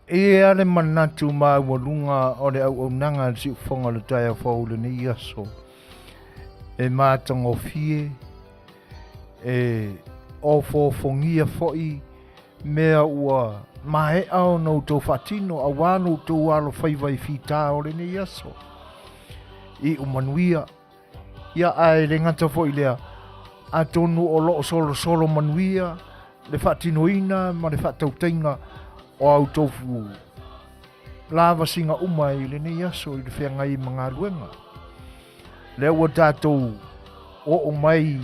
E i ai lava le manatu maualuga o le auaunaga a le siufofoga o le taeao fou i lenei aso, e matagofie, e ofoofogia foi mea ua maea ona outou faatino aua lo outou alofaiva i fita o lenei aso. Iu manuia, ia ae le gata foi i lea, atonu o lo o solosolo manuia le faatinoina ma le faatautaiga o a outou lavasiga uma i lenei aso i le feagai ma galuega. Lea ua tatou oo mai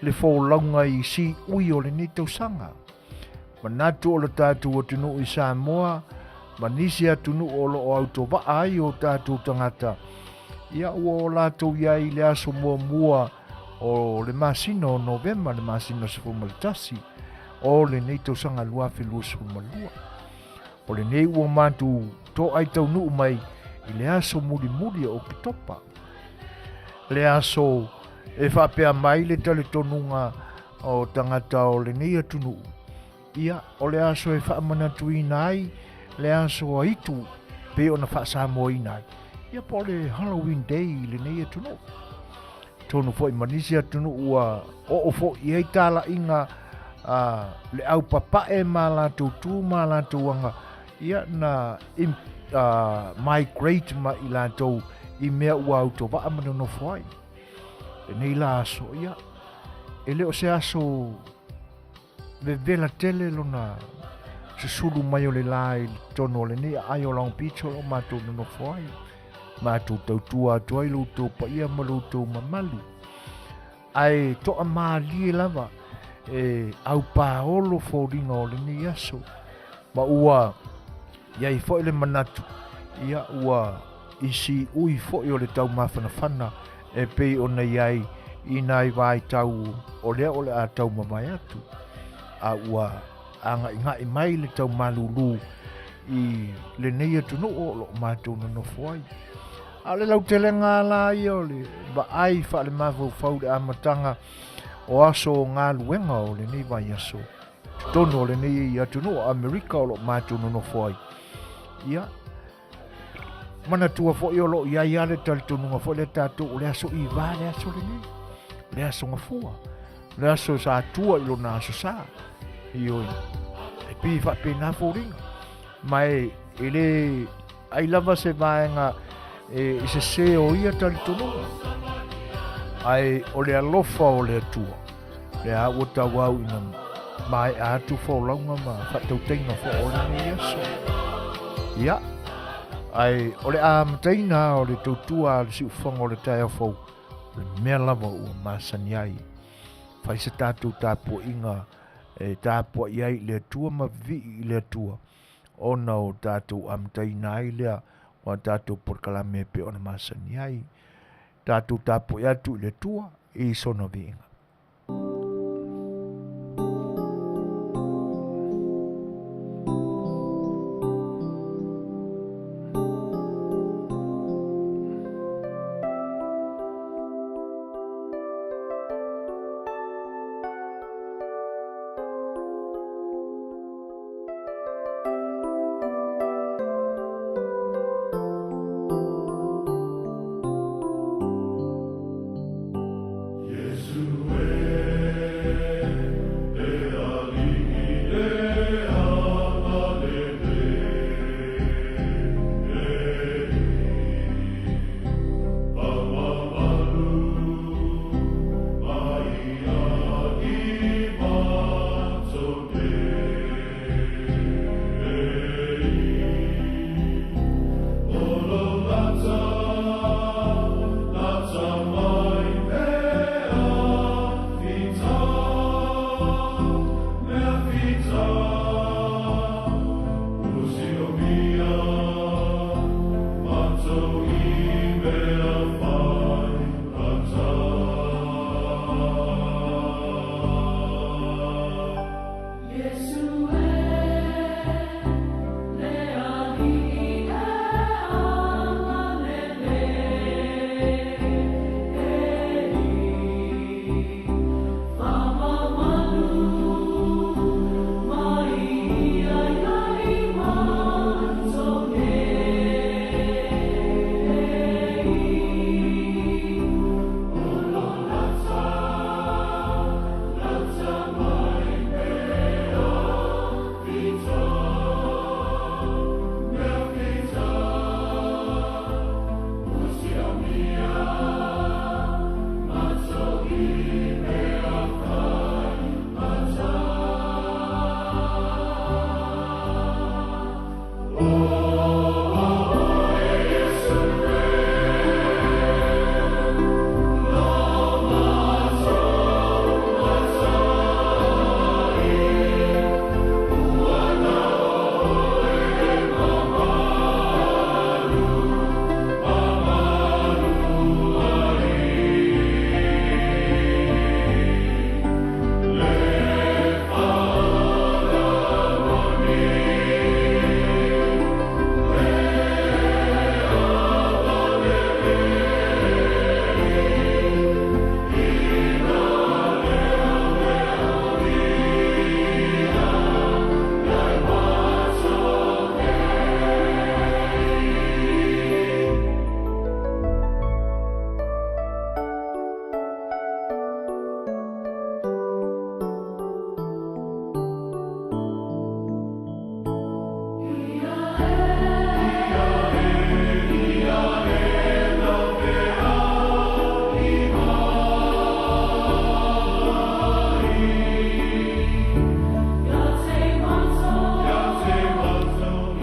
le folauga i siui o lenei tausaga. Manatu o le tatou atunuu i Samoa ma nisi atunuu o lo o autovaa ai o tatou tagata, ia ua o latou i ai i le aso muamua o le masina o Novema, le masina 11 o lenei tausaga 2022. O lenei ua matou toai taunuu mai i le aso mulimuli o Oketopa. Le aso e faapea mai le talitonuga o tagata o lenei atunuu, ia, o le aso e faamanatuina ai le aso a Itu pei ona faasamoaina ai, ia po o le Halloween Day i lenei atunuu. Tonu foi ma nisi atunuu ua oo foi i ai talaiga a le au papae ma latou tu ma latou aga, ia na migrate ma i latou i mea ua autovaa ma nonofo ai. Lenei la aso, ia, e le o se aso vevela tele lona susulu mai o le la i totonu o lenei aai o Long Beach o lo o matou nonofo ai. Matou tautua atu ai lo outou paia ma lo outou mamalu. Ae toamalie lava e aupaolo foliga o lenei aso. Ma ua i ai foi le manatu, ia ua i siui foi o le taumafanafana e pei ona i ai i nai vaitau o lea o le a taumavae atu, a ua aga'iga'i mai le taumalūlū i lenei atunuu o lo o matou nonofo ai. A o le lautelega lava la ia o le vaai faalemafaufau i le amataga o aso o galuega o lenei vaiaso i totonu o lenei atunuu o Amerika o lo o matou nonofo ai, ia, Manatua foi o lo o i ai lava le talitonuga foi lea tatou o le aso Ivā le aso lenei, le aso Gafua, le aso sa tua i lona aso Sa. Ioe, e pei e faapena foliga. Ma e le ai lava se vaega e sese o ia talitonuga. Ae o le alofa o le Atua, Lea ua tauau ina maea atu folauga ma faatautaiga foi o lenei aso. Ia, ae o le amataina o le tautua a le siufofoga o le taeao fou, o le mea lava ua masani ai. Fai se tatou tapuaiga e tapuai ai i le Atua ma vivii i le Atua, ona o tatou amataina ai lea o a tatou polokalame e pei ona masani ai. Tatou tapuai atu i le Atua i sona viiga.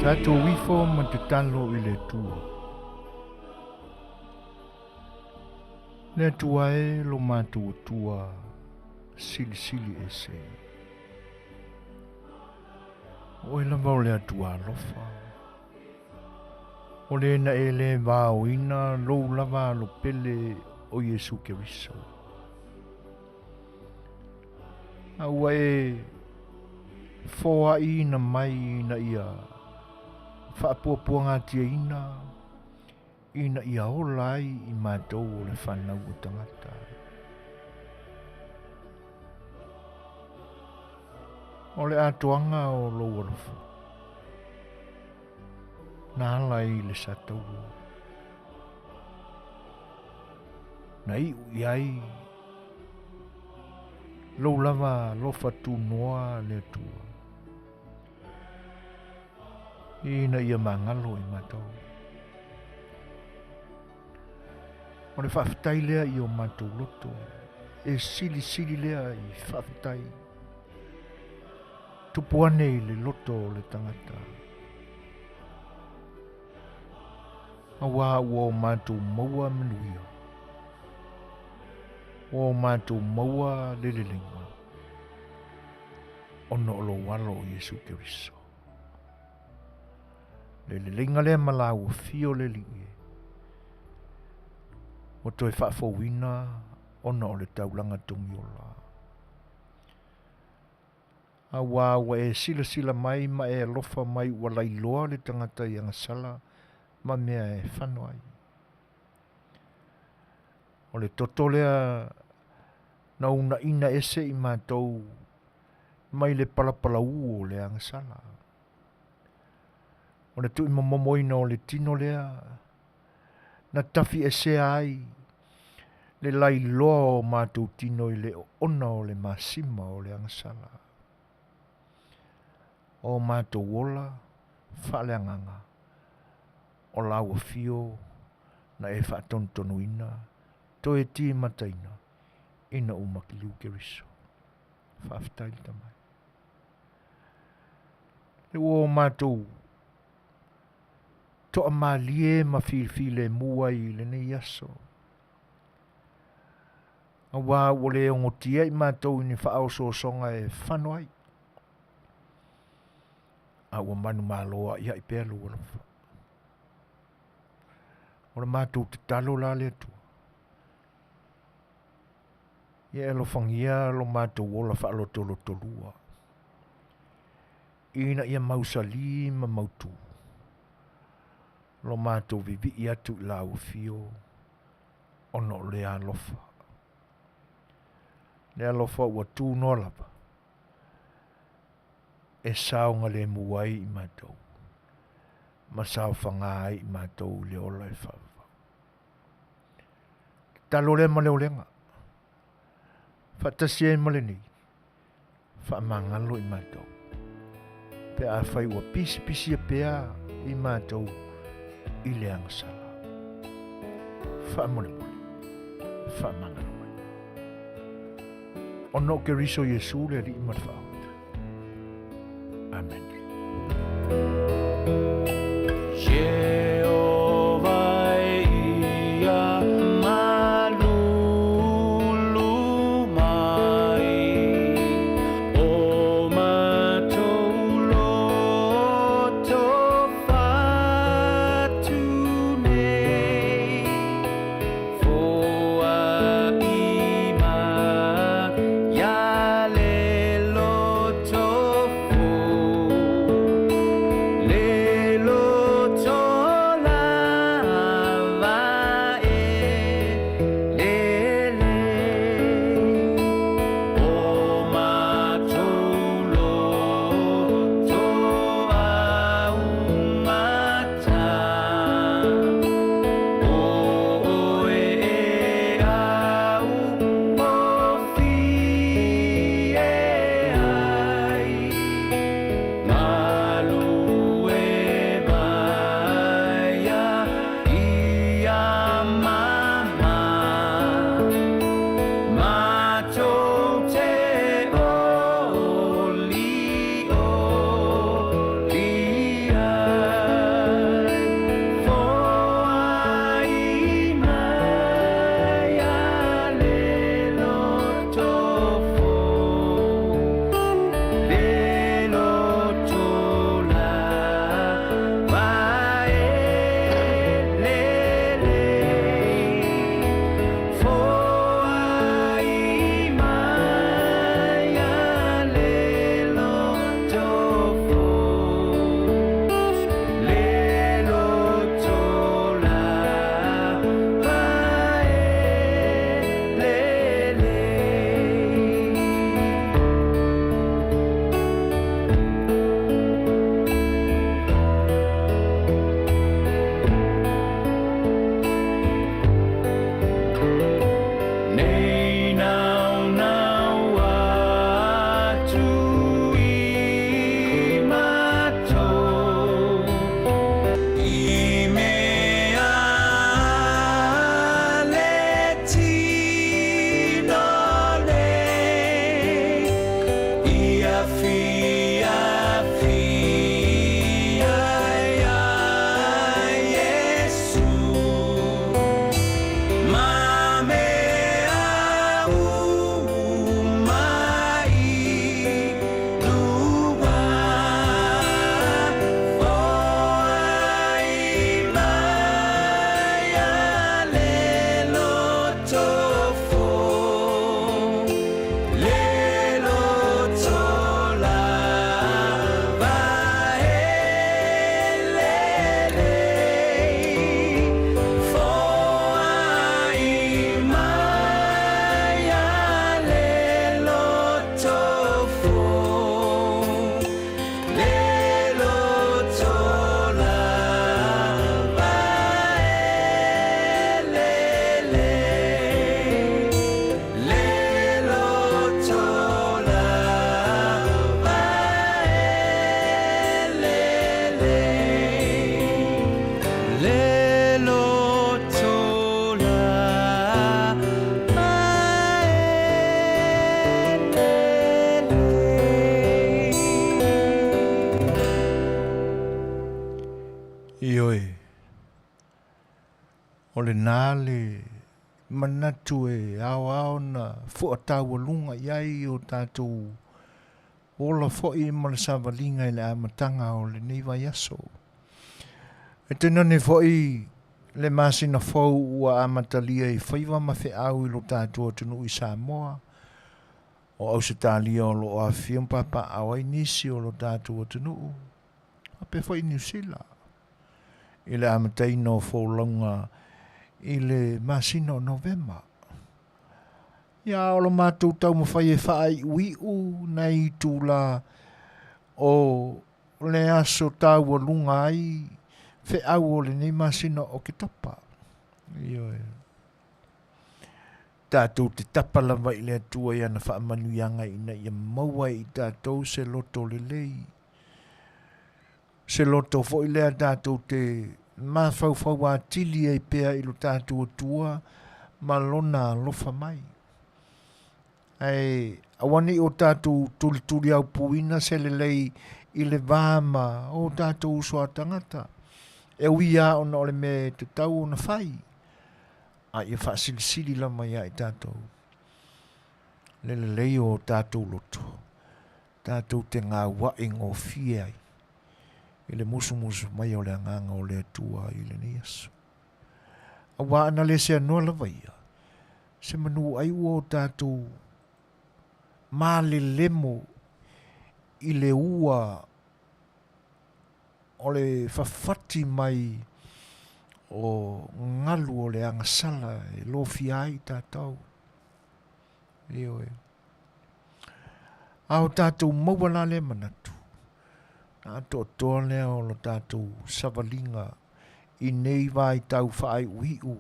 Tatou ifo ma tatalo i le Atua. Le Atua e lo matou Atua silisili ese. O oe lava o le Atua alofa. O le na e le vaoina lou lava alo pele o Iesu Keriso. A ua e foaiina mai ina ia faapuapuagatiaina ina ia ola ai i matou o le fanau o tagata. O le atoaga o lou alofa na ala ai le sataua na iu i ai lou lava alofa tunoa le Atua ina ia magalo i matou. O le faafetai lea i o matou loto, e silisili lea i faafetai. Tupu ane i le loto o le tagata. Auā ua o matou maua manuia, ua o matou maua le leleiga, ona o lou alo o Iesu Keriso. Le leleiga lea ma laua fio le Alii e, ua toe faafouina ona o le taulaga togiola. Auā ua e silasila mai ma e alofa mai ua lailoa le tagata i agasala ma mea e fano ai. O le toto lea na uunaina ese i matou mai le palapalaū o le agasala. O le tuuimomomoina o le tino lea na tafiesea ai le lailoa o matou tino i le oona o le masima o le agasala. O matou ola faaleagaga o lau afio na e faatonutonuina toe timataina ina ua matiliu Keriso. Faafetai le Tama e. Le ua o matou toamalie ma filifilemu ai i lenei aso. Auā ua le ogotia i matou i ni faaosoosoga e fano ai, a ua manumalo a'ia'i pea lou alofa. O le matou tatalo la le Atua, ia e alofagia lo matou ola faalotolotolua, ina ia mausali ma mautū lo matou vivii atu i lau afio ona o le alofa. Le alofa ua tunoa lava e saogalemu ai i matou ma saofaga ai i matou i le ola e faavavau. Tatalo lea ma le olega, faatasi ai ma lenei, faamagalo i matou. Pe afai ua pisipisia pea i matou i le agasala. Faamolemole, faamagalo mai. Ona o Keriso Iesu le Alii ma le Faaota. Amene. Ioe, o lena le manatu e aoao na fuataualuga i ai o tatou ola foi ma le savaliga i le amataga o lenei vaiaso. E tainane foi le masina fou ua amatalia i faiva ma feau i lo tatou atunuu i Samoa, o Ausetalia o lo o afifio ma papaaao ai nisi o lo tatou atunuu, faapea foi Niu Sila i le amataina o folauga i le masina o Novema. Ia, a o lo matou taumafai e faaiuiu nai itula o le aso taualuga ai feau o lenei masina o Oketopa. Ioe. Tatou te tapa lava i le Atua i ana faamanuiaga ina ia maua e i tatou se loto lelei, se loto foi lea tatou te mafaufau atili ai pea i lo tatou Atua ma lona alofa mai. Ae aua ne i o tatou tulituliaupuina se lelei i le va ma o tatou uso a tagata, e ui lava ona o le mea e tatau ona fai, a ia faasilisili lava iā i tatou le lelei o tatou loto, tatou te gauaʻi gofie ai i le musumusu mai o le Agaga o le Atua i lenei aso. Auā ana le seanoa lava ia, se manu ai ua o tatou malelemo i le ua o le fafati mai o galu o le agasala e lofia ai tatou. Ioe. A o tatou maua la lea manatu, na atoatoa lea o lo tatou savaliga i nei vaitau faaiuiu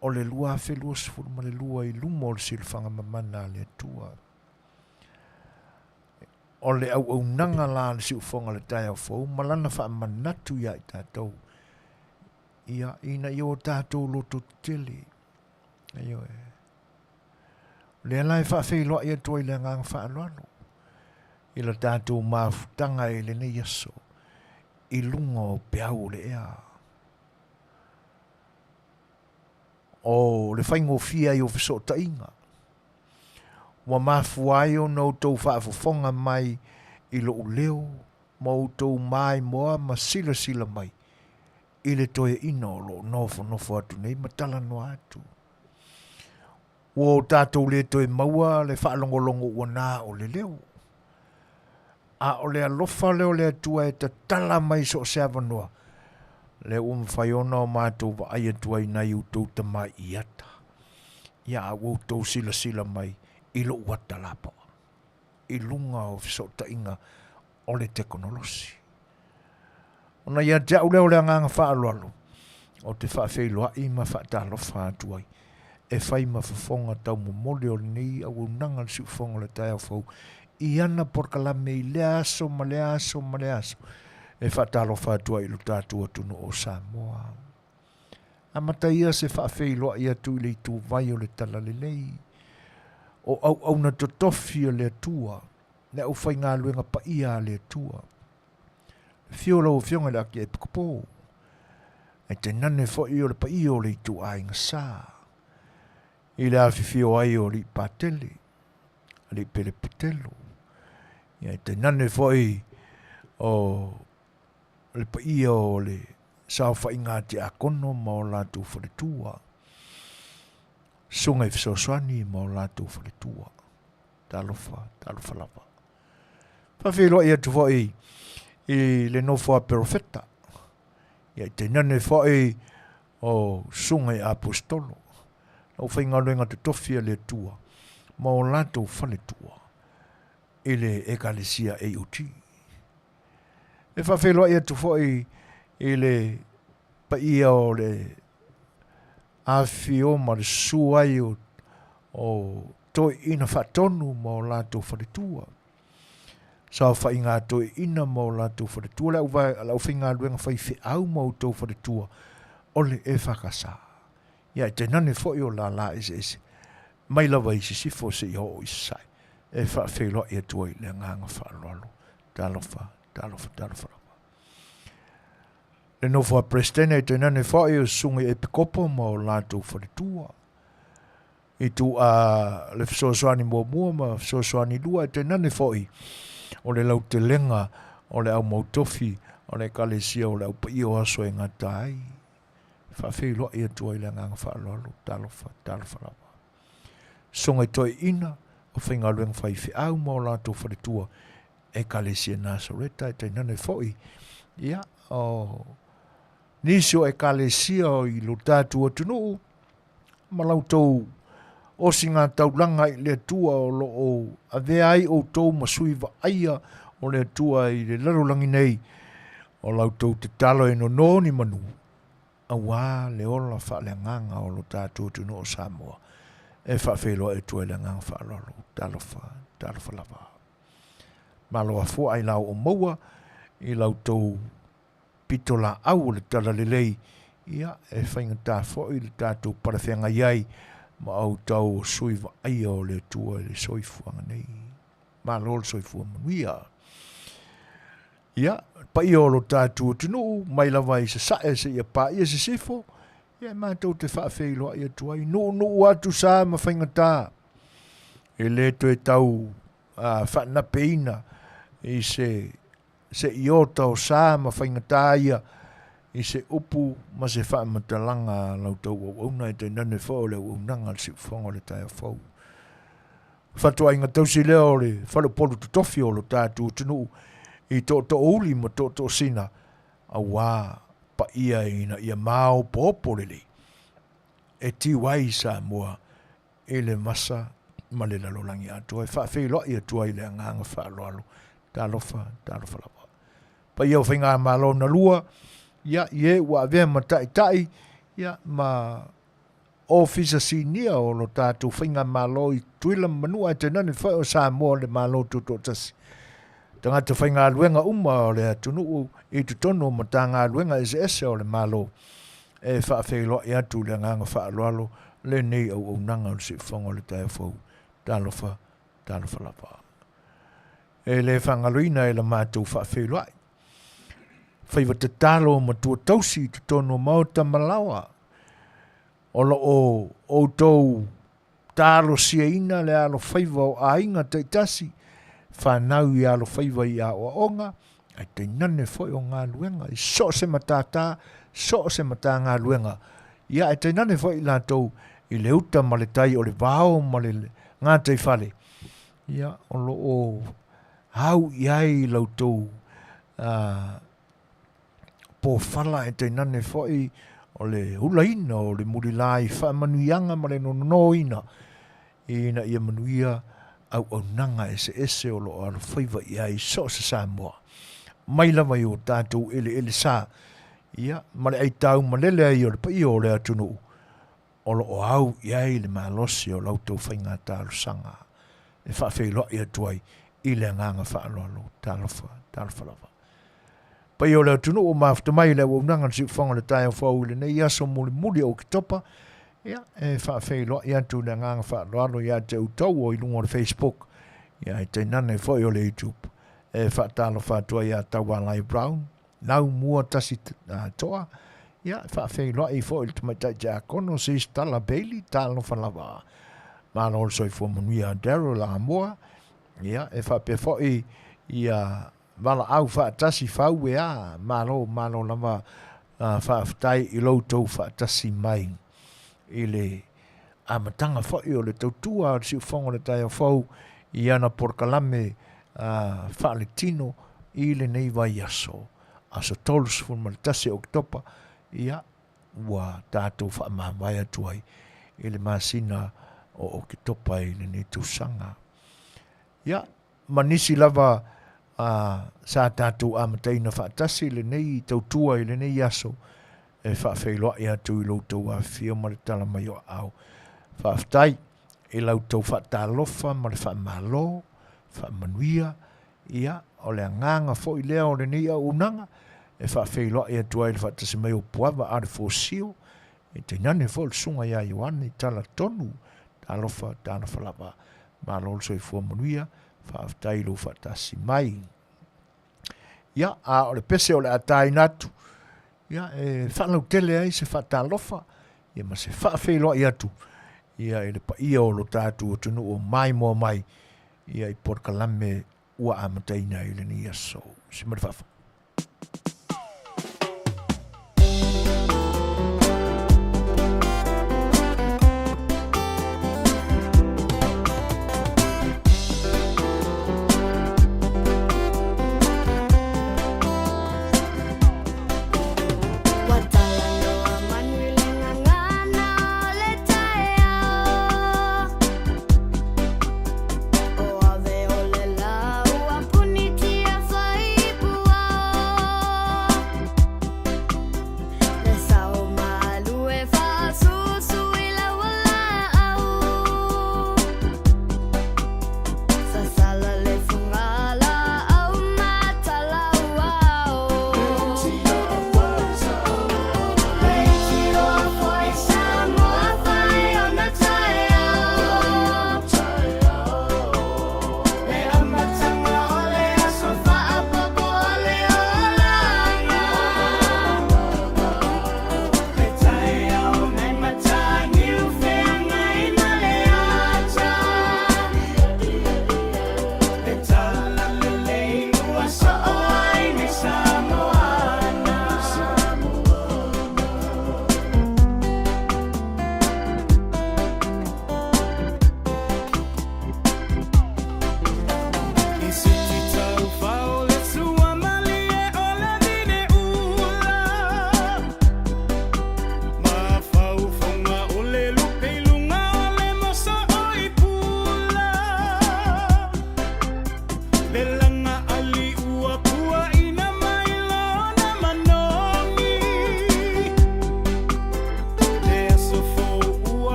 o le 2022 i luma o le silafaga mamana a le Atua. O le auaunaga la a le siufofoga o le taeao fou ma lana faamanatu iā i tatou, ia, ina ia o tatou loto tetele. Ioe. O lea la e faafeiloai atu ai le agaga faaaloalo i la tatou mafutaga i lenei aso i luga o peau o le ea. O le faigofie ai o fesootaiga ua mafua ai ona outou faafofoga mai i lou leo ma outou maimoa ma silasila mai i le toeaina o lo o nofonofo atu nei ma talanoa atu. Ua o tatou le toe maua le faalogologo ua na o le leo. A o le alofa lea o le Atua e tatala mai so o se avanoa, lea ua mafai ona o matou vaai atu ai i nai outou tamai'i ata. Ia, a ua outou silasila mai i lou ata lapoa i luga o fesootaiga o le tekonolosi. Ona ia te au lea o le agaga faaaloalo, ou te faafeiloai ma faatalofa atu ai, e fai ma fofoga taumomoli o lenei auaunaga le siufofoga o le taeao fou i ana polokalame i lea aso ma lea aso ma lea aso, e faatalofa atu ai i lo tatou atunuu o Samoa. Amata ia se faafeiloai atu i le ituvai o le Talalelei, o auauna totofi a le Atua, le aufaigaluega paia a le Atua. Afio lau Afioga i le Akiepikopo, ae tainane foi o le paia o le ituaiga sa, i le afifio ai o Alii Patele, Alii Pelepetelo, ae tainane foi o le paia o le saofaiga a Tiakono ma o latou faletua, Susuga i Fesoasoani ma o latou faletua. Talofa, talofa lava. Faafeiloai atu foi i le nofo a perofeta, ia i tainane foi o susuga i aposetolo, le aufaigaluega totofi a le Atua ma o latou faletua i le Ekalesia AOG. E faafeiloai atu foi i le paia o le afifio ma le susu ai o, o toeaiina faatonu ma o latou faletua. Saofaiga a toeaiina ma o latou faletua, le au, aufaigaluega faifeau ma outou faletua o le EFKS. Ia e tainane foi o lālā eseese mai lava i sisifo seia oo i sasae e faafeiloai atu ai le agaga faaaloalo. Talofa, talofa, talofa lava. Le nofo a Peresetene tainane foʻi o Susuga i Epikopo ma o latou faletua. I tuʻa le fesoasoani muamua ma fesoasoani lua e tainane foʻi o le lautelega o le au mautofi o le Ekalesia o le Au Paia o Aso e gata ai. E faafeiloai atu ai le agaga faaaloalo, talofa, talofa lava. Susuga i toeaiina o faigaluega faifeau ma o latou faletua Ekalesia Nasareta e tainane foi ia o nisi o ekalesia i lo tatou atunuu ma la outou osigataulaga i le Atua o lo o avea ai outou ma sui vaaia o le Atua i le lalolagi nei o la outou tatalo e nono ni manu aua le ola faaleagaga o lo tatou atunuu o Samoa e faafeiloai atu ai le agaga faaaloalo. Talofa, talofa lava. Malo afua ailao o maua i la outou pitolaau o le Talalelei, ia, e faigata foi le tatou palafeagai ai ma outou o sui vaaia o le Atua i le soifuaga nei. Malo le soifua manuia. Ia, le paia o lo tatou atunuu, mai lava i Sasae seia paia Sisifo, ia e matou te faafeiloai atu ai, nuunuu atu sa ma faigata, e le toe tau faanapeina i se se iota o sa ma faigata ia i se upu ma se faamatalaga a la outou auauna e tainane foi o le auaunaga a le Siufofoga o le Taeao Fou. Fatuaiga tausi lea o le faleupolu totofi o lo tatou atunuu i tootoouli ma tootoosina aua paia ina ia maopoopo lelei e tiu ai Samoa i le vasa ma le lalolagi atoa e faafeiloai atu ai le agaga faaaloalo. Talofa, talofa lava. Paia o Faigamalo na lua, ia, i e ua avea ma taitai, ia, ma Ofisa Sinia o lo tatou Faigamalo i Tutuila ma Manua ae tainane foi o Samoa le Malo Tutoatasi. Tagata faigaluega uma o le atunuu i totonu o Matagaluega eseese o le Malo e faafeiloai atu le agaga faaaloalo lenei auaunaga o le siufofoga o le taeao fou. Talofa, talofa lava. E le faagaloina e la matou faafeiloai. Faiva tatalo ma tua tausi i totonu o maota ma laoa. O lo o outou talosiaina le alofaiva o aiga taitasi, fanau i alofaiva i aoaoga, ae tainane foi o galuega i so o se matata, so o se matagaluega. Ia, ae tainane foi i latou i le uta ma le tai o le vao ma le gataifale, ia, o lo o au i ai la outou pofala ae tainane foi o le hulaina o le mulila i faamanuiaga ma le nononoina ina ia manuia auaunaga eseese o lo o alofaiva i ai so o se Samoa mai lava i o tatou eleele sa, ia, ma le aitau malele ai o le paia o le atunuu o lo o au i ai le malosi o la outou faiga talosaga e faafeiloai atu ai i le agaga faaaloalo. Talofa, talofa lava. Paia o le atunuu o mafuta mai i le auaunaga o le siufofoga o le taeao fou i lenei aso mulimuli o Oketopa, ia, e faafeiloai atu le agaga faaaloalo ia te outou o i luga o le Facebook, ia, e tainane foi o le YouTube. E faatalofa atu ai ia Taualai Brown, Laumua tasi toa, ia, e faafeiloai foi i le tamaitai tiakono Sis Tala Bailey, talofa lava. Malo le soifua manuia Daryl Amoa, ia, e faapea foi ia valaau faatasi fau e a, malo, malo lava, faafetai i lo outou faatasi mai i le amataga foi o le tautua a le Siufofoga o le Taeao Fou i ana polokalame faaletino i lenei vaiaso, aso 31 Oketopa, ia, ua tatou faamavae atu ai i le masina o Oketopa i lenei tausaga. Ia, ma nisi lava sa tatou amataina faatasi lenei tautua i lenei aso, e faafeiloai atu i lo outou afifio ma le tala mai o aao. Faafetai i la outou faatalofa ma le faamalo, faamanuia, ia, o le agaga foi lea o lenei auaunaga e faafeiloai atu ai le faatasi mai o Puava a le Fosio, e tainane foi le susuga ia Ioane Talatonu, talofa, talofa lava. Malo le soifua manuia, faafetai i lou faatasi mai. Ia, a o le pese o le a taina atu, Ia, e faalautele ai se faatalofa, ia ma se faafeiloai atu, ia i le paia o lo tatou atunuu o maimoa mai, ia i polokalame ua amataina i lenei aso. Se ma le faafofoga.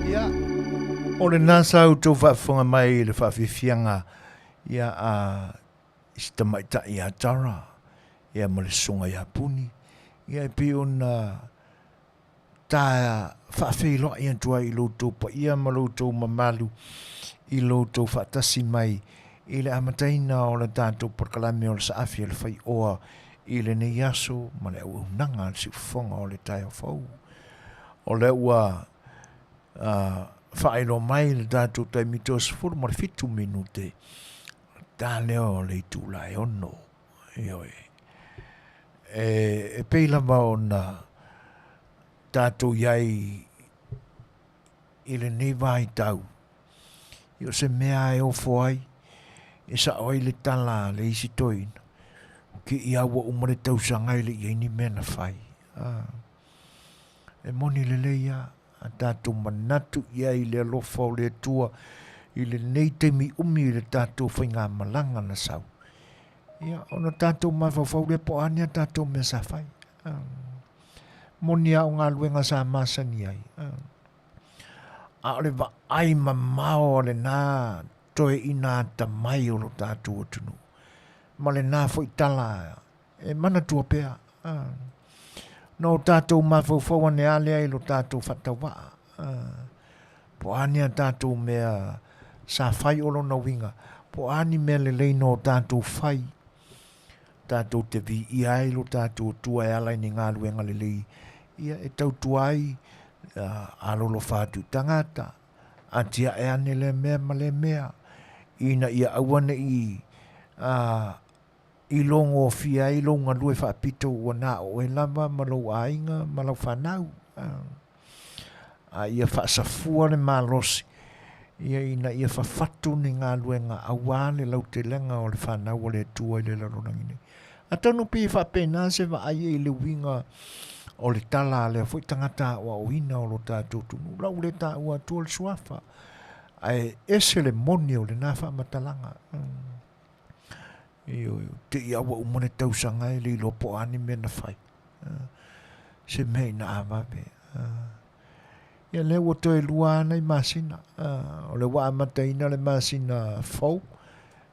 Ia, o lena sa outou faafofoga mai i le faafiafiaga ia a i si tamaitai ia Tara ia ma le susuga ia Puni, ia e pei ona ta faafeiloai atu ai i lo outou paia ma lo outou mamalu i lo outou faatasi mai i le amataina o le tatou polokalame o le Saafi a le Faioa i lenei aso ma le auaunaga a le Siufofoga o le taeao fou. O lea ua faailoa mai le tatou taimi 37 minute, ta lea o le itula e 6. Ioe. E pei lava ona tatou i ai i lenei vaitau, i o se mea e ofo ai, e sao ai le tala a le isi toeaina, ke ia ua uma le tausaga e le i ai ni mea na fai. E moni lelei lava, a tatou manatu i ai i le alofa o le Atua i lenei taimi umi i le tatou faigamalaga na sau. Ia, ona tatou mafaufau lea po o a ni a tatou mea sa fai. Moni lava o galuega sa masani ai. A o le vaai mamao a lena toeaina atamai o lo tatou atunuu, ma lena foi tala e manatua pea. Na o tatou mafaufau ane lava lea i lo tatou faatauvaa. Po o a ni a tatou mea sa fai o lona uiga, po o a ni mea lelei na o tatou fai, tatou te viia ai lo tatou Atua e ala i ni galuega lelei, ia e tautua ai, alolofa atu i tagata, atiae ane lea mea ma lea mea, ina ia aua ne i i logofia ai lou galue faapito ua na o oe lava ma lou aiga ma lau fanau. A ia faasafua le malosi ia ina ia fafatu ni galuega aua le lautelega o le fanau a le Atua i le lalolagi nei. Atonu pei e faapena se vaai i le uiga o le tala a lea foi tagata aoaoina o lo tatou atunuu. O lau lea taua atua le suafa, ae ese le moni o lena faamatalaga. Ioe, te i a ua uma le tausaga e le iloa po o a ni mea na fai. Se mea ina a vave. Ia lea ua toe lua lava nai masina. O lea ua amataina le masina fou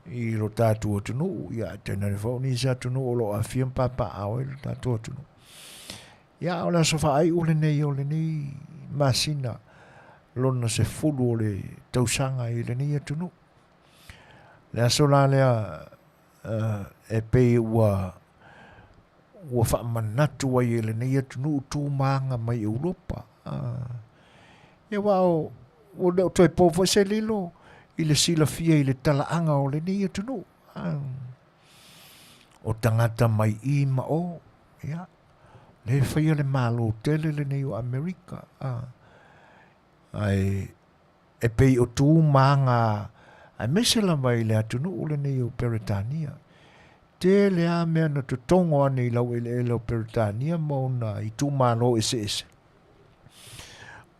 i lo tatou atunuu. Ia ae tainane foi o nisi atunuu o lo o aafia ma papaaao ai lo tatou atunuu. Ia o le aso faaiu lenei o lenei masina lona 10 o le tausaga i lenei atunuu. Le aso la lea e pei ua ua faamanatu ai e lenei atunuu tu ma aga mai Europa. Ia aua o ua le o toe po foi se lilo i le silafia i le talaaga o lenei atunuu. O tagata mai i ma o, ia, lea e faia le Malo tele lenei o Amerika. Ae e pei o tu ma aga aemaise lava i le atunuu lenei o Peretania. Tele lava mea na totogo ane i laueleele o Peretania ma ona itumalo eseese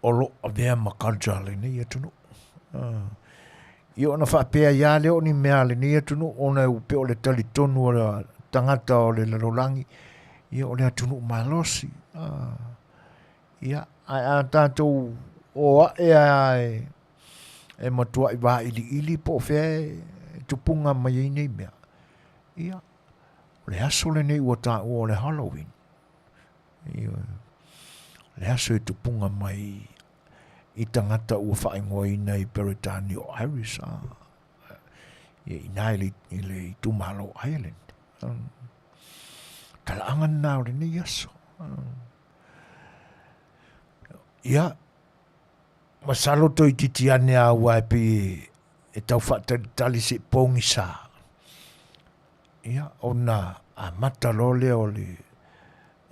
o lo o avea ma culture a lenei atunuu. Ia ona faapea ai lava lea o ni mea a lenei atunuu ona e pei o le talitonu o le tagata o le lalolagi, ia o le atunuu malosi. Ia, ae a tatou o ae lava e matuai vailiili po o fea e tupuga mai ai nei mea, ia, o le aso lenei ua taua o le Halloween, ioe, o le aso e tupuga mai i tagata ua faaigoaina i Peretania o Irish, a, ia i ina i le itumalo o Ireland. Talaaga lena o lenei aso. Ia, masalo toeitiiti ane lava aua e pei e tau faatalitali se i pogisa. Ia, ona amata loa lea o le,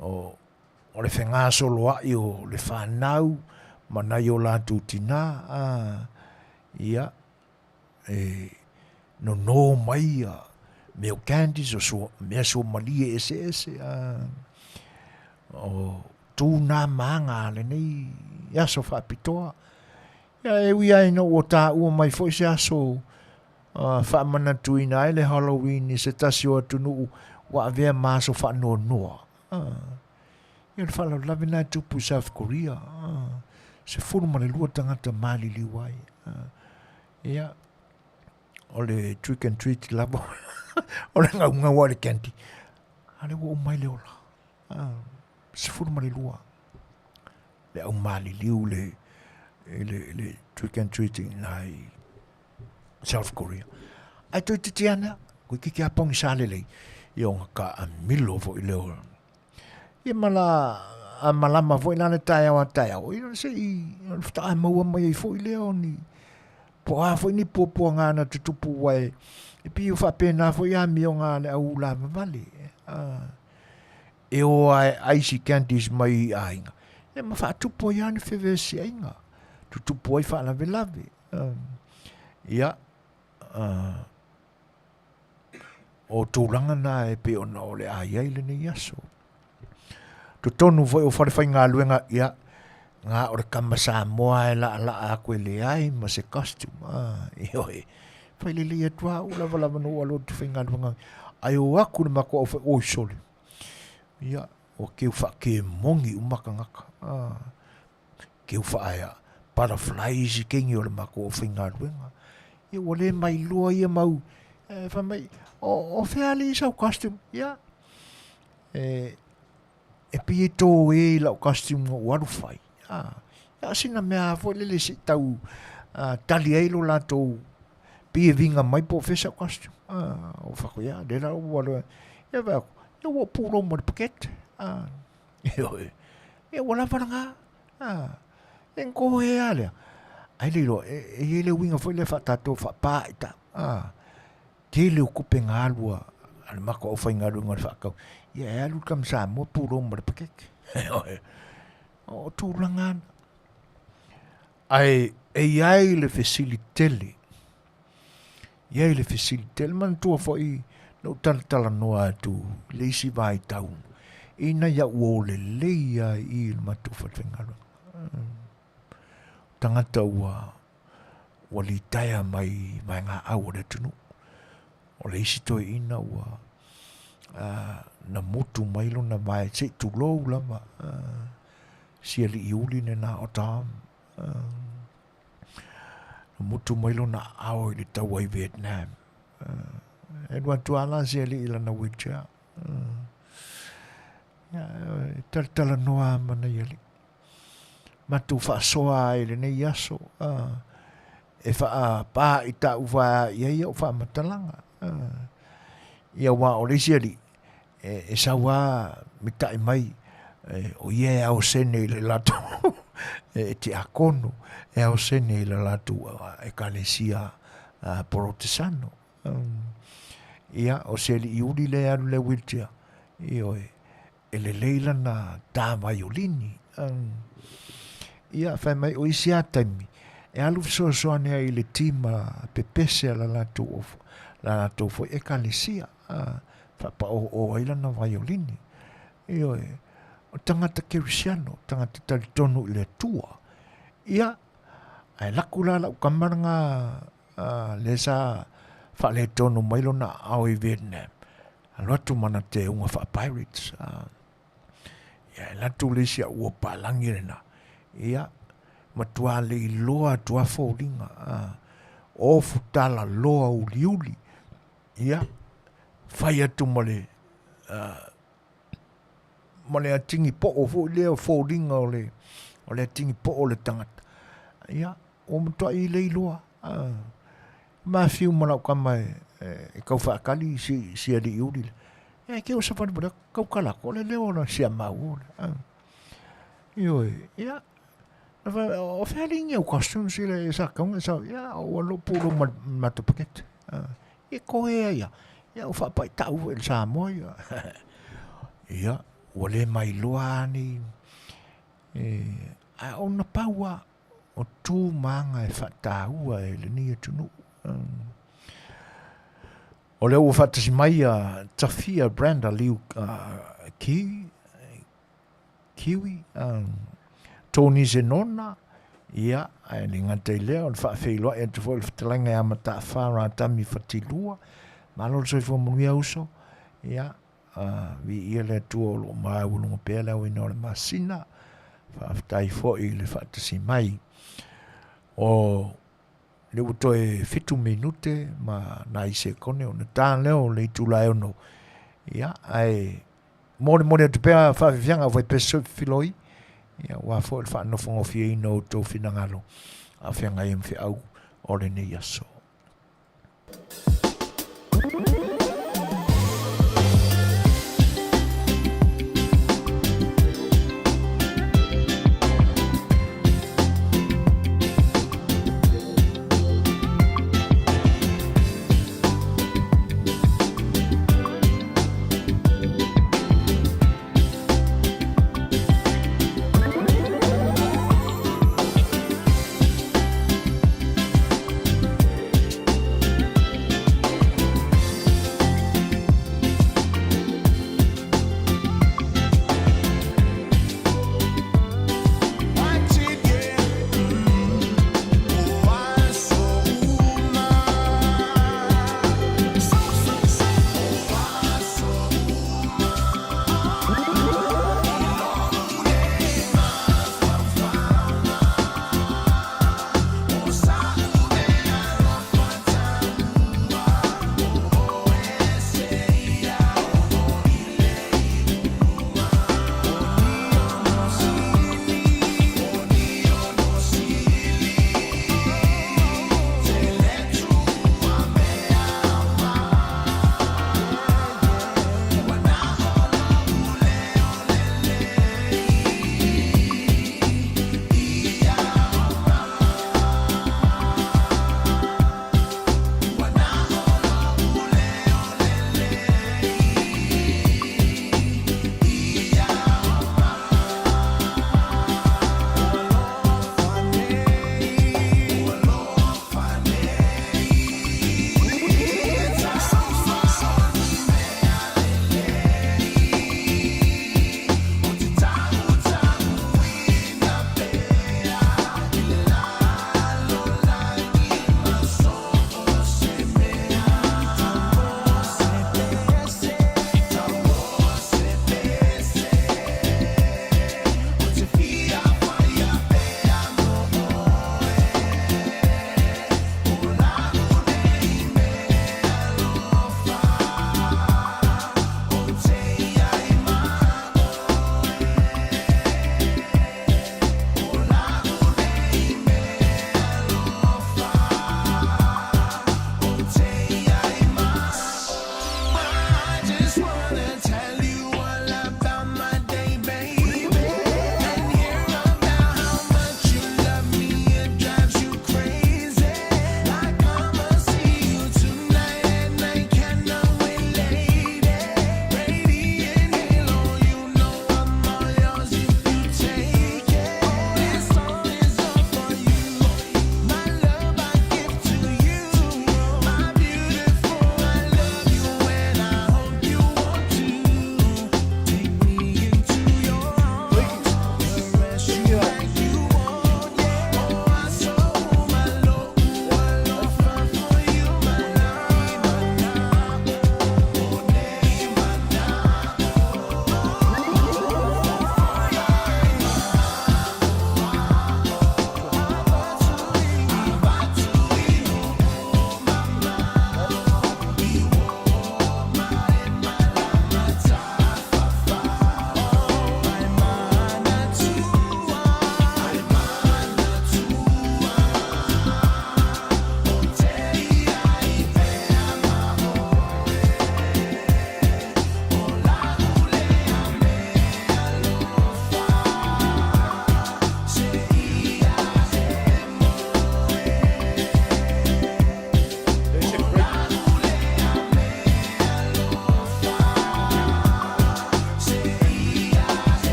o le fegasoloai o le fanau ma nai o latou tina, a, ia, e nono mai ia mea o candies, o sua, mea suamalie eseese, a, o tu nā ma aga a lenei aso faapitoa. Ia, e ui lava ina ua taua mai foi se aso faamanatuina ai le Halloween i se tasi o atunuu ua avea ma aso faanoanoa. Ia, o le faalavelave lena e tupu i South Korea, 12 tagata maliliu ai. Ia, o le trick and treat lava, o le gaugau o le candy. A lea ua uma ai le ola. 12 le au maliliu le, le, le trick and treating i South Korea. Ae toeitiiti ane lava, toeitiiti lava pogisa lelei, ia ona taamilo foi lea o ia ma la a malama foi la le taeao a taeao, ia se i faatoa maua mai ai foi lea o ni po o a foi ni puapuaga na tutupu aua e pei e faapena foi amioga a le au ulavavale. E o lava e ai isi candies mai i aiga, ia ma faatupu ai lava ni fevesiaiga, tutupu ai faalavelave. Ia, o tulaga na e pei ona o le a i ai lenei aso. Totonu foi o falefaigaluega, ia, na o le tama Samoa e laalaa atu e leai ma se costume. Ah, ioe. Fai lelei atu lava au lava lava na ou alu atu faigaluega. Ae o atu le matou au fai, oi sole. Ia, ua keu faakemoni uma tagata. Ah, keu faaea butterfly isi keini o le matou aufaigaluega. Ia ua le mailoa ia mau, e fai mai, o, o fea alii sau costume? Ia, e, e pei e toe i lau costume na ou alu fai. Ah, ia o sina mea foi lele se i tau uh, tali ai lo latou pei e viga mai po o fea sau costume. Ah, o fai atu, ia, lea la ua alu, ia fai atu, ia ua pulou ma le pakete. Ah, Ioe. Ia ua lava lena. A. E kohe lava lea. Ai le iloa, e, e i ai le uiga foi lea faa-tatou faapā i tau. A. Tele o tupe na alu a, a le matou aufaigaluega o le faatau. Ia e alu le tama Samoa pulou ma le pakete. Ioe. O tulaga na. Ae e i ai le fesili tele. I ai le fesili tele. Manatua foi na ou talatalanoa atu i le isi vaitau ina ia ou o lelei lava i le matou falefaigaluega. Tagata ua ua litaea mai vaegaau o le atunuu. O le isi toeaina ua na mutu mai lona vae se i tulou lava si alii uli lena o Tom. Na mutu mai lona aao i le taua i Vietnam. E alu atu lava la si alii i lana wheelchair. Ia, e talatalanoa lava ma nai alii. Matou faasoa ai i lenei aso e faapā i ta'u vaea i ai a'u faamatalaga. Ia aua o le isi alii e sau lava mita'i mai o ia e ao sene i le latou e tiakono, e ao sene i le latou Ekalesia Polotesano. Ia, o se alii uli lea e alu i le wheelchair, ioe, e lelei lana tā vaiolini. Ia, fai mai o isi lava taimi, e alu fesoasoani ai i le tima pepese a la latou, la latou foi ekalesia, faapaooo ai lana vaiolini. Ioe, o tagata kerisiano, tagata talitonu i le Atua. Ia, ae laku la lau tama lena lea sa faaletonu mai lona aao i Vietnam, alu atu ma ana teuga faa-pirates. Ia, e alu atu le isi au ua palagi lena. Ia, matua le iloa atu lava foliga. Ofu tala loa uliuli. Ia, fai atu ma le ma le atigi poo foi lea o foliga o le o le atigi poo o le tagata. Ia, ua matuai le iloa. Mafiu ma lau tama e, e tau faatali si, si alii uli lea. Ia, e te o savalivali atu, tau tala atu, o le leo o la siamau o le. Ioe, ia, o fea alii ni au costumes i le sa taunga sa, ia, ua lou pulou ma le matou pakete. Ia, koe ai ia, ia, o faapaitau foi i le Samoa ia. Ia, ua le mailoa lava ni, e, a ona pau lava, o tu ma aga e faataua e lenei atunuu. O lea ua faatasi mai a Tafia Brenda Liu uh, Ki, Kiwi, um, Tony Zenona, ia, ae le gata i lea, o le faafeiloai atu foi o le fetalaiga ia Mataafa Ratami Fatilua, malo le soifua manuia uso, ia, uh, viia le Atua o lo o maualuga pea le aoina o le masina, faafetai foi i le faatasi mai. O lea ua toe fitu minute ma nai sekone ona ta lea o le itula e ono. Ia, ae molimoli atu pea faafiafiaga au faipeso soifiloi, ia, aua foi le faanofogofieina o outou finagalo a o feagai ai ma feau o lenei aso.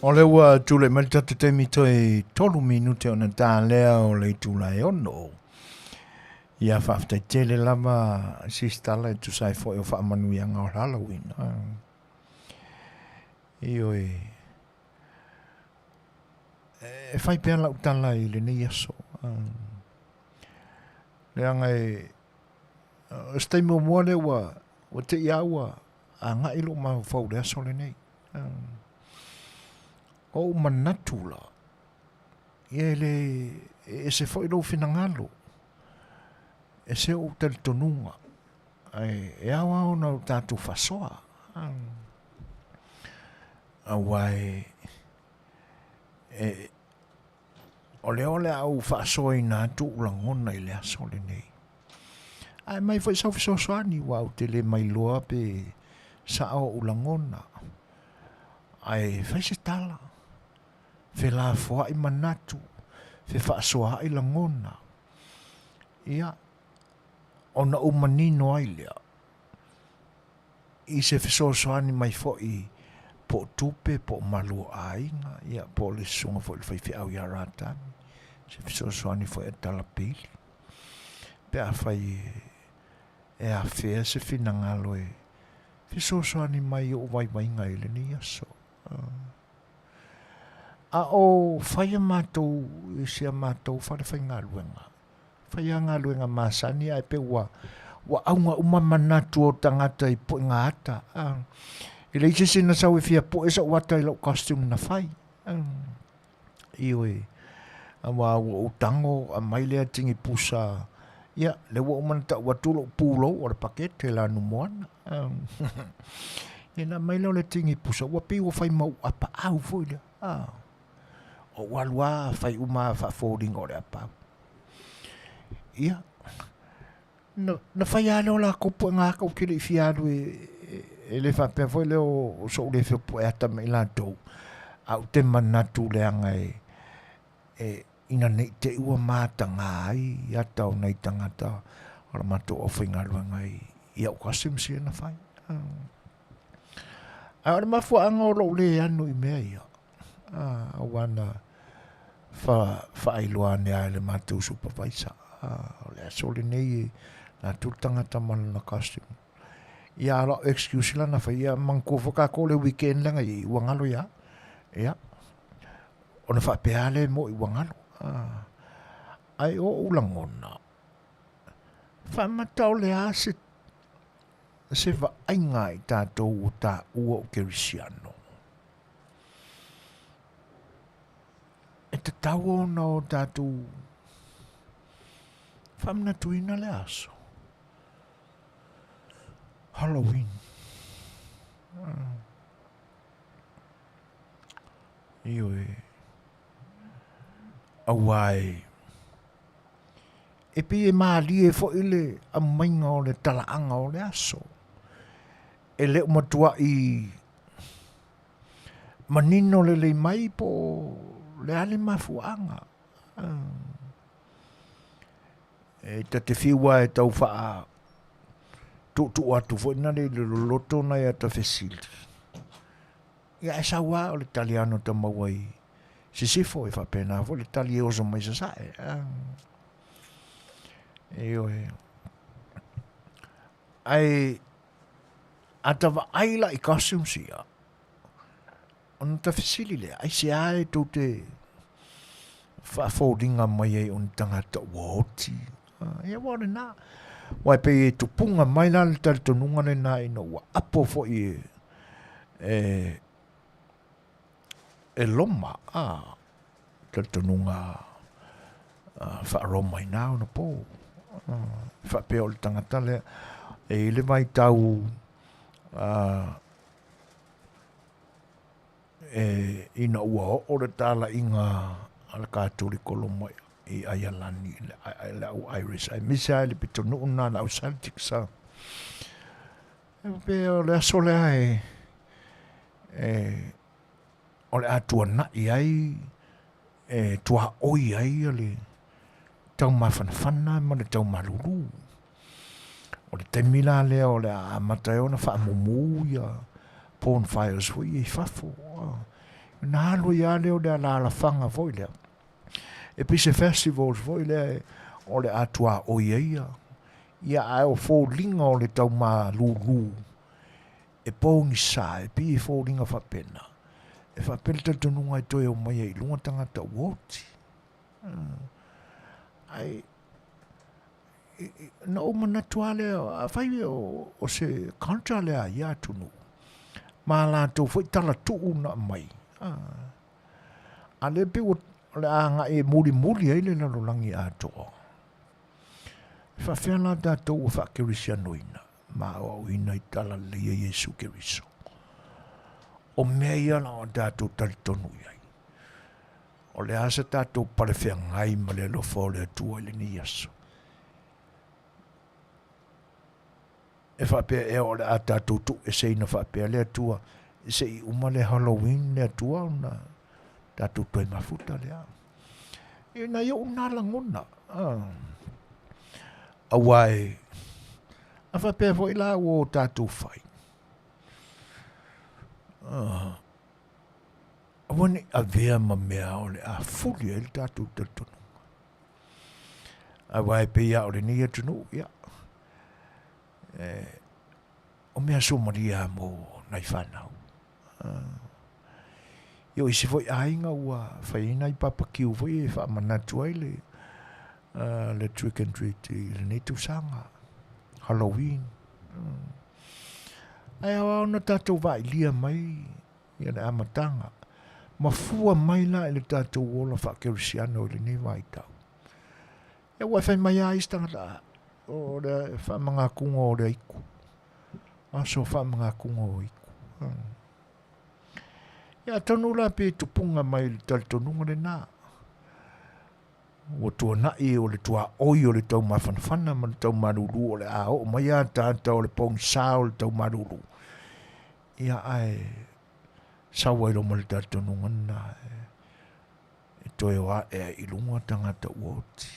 O lea ua tulai mai le tatou taimi toe 3 minute ona ta lea o le itula e 6. Ia faafetai tele lava Sistala e tusa ai foi o faamanuiaga o le Halloween. Ioe. E fai pea lau tala i lenei aso. Leaga e o se taimi muamua lea ua ua te i lava ua agai lou mafaufau i le aso lenei. O ou manatu la, ia e le e ese foi lou finagalo, ese ou talitonuga, ae e ao lava ona o tatou faasoa. Aua e, e o lea o le a ou faasoaina atu ou lagona i le aso lenei. Ae aumai foi sau fesoasoani aua ou te le mailoa pe sao ou lagona. Ae fai se tala, felafoai manatu, fefaasoaai lagona. Ia, ona ou manino ai lea i se fesoasoani mai foi po o tupe po o malu o aiga, ia po o le susuga foi i le faifeau ia Ratani, se fesoasoani foi a Tala Pili. Pe afai e afea se finagalo e fesoasoani mai i ou vaivaiga i lenei aso. A o fai a matou i si a matou fale faigaluega, fai a galuega masani ae pei ua ua auga uma manatu o tagata i puega ata. E leai se isi na sau e fia pue so'u ata i la'u costume na fai. Ioe, aua ua ou tago aumai lea tini pusa, ia, lea ua uma ona tau atu lou pulou o le pakete lanumoana. Ia ona aumai lea o le tini pusa, ua pei ua fai ma ou apaau foi lea. Ou alu lava fai uma faafoliga o le apaau. Ia, Na fai lava lea o latou puega ata ou te le i fia alu e le faapea foi lea o so'u le fia pue ata ma i latou, ae ou te manatu leaga e ina ne i te i ua mataga ai ata o nai tagata o le matou aufaigaluega i au customs ia na fai. Ae o le mafuaaga o lou le anu i mea ia, aua na faailoa ane lava e le matou supervisor, o le aso lenei e alu atu le tagata ma lana costume. Ia a o lau excuse la na fai, ia manatua foi tatou le weekend lea na i ai, ua galo ia. Ia, ona faapea lava lea e moni ua galo. Ae o ou lagona, faamata o le a se se vaaiga a i tatou ua taua o Kerisiano? E tatau ona o tatou faamanatuina le aso Halloween. Ioe. Aua e e pei e malie foi le aumaiga o le talaaga o le aso. E le o matuai manino lelei mai po o le a le mafuaaga. E ta te fiu lava e tau faa tuutuu atu foi lena i le loloto nai ata fesili. Ia ae sau lava o le tali ano ta maua i sisifo e faapena foi le tali e oso mai sasae. Ioe. Ae a ta vaai la i costumes ia, ona ta fesili lea, aisea e tou te faafoliga mai ai o ni tagata ua oti? Ia aua o lena. Aua e pei e tupuga mai la le talitonuga lena ina ua apo foi e, e, e Roma, a, talitonuga faa-Roma i na ona po. E faapea o le tagata lea, e i ai le vaitau e, ina ua oo le talaiga a le Katoliko Roma i Aialani, le au Irish, aemaise lava i le pitonuu lena le au Celtics. E pei o le aso lea e, e o le a tuanai ai e tuaoi ai le taumafanafana ma le taumalulu. O le taimi la lea o le a amata ai ona faamumu ia bonfires foi ia i fafo. Ona alu ai lava lea o le alaalafaga foi lea. E pei se festivals foi lea o le a tuaoi ai ia, ia ae o foliga o le taumalulu e pogisa, e pei e foliga faapena, e faapea le talitonuga e toe omai ai i luga tagata ua oti. Ae na ou manatu lava lea, afai o se culture lea a ia atunuu, ma latou foi talatuu na aumai, a lea pei o le a agai e mulimuli ai le lalolagi atoa. E faafefea la tatou ua faakerisianoina ma aoaoina i talalelei a Iesu Keriso? O mea ia la o tatou talitonu i ai. O le a se tatou palefeagai ma le alofa o le Atua i lenei aso? E faapea ea o le a tatou tuueseina faapea le Atua se i uma le Halloween le Atua ona tatou toe mafuta lea. E nai ou nā lagona. Aua e, a faapea foi la ua o tatou fai. Aua ne i avea ma mea o le a fuli ai le tatou talitonuga. Aua e pei lava o lenei atunuu, ia, e, o mea suamalie lava mo nai fanau. Ia o isi foi aiga ua fai ai nai papakiu foi e faamanatu ai le, le trick and treat i lenei tausaga, Halloween. Ae ao lava ona tatou vaailia mai ia le amataga, ma fua mai la i le tatou ola faakerisiano i lenei vaitau. Ia ua e fai mai lava isi tagata, o le faamagatuga o le aiku, aso faamagatuga o aiku. Ia atonu la pe tupuga mai i le talitonuga lena. Ua tuanai o le tuaoi o le taumafanafana ma le taumalulu o le a oo mai ataata o le pogisa o le taumalulu. Ia ae sau ai loma le talitonuga lena e toe o ae ai i luga tagata ua oti.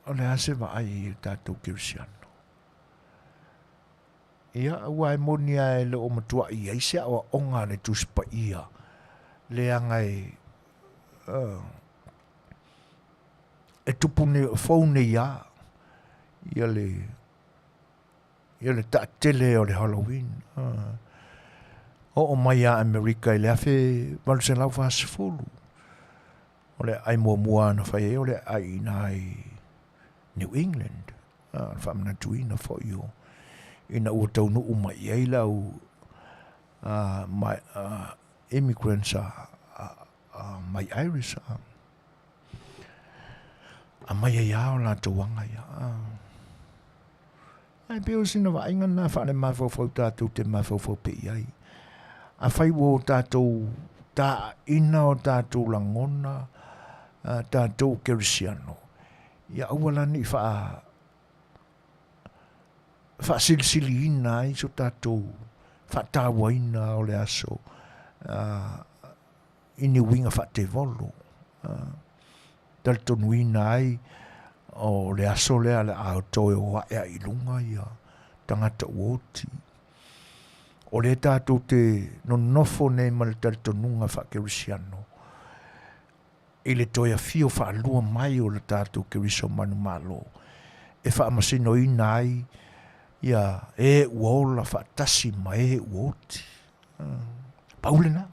O le a se vaai i o tatou kerisiano? Ia, aua e moni lava e le o matuai i ai se aoaoga a le Tusi Paia leaga e e tupu nei, fou nei lava ia le ia le taatele o le Halloween. Oo mai ia Amerika i le 1840, o le aai muamua na fai ai o le aai i ina i New England. Le faamanatuina foi o ina ua taunuu mai i ai le au immigrants a mai Irish. Aumai ai lava o latou aga ia. Ae pei o sina vaaiga lena faale-mafaufau tatou te mafaufau pea i ai. Afai ua o tatou taina o tatou lagona, tatou kerisiano, ia aua la ne i faa faasilisiliina ai so tatou faatauaina o le aso i ni uiga faatevolo, talitonuina ai o le aso lea o le a toe o ae ai i luga ia tagata ua oti. O lea tatou te nonofo nei ma le talitonuga faakerisiano i le toe afio faalua mai o le tatou Keriso manumalo e faamasinoina ai ia e ua ola faatasi ma e ua oti. Pau lena.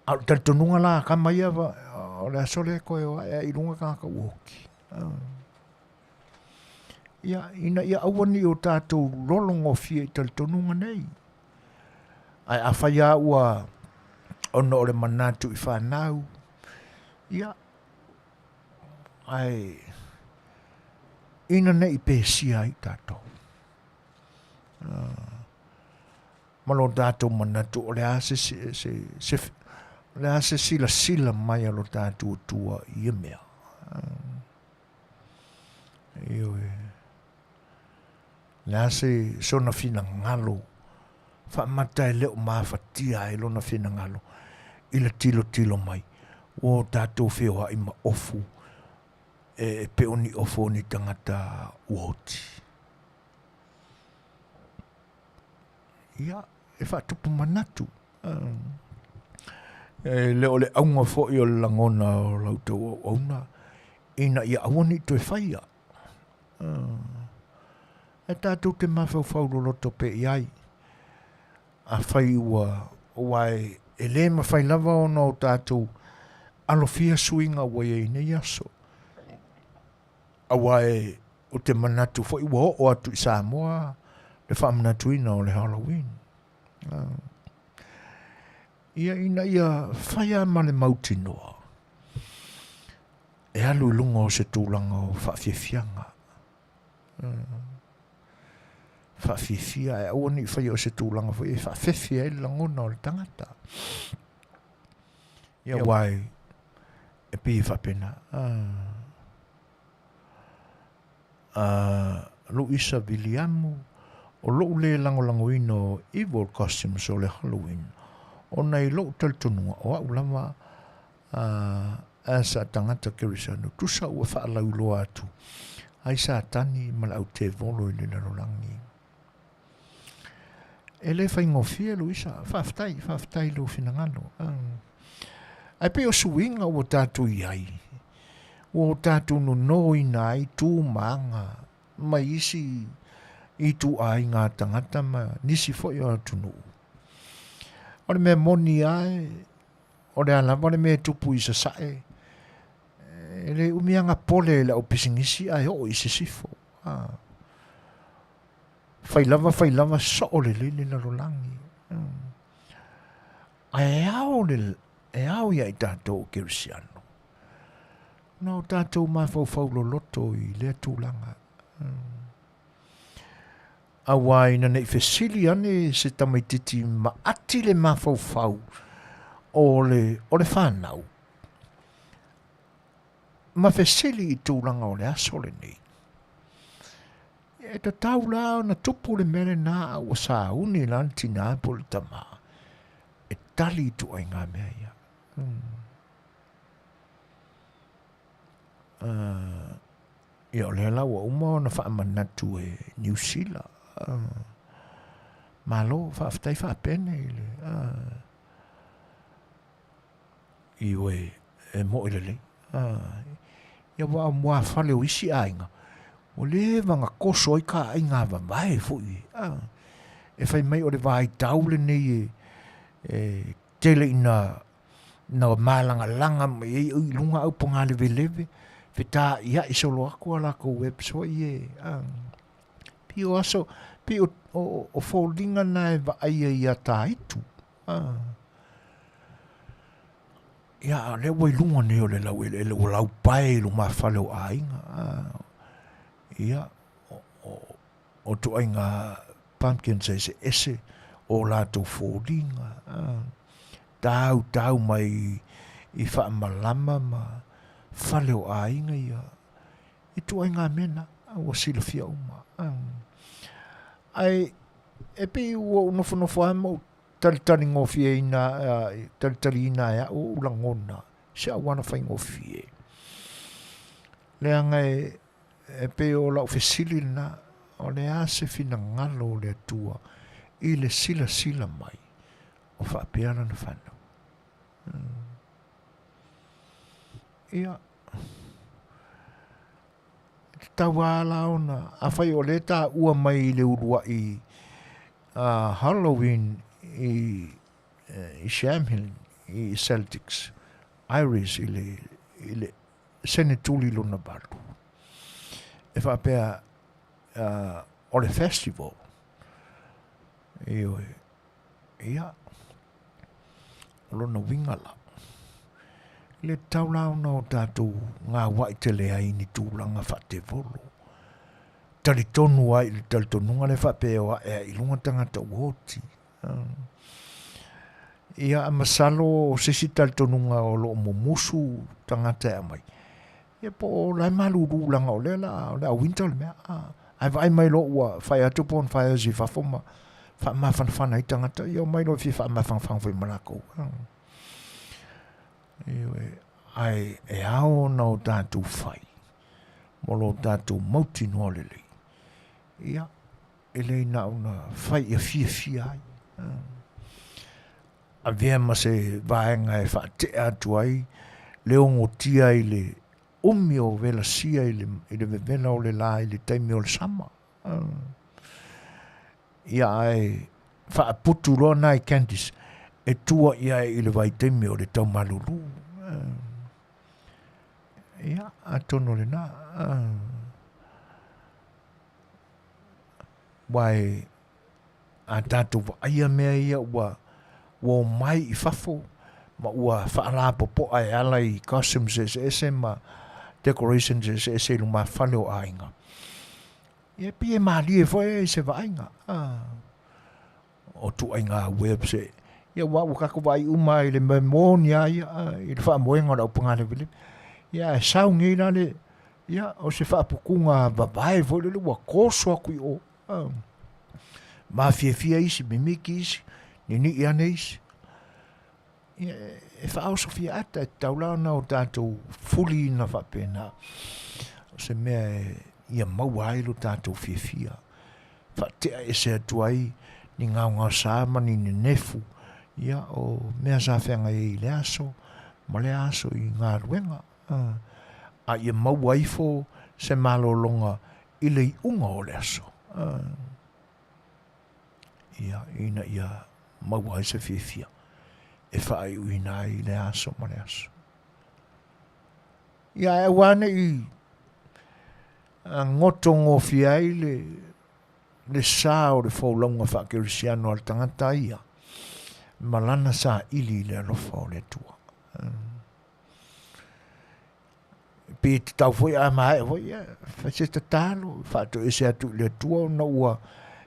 A o le talitonuga la a kama ia, o le aso lea e toe o ae ai i luga tagata ua oti. Ia, ina ia aua ne i o tatou lologofie i talitonuga nei. Ae afai lava ua ona o le manatu i fanau, ia, ae ina ne i pesia ai tatou. Ma lo tatou manatu o le a se, se, se, se, o le a se silasila mai a lo tatou Atua i ia mea. Ioe. Le a se sona finagalo faamata e le o mafatia ai lona finagalo i le tilotilo mai ua o tatou feoai ma ofu e pei o ni ofu o ni tagata ua oti. Ia, e faatupu manatu. E le o le auga foi o le lagona o la outou auauna ina ia aua ne i toe faia. Ae tatou te mafaufau loloto pea i ai, afai ua, aua e le mafai lava ona o tatou alofia suiga ua i ai nei aso. Aua e, ou te manatu foi ua oo atu i Samoa le faamanatuina o le Halloween. Ia ina ia fai lava ma le mautinoa e alu i luga o se tulaga o faafiafiaga. Faafiafia ae aua ne i faia o se tulaga foi e faafefe ai le lagona o le tagata. Ia aua e pei e faapena. A Luisa Viliamu, o lou le lagolagoina o evil costumes o le Halloween, ona i lou talitonuga o au lava as a tagata Kerisano, tusa ua faalauiloa atu ai Satani ma le au tevolo i le lalolagi. E le faigofie Luisa, faafetai, faafetai i lou finagalo. Ae pei o suiga ua tatou i ai, ua o tatou nonoina ai tu ma aga mai isi ituaiga tagata ma nisi foi o atunuu. O le mea moni lava, o le a lava le mea e tupu i Sasae, e le umi lava ona pole e le au pisinisi ae oo i sisifo. Fai lava fai lava soo lelei le lalolagi. Ae ao le e ao ia i tatou o Kerisiano ona o tatou mafaufau loloto i lea tulaga. Aua ina nei fesili ane se tamaititi maati le mafaufau o le, o le fanau, ma fesili i tulaga o le aso lenei. E tatau la ona tupu le mea lenā a ua sauni la le tinā po o le tamā e tali i ituaiga mea ia. Ia o lea la ua uma ona faamanatu e Niu Sila. Malo, faafetai faapene i le Ioe, e moe lelei. Ia aua o muafale o isi aiga, ua leva ona toso ai ka aiga vavae foi. E fai mai o le vaitau lenei e tele ina na malagalaga mai ai i luga au pogaleveleve, feta'ia'i solo atu a latou webs foi ie. Pei o aso, pei o foliga na e vaaia ia Tāitu. Ia, a o lea ua i luga nei o le laueleele, ua laupae i lumafale o aiga. Ia, o ituaiga pumpkins eseese o latou foliga, tautau mai i faamalama ma fale o aiga ia, ituaiga mea na ua silafia uma. Ae e pei ua ou nofonofo lava ma ou talitaligofieina, talitaliina e au ou lagona i se auala faigofie. Leaga e, e pei o lau fesili lena, o le a se finagalo o le Atua i le silasila mai o faapea lana fanau? Ia, e tatau lava la ona, afai o lea e taua mai i le uluai Halloween i Samhain i Celtics, Irish i le, i le Senetuli lona valu, e faapea o le festival, ioe, ia, O lona uiga la, e le tatau la ona o tatou gauai tele ai i ni tulaga faatevolo. Talitonu ai i le talitonuga lea faapea e o ae ai i luga tagata ua oti. Ia, masalo o se isi talitonuga o lo o mumusu tagata e aumai, ia po o la e malulu leaga o lea la o le a winter le mea. Ae vaai mai loa ua fai atu bonfires i fafo ma faamafanafana ai tagata, ia omai loa e fia faamafanafana foi ma lakou. Ioe, ae e ao ona o tatou fai mo lo tatou mautinoa lelei. Ia, e le na ona fai ia fiafia ai. Avea ma se vaega e faatea atu ai le ogotia i le umi o velasia i le vevela o le la i le taimi o le sama. Ia ae faaputu loa nai candies e tua i ai i le vaitaimi o le taumalulu. Ia, atonu o lena. Aua e a tatou vaaia mea ia ua ua omai i fafo ma ua faalapopoa e ala i costumes eseese ma decorations eseese i lumafale o aiga. Ia e pei e malie foi i se vaaiga. O ituaiga webs e ia aua ua tatou vaai uma i le mea moni lava ia i le faamoega o le aupagaleveleve. Ia ae sau nei la le ia o se faaputuga vavae foi lele ua toso atu i o. Mafiafia isi, mimiti isi, ninii ane isi. Ia e faaoso fiaata, e tatau la ona o tatou fuliina faapena. O se mea e ia maua ai lo tatou fiafia. Faatea ese atu ai ni gaogaosa ma ni nenefu, ia o mea sa feagai ai i le aso ma lea aso i galuega. A ia maua ifo se malologa i le iuga o le aso. Ia, ina ia maua ai se fiafia e faaiuina ai i le aso ma le aso. Ia, ae aua ne i gotogofie ai le, le sa o le folauga faakerisiano a le tagata ia ma lana saili i le alofa o le Atua. Pe tatau foi a maea foi, ia, fai se tatalo, faatoese atu i le Atua ona ua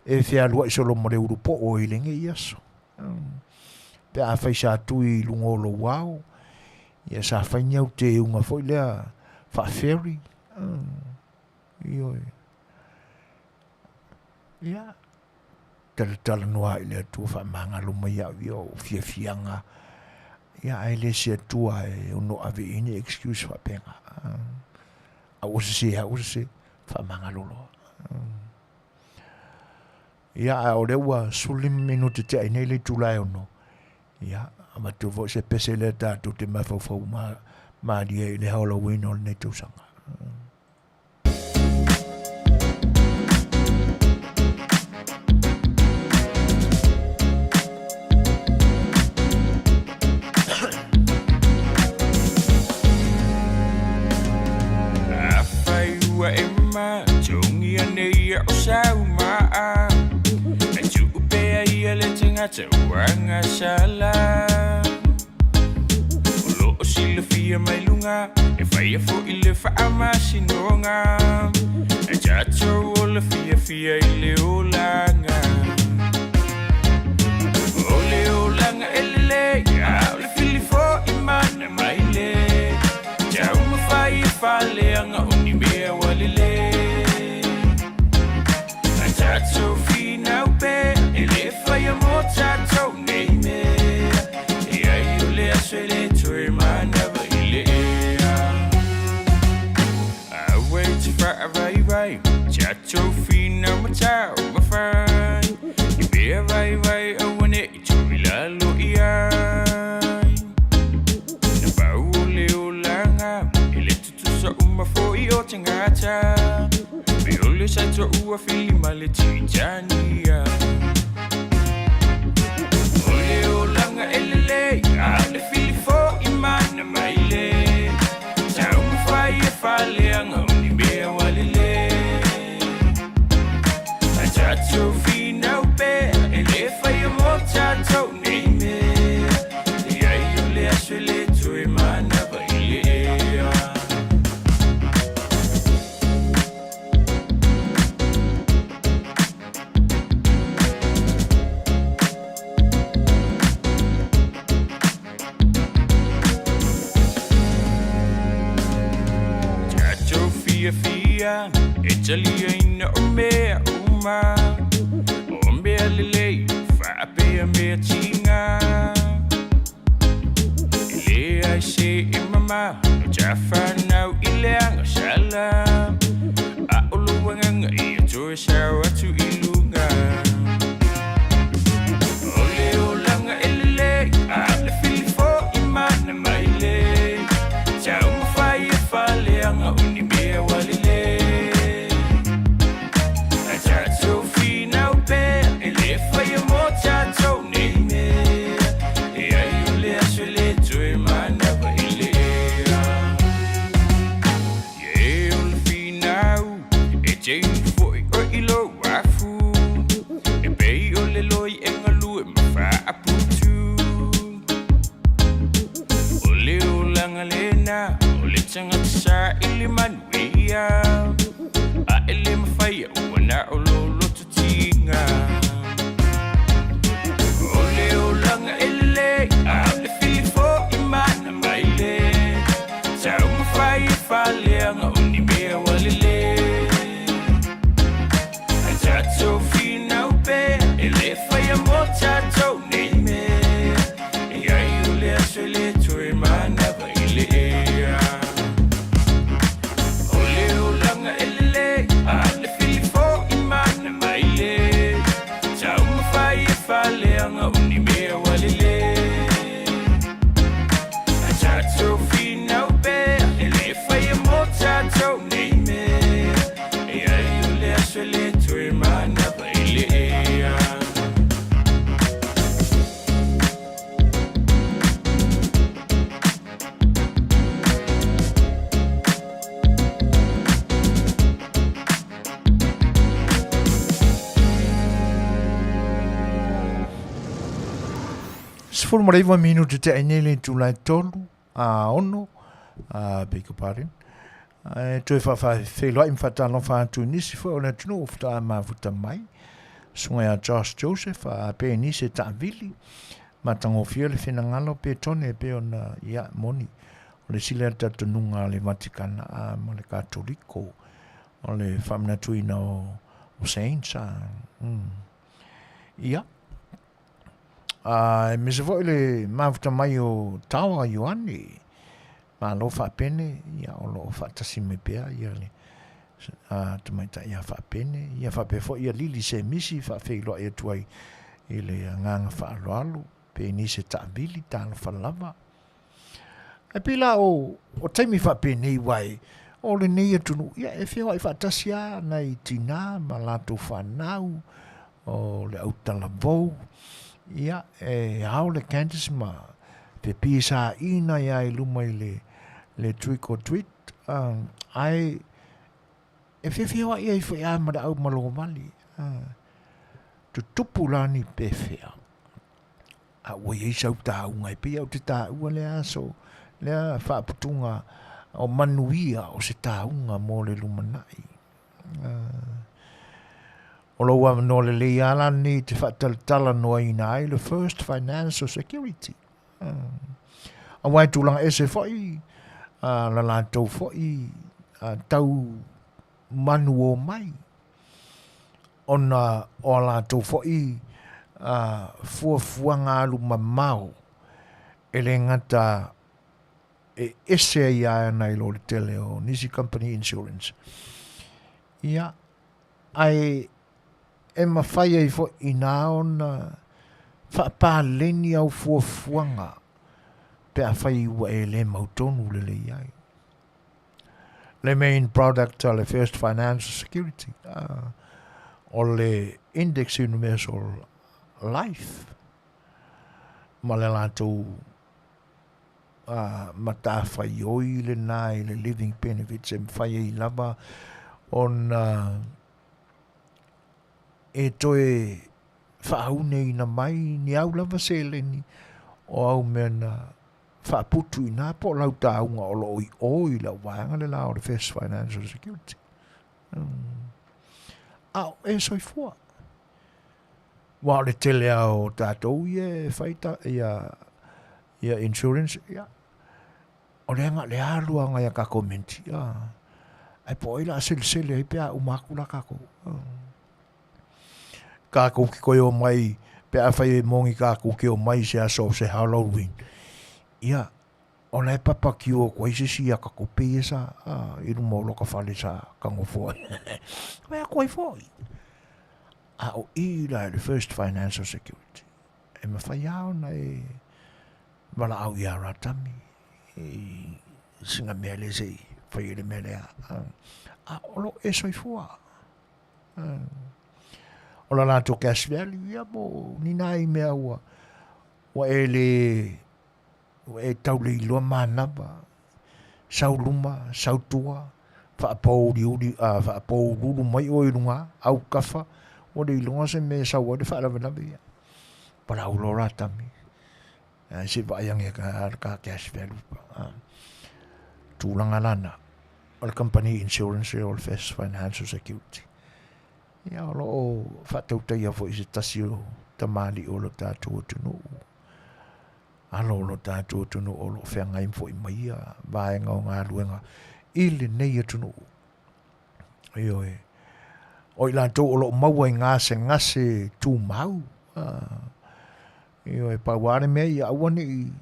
e fealuai solo ma le ulupoo i lenei aso. Pe a fai sa tui i luga o lou ao, ia sa fai ni au teuga foi lea faa-ferry. Ioe. Ia, talatalanoa i le Atua faamagalo mai au ia o fiafiaga ia ae le se Atua e ono ave i ai ni excuse faapena. A ua sese a ua sese, faamagalo loa. Ia ae o lea ua 15 minute tea ai nei le itula e 6. Ia, avatu foi se pese lea tatou te mafaufau ma malie i le Halloween o lenei tausaga. Afai ua e matogia nei ia o sau maa E tuu pea ia le tagata ua gasala O lo o silafia mai luga E faia foi le faamasinoga E tatou ola fiafia i le olaga O le olaga e lelei A o le fili foi mana mai le Taumafai e faaleaga o ni mea ua lelei A tatou finau pea e le faia mo tatou nei mea E ai o le aso e le toe manava i le ea Aua e te faavaivai tatou finau ma taumafai I mea vaivai aua ne i tuu i lalo i ai Na pau o le olaga e le Tutusa uma foi o tagata Me o le sa toua fili ma le Titania O le olaga e lelei A o le fili foi mana mai le Taumafai e faaleaga o ni mea ua lelei A tatou finau pea e le faia mo tatou nei mea Leai o le aso e le toe manava i le ea. Tatou fiafia e taliaina o mea uma O mea lelei faapea mea tiga E leai se e mama no tafanau i le agasala A o lou agaga ia toe sao atu i luga O tagata saili manuia, a e le mafaia ua na o lou loto tiga. O le olaga e lelei, a o le filifo'i mana mai le taumafai e faaleaga o ni mea ua lelei. Ae tatou finau pea e le faia mo tatou nei mea, e ai o le aso e le toe manava i le ea. O le olaga e lelei, a o le filifo'i mana mai le taumafai e faaleaga o ni mea ua lelei. Ae tatou finau pea e le faia mo tatou nei mea, e ai o le aso e le toe manava i le ea. 19 minute te ai nei le itula e tolu a ono, a beg your pardon, e toe faafeiloai ma faatalofa atu i nisi foi o le atunuu ua faatoa mafuta mai, susuga ia Josh Joseph, a pe nisi e taavili, matagofie le finagalo pe tone e pei ona, ia, moni, o le isi lea talitonuga a le Vatikana a ma le Katoliko, o le faamanatuina o, o saints, a, mm. Ia, a, aemaise foi le mafuta mai o Tawa Ioane, malo faapene, ia, o lo o faatasi mai pea ia le a, tamaitai ia faapene, ia faapea foi ia Lili Semisi faafeiloai atu ai i le agaga faaaloalo, pe nisi e taavili, talofa lava. Ae pei la o, o taimi faapenei aua e, o lenei atunuu, ia e feoai faatasi lava nai tinā ma latou fanau, o le autalavou, ia e ao le Candace ma fepi saina ia i luma i le, le trick or treat, ae e feofeoai ai foi lava ma le au malovali. Tutupu la ni pefea. A ua i ai sau tauga e pei au te taua lea aso, lea faaputuga o manuia o se tauga mo le lumanai. O lou avanoa lelei lava la lenei e te faatalatalanoaina ai le First Financial Security. Aua e tulaga ese foi la latou foi tau manu o mai, ona o a latou foi fuafuaga alu mamao e le gata e ese ai lava nai lo le tele o nisi company insurance. Ia, ae e mafai ai foi inā ona faapaleni au fuafuaga pe afai ua e le mautonu lelei ai. Le main product a le First Financial Security, o le Index Universal Life, ma le latou matafaioi lena i le living benefits e mafai ai lava ona e toe faauneina mai ni au lava seleni o au mea na faaputu i ina po o lau tauga o lo o i o i lau vaega le la o le First Financial Security. A o e soifua. Ua o le tele lava o tatou ia e fai ta, ia, ia insurance, ia, o le aga le alu lava ngai a kakou menti, a, ae po o ai o le a selesele ai pe a uma atu la kakou. Kakou ke toe omai, pe afai e moni kakou ke omai i se aso o se Halloween, ia, O la e papakio atu ai se isi aka kope ia sa i luma o loka fale sa kagofo ai. Wai atu ai foi. A o i la le First Financial Security. E mawhai lava ona e walaau i a Ratami i singa mea le se i whai e le mea lea. A o lo e soifua. O la latou cash value ia mo ni nai mea ua ua e le Ua e tauleiloa manava, sau luma, sau tua, faapouliuli, a, faapoululu mai oe i luga, aukafa, ua le iloga se mea e sau ai le faalavelave ia. Palau loa la tami. Ae se i vaai ane ka, ka cash value. Tulaga lana o le company insurance o le First Financial Security. Ia o lo o faatautaia foi se tasi o tamalii o lo tatou atunuu. Alo o lo tatou atunuu o lo o feagai foi ma ia vaega o galuega i lenei atunuu. Ioe. O i latou o lo o maua i gasegase tumau. Ioe, pau lava le mea ia aua ne i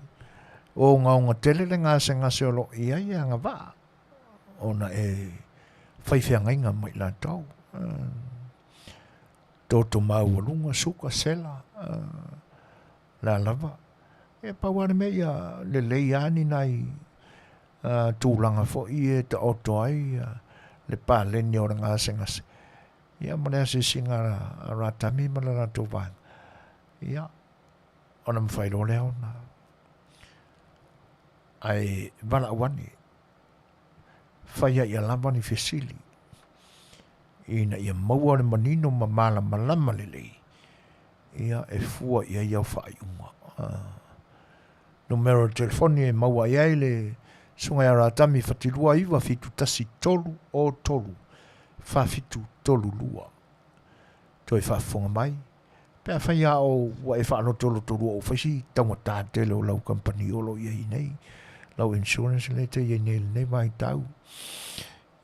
ogaoga tele le gasegase o lo o i ai e agavaa ona e fai feagaiga ma i latou. Toto maualuga, suka, sela, le a lava. E pau lava le mea ia lelei lava ni nai tulaga foi e taoto ai le paleni o le gasegase ia ma le asiasiga a Ratami ma le latou vaega ia ona mafai loa lea ona ae valaau ane faia ia lava ni fesili ina ia maua le manino ma malamalama lelei ia e fua i ai au faaiuga. Numera o le telefoni e maua i ai le Susuga ia Ratami Fatilua 971 3 03 4732. Toe faafofoga mai, pe afai lava o ua e faalotolotolua ua fai si taugata tele o lau kamupani o lo o i ai nei, lau insurance lea e te i ai nei i lenei vaitau.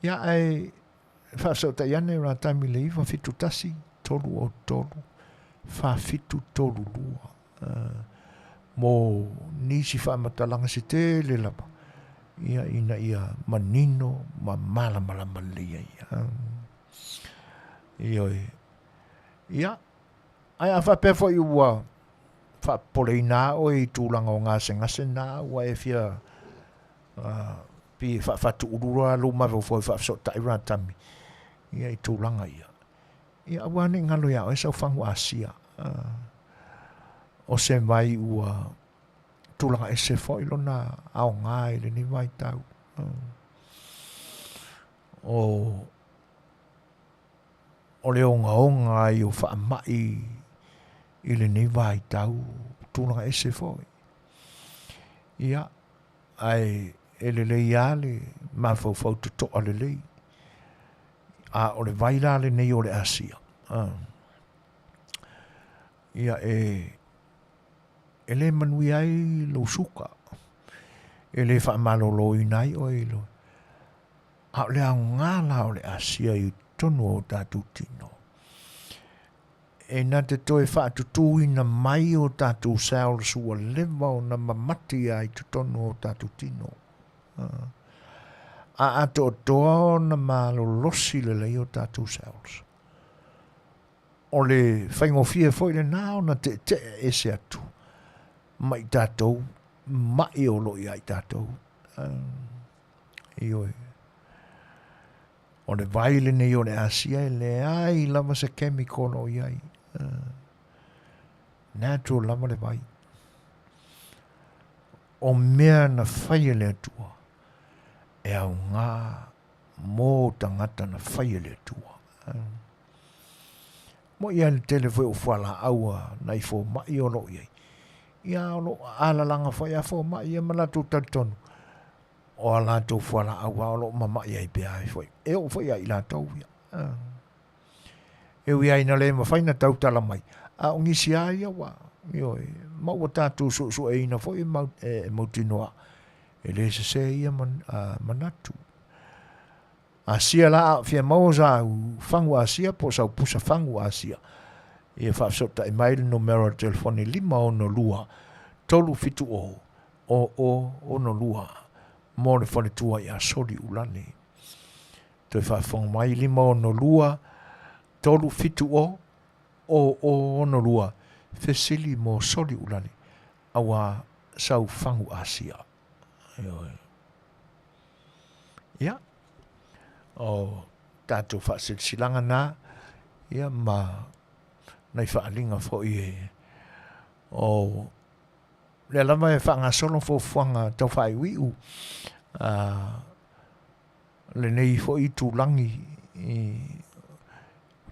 Ia, ae faafesootai ane Ratami i le 971 303 4732 mo nisi faamatalaga se tele lava ia ina ia manino ma malamalama lelei ai. Ioe. Ia, ae a faapea foi ua faapopoleina lava oe i tulaga o gasegase na ua e fia pei e faafatuulu lava lou mafaufau e faafesootai Ratami ia i tulaga ia. Ia aua ne i galo iā oe sau fagu Asia. O se vai ua tulaga ese foi lona aoga i lenei vaitau. O, o le ogaoga ai o faamai i lenei vaitau, tulaga ese foi. Ia, ae e lelei lava le mafaufau totoa lelei. A o le vai la lenei o le Asia, ia e, e le manuia ai lou suka, e le faamaloloina ai oe i lo. A o le aoga la o le Asia i totonu o tatou tino, e na te toe faatutuina mai o tatou cells ua leva ona mamati ai totonu o tatou tino. A atoatoa ona malolosi lelei o tatou cells, o le faigofie foi lena ona teetee ese atu ma i tatou mai o lo o ia i tatou. Ioe. O le vai lenei o le Asia e leai lava se chemical o i ai. Natural lava le vai. O mea na fai e le Atua, e aoga mō tagata na fai e le Atua. Mo ia le tele foi o fualaau a nai fomai o lo o i ai. Ia o lo o alalaga foi a fomai ia ma latou talitonu o a latou fualaau a o lo o mama'i ai pea ai foi. E oo foi ia i latou ia. E ui ai ina le mafai ona tautala mai, a o nisi lava ia ua, ioe, ma ua tatou suesueina foi e, mau, e mautinoa e le sesē ia man, a, manatu. Asia la a fia maua sa au fagu Asia po o sau pusa fagu Asia. Ia faafesootai mai le numera o le telefoni 562 370 0062 mo le faletua ia Soliulale. Toe faafofoga mai 562 370 0062 fesili mo Soliulale auā sau fagu Asia. Ioe. Ia, o tatou faasilasilaga na, ia ma nai faaaliga foi e o lea lava e faagasolo fuafuaga tau faaiuiu a lenei foi itulagi i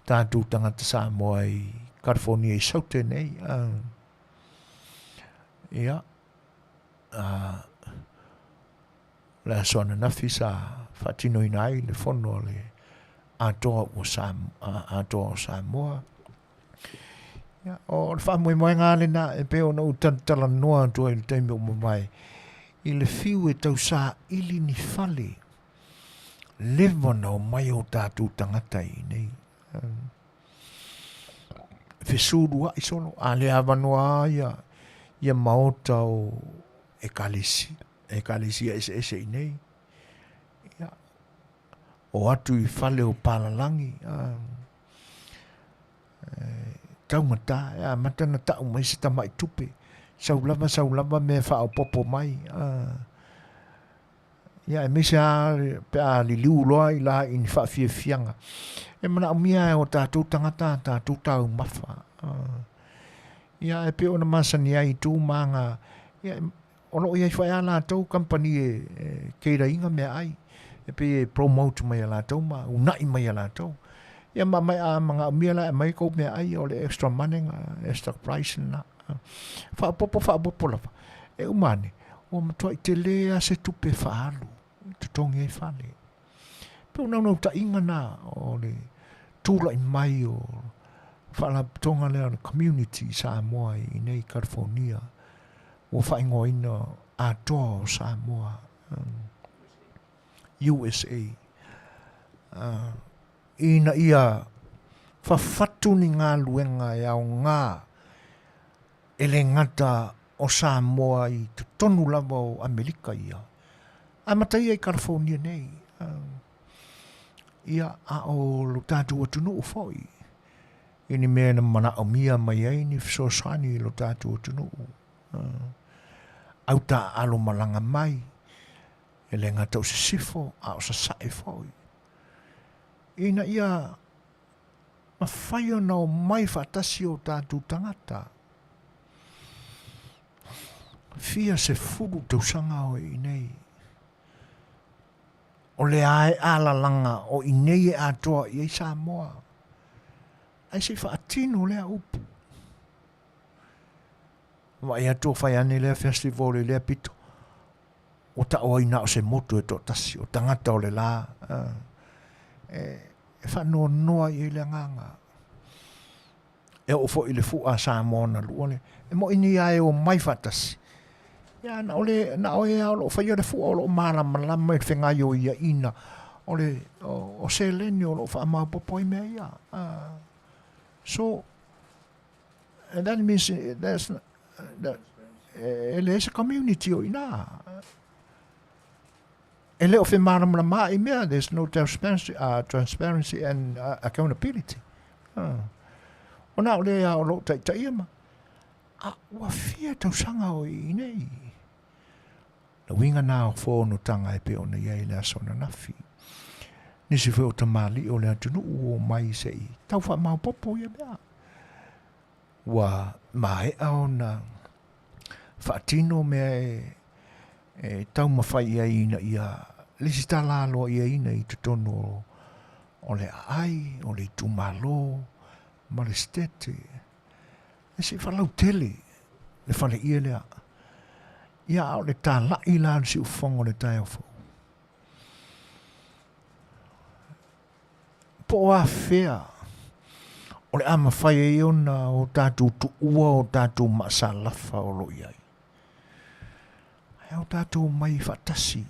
tatou tagata Samoa i California i Saute nei. Ia, Le aso ananafi sa faatinoina ai le fono a le Atoa ua Atoa o Samoa. Ia, o le faamoemoega lava lena e pei ona ou talatalanoa atu ai i le taimi ua mavae, i le fiu e tausaili ni fale leva ona omai o tatou tagata i inei. Fesulua'i solo, a le avanoa lava ia, ia maota o ekalesi, ekalesia eseese i nei. Ia, o atu i fale o palalagi, taugata, e amata ona tau mai se tamai tupe, sau lava sau lava mea e faaopoopo mai. Ia aemaise lava pe a liliu loa i la i ni faafiafiaga, e manaomia e o tatou tagata a tatou taumafa. Ia ae pei ona masani ai i tu ma aga, ia o lo o i ai foi lava latou kamupani e cater ina meaai, e pei e promote mai e latou ma uunai mai e latou. Ia ma aumai a manaomia la e aumai kou meaai, o le extra money lena, extra price lena. Faaopoopo faaopoopo lava, e uma ane, ua matuai tele lava se tupe e faaalu e totogi ai fale. Pei o naunautaiga na o le tulai mai o faalapotopotoga lea o le community i Samoa i inei i California ua faaigoaina Atoa o Samoa USA ina ia fafatu ni galuega e aoga e le gata o Samoa i totonu lava o Amerika ia, amata ia i California nei, ia, a o lo tatou atunuu foi, i ni mea na manaomia mai ai ni fesoasoani i lo tatou atunuu. Au taaalo malaga mai, e le gata o sisifo, a o sasae foi. Ina ia mafai ona omai faatasi o tatou tagata. Fia 10 tausaga o i nei. O le ae alalaga o i nei e atoa i ai Samoa. Ae se i faatino lea upu. Vaai atu o fai ane lea festival i lea pito. Ua tau ai na o se motu e toatasi, o tagata o le la. E, e faanoanoa i ai le agaga. E oo foi i le fua a Samoa na lua le, e moi nei a e omai faatasi. Ia, na o le, na o e a o loo faia le fua o loo malamalama i le fegaioiaina o le, o, o seleni o loo faamaopopo ai mea ia. So, and that means there's, that, e leai se community o ina. E le o femalamalama i mea, there's no transparency, transparency and accountability. Ona o le a o loo taitaia ma, a ua fia tausaga o i nei. Le uiga na o fonotaga e pei ona i ai le aso ananafi. Nisi foi o tamalii o le atunuu ua omai se i tau faamaopoopo ia mea. Ua maea ona faatino mea e, e taumafai i ai ina ia lesitala aloaiaina i totonu o, o le aai, o le itumalo ma le sitete. E se i faalautele le faleie lea. Ia, a o le talai la o le siufofoga o le taeao fou. Po o afea o le a mafai ai ona o tatou tuua o tatou maasalafa o lo o i ai. Ae o tatou omai faatasi.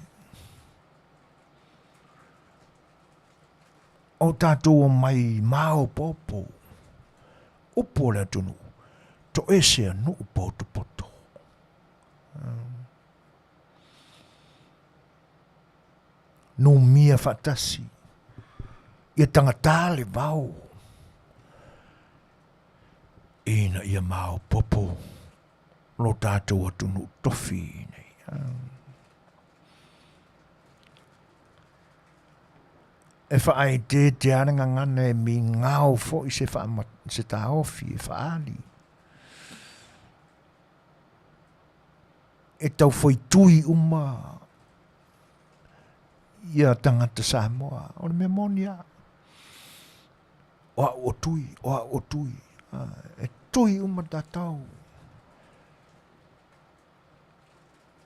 O tatou omai maopoopo. Upu o le atunuu, toese a nuu potopoto. Numia faatasi, ia tagata le vao, ina ia maopoopo lo tatou atunuu tofi nei. E faaeteete lava le gagana e migao foi se, faama, se taofi e faaali. E taufaitui uma ia tagata Samoa. O le mea moni lava. O au o Tui, o au o Tui. E tui uma tatou.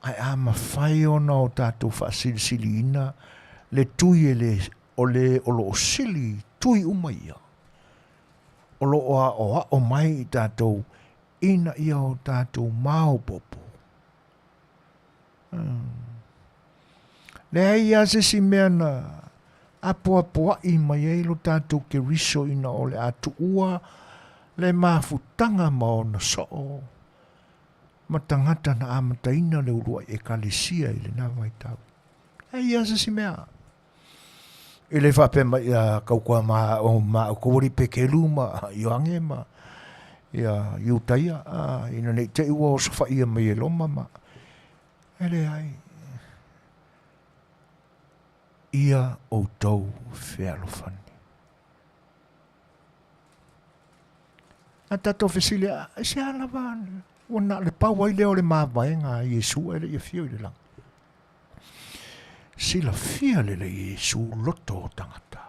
Ae a mafai ona o tatou faasilisiliina le tui e le, o le o lo o sili tui uma ia, o lo o aʻoaʻo mai i tatou ina ia o tatou maopoopo. Leai lava se isi mea na apoapoai mai ai lo tatou Keriso ina o le a tuua le mafutaga ma ona soo ma tagata na amataina le uluai Ekalesia i lena vaitau. Leai lava se isi mea. E le faapea mai ia kaukoa ma o ma o koualii Pekelu ma Ioane ma ia Iutaia a, ina nei te i ua osofaia mai e Roma ma e leai. Ia outou fealofani. A tatou fesili, e se a lava ua na o le pau ai lea o le mavaega a Iesu ae le i afio i le lagi. Silafia lelei e Iesu loto o tagata.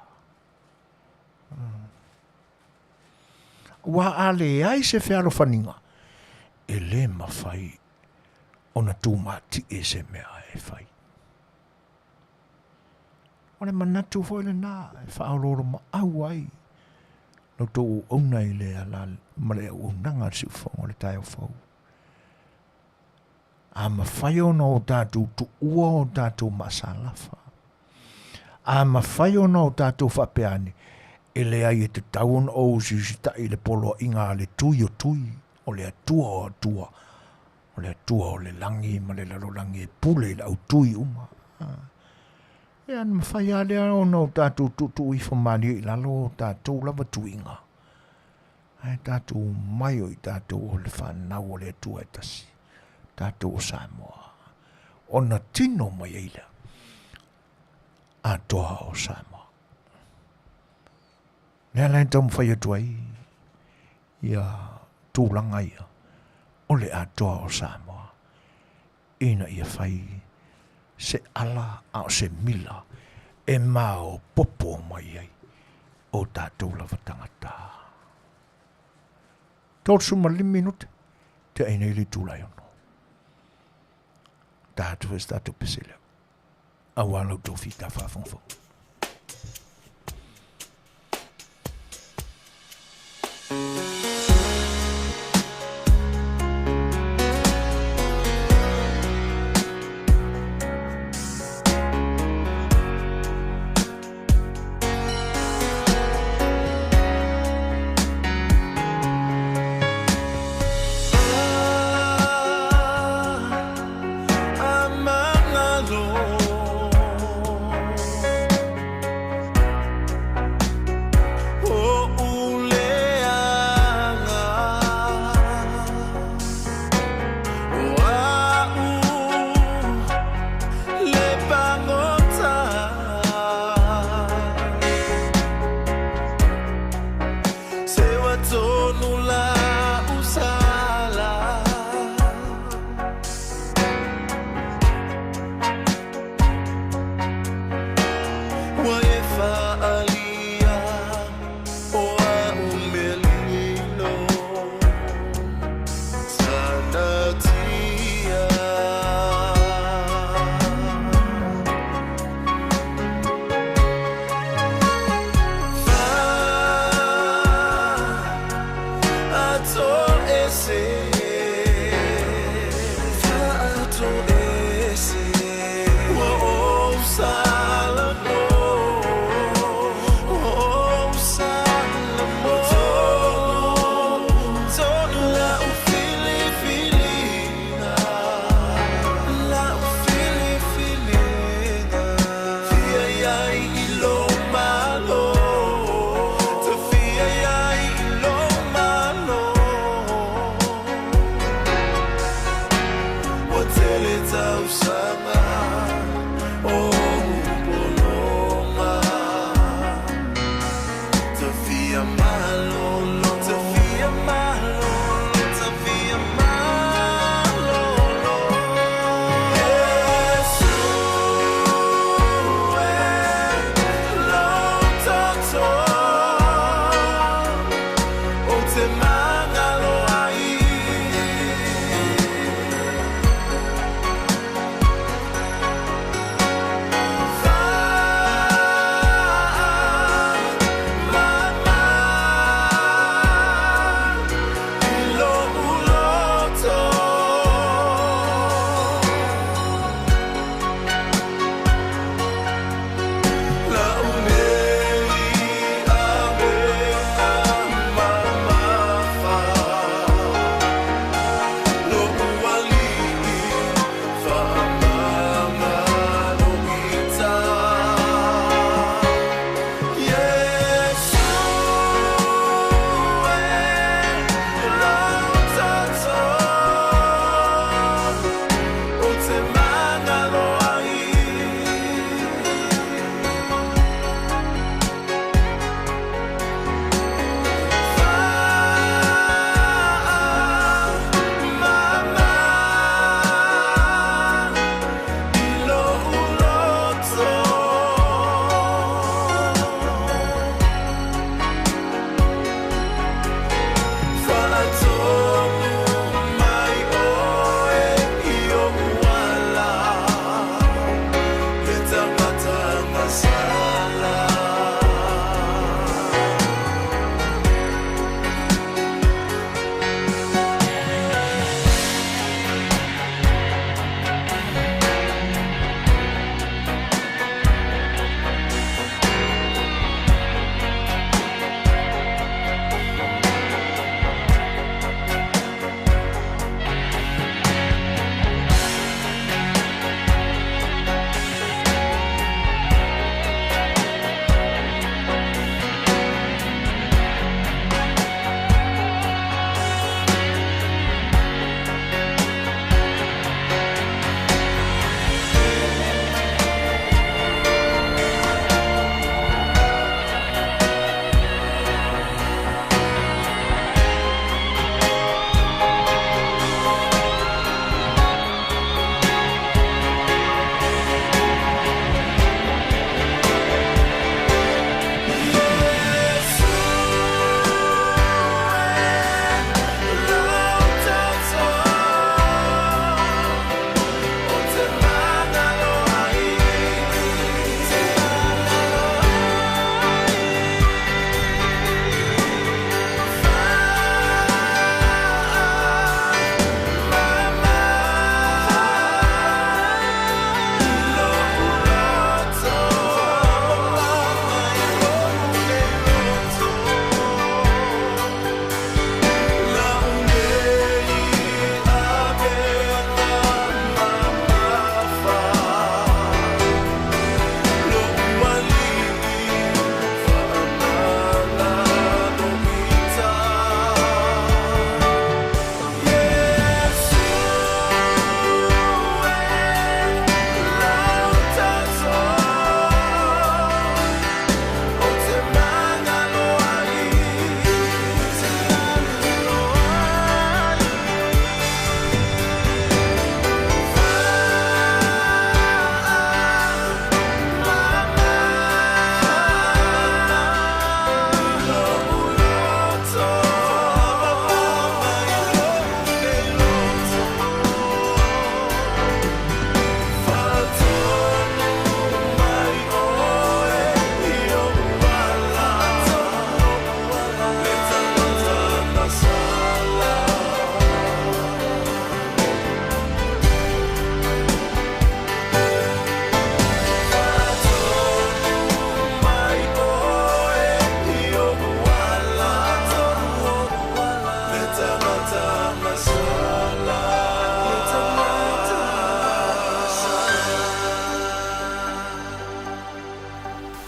Aua a leai se fealofaniga, e le mafai ona tumatie se mea e fai. O le manatu foi lena e faaoloolomaau ai la outou auauna i le ala ma le auaunaga a le siufofoga o le taeao fou. A mafai ona o tatou tuua o tatou maasalafa, a mafai ona o tatou faapea ane, e leai e tatau ona ou usiusitai i le poloaiga a le Tui o Tui, o le Atua o Atua, o le Atua o le lagi ma le lalolagi e pule i le au tui uma. Ia, na mafai lava lea ona o tatou tuutuu ifo malie i lalo o tatou lava tuiga. Ae tatou omai o i tatou o le fanau o le Atua e tasi, tatou o Samoa. Ona tino mai ai lea atoa o Samoa. Lea la e taumafai atu ai ia tulaga ia o le atoa o Samoa ina ia fai se ala a o se mila e maopoopo mai ai o tatou lava tagata. 35 minute te ai nei le itula e 6. Tatou foi se tatou pese lea. Aua la outou fita faafogafoga.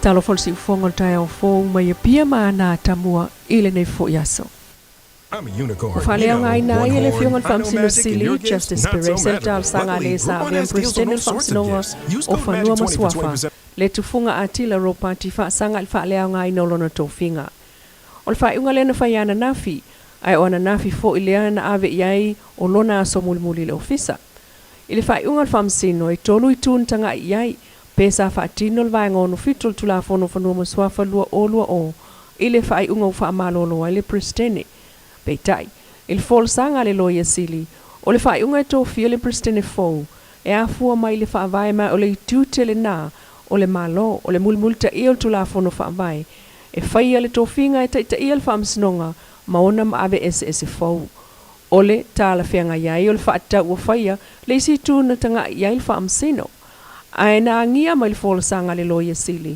Talofa o le siufofoga o le taeao fou mai Apia ma ana atamua i lenei foi aso. Ua faaleaogaina ai e le Afioga i le Faamasino Sili, Justice Perese le talosaga a le sa avea ma Peresetene o le Faamasinoga o Fanua ma Suafa, le tufuga Atila Ropati faasaga i le faaleaogaina o lona tofiga. O le faaiuga lea na faia ananafi, ae o ananafi foi lea na ave i ai o lona aso mulimuli i le ofisa. I le faaiuga a le Faamasino, e tolu itu na taga'i i ai, pe sa faatino le Vaega 67 o le Tulafono o Fanua ma Suafa 2020 i le faaiuga ua faamalolo ai le Peresetene. Peitai, i le folasaga a le Loia Sili, o le faaiuga e tofia le Peresetene fou, e afua mai i le Faavae ma o le itiute lena o le Malo, o le mulimulitaia o le Tulafono Faavae, e faia le tofiga e taitaia le Faamasinoga ma ona maave eseese fou. O le talafeagai ai o le faatatau ua faia le isi itu na taga'i i ai le Faamasino. Ae na agia mai le folasaga a le Loia Sili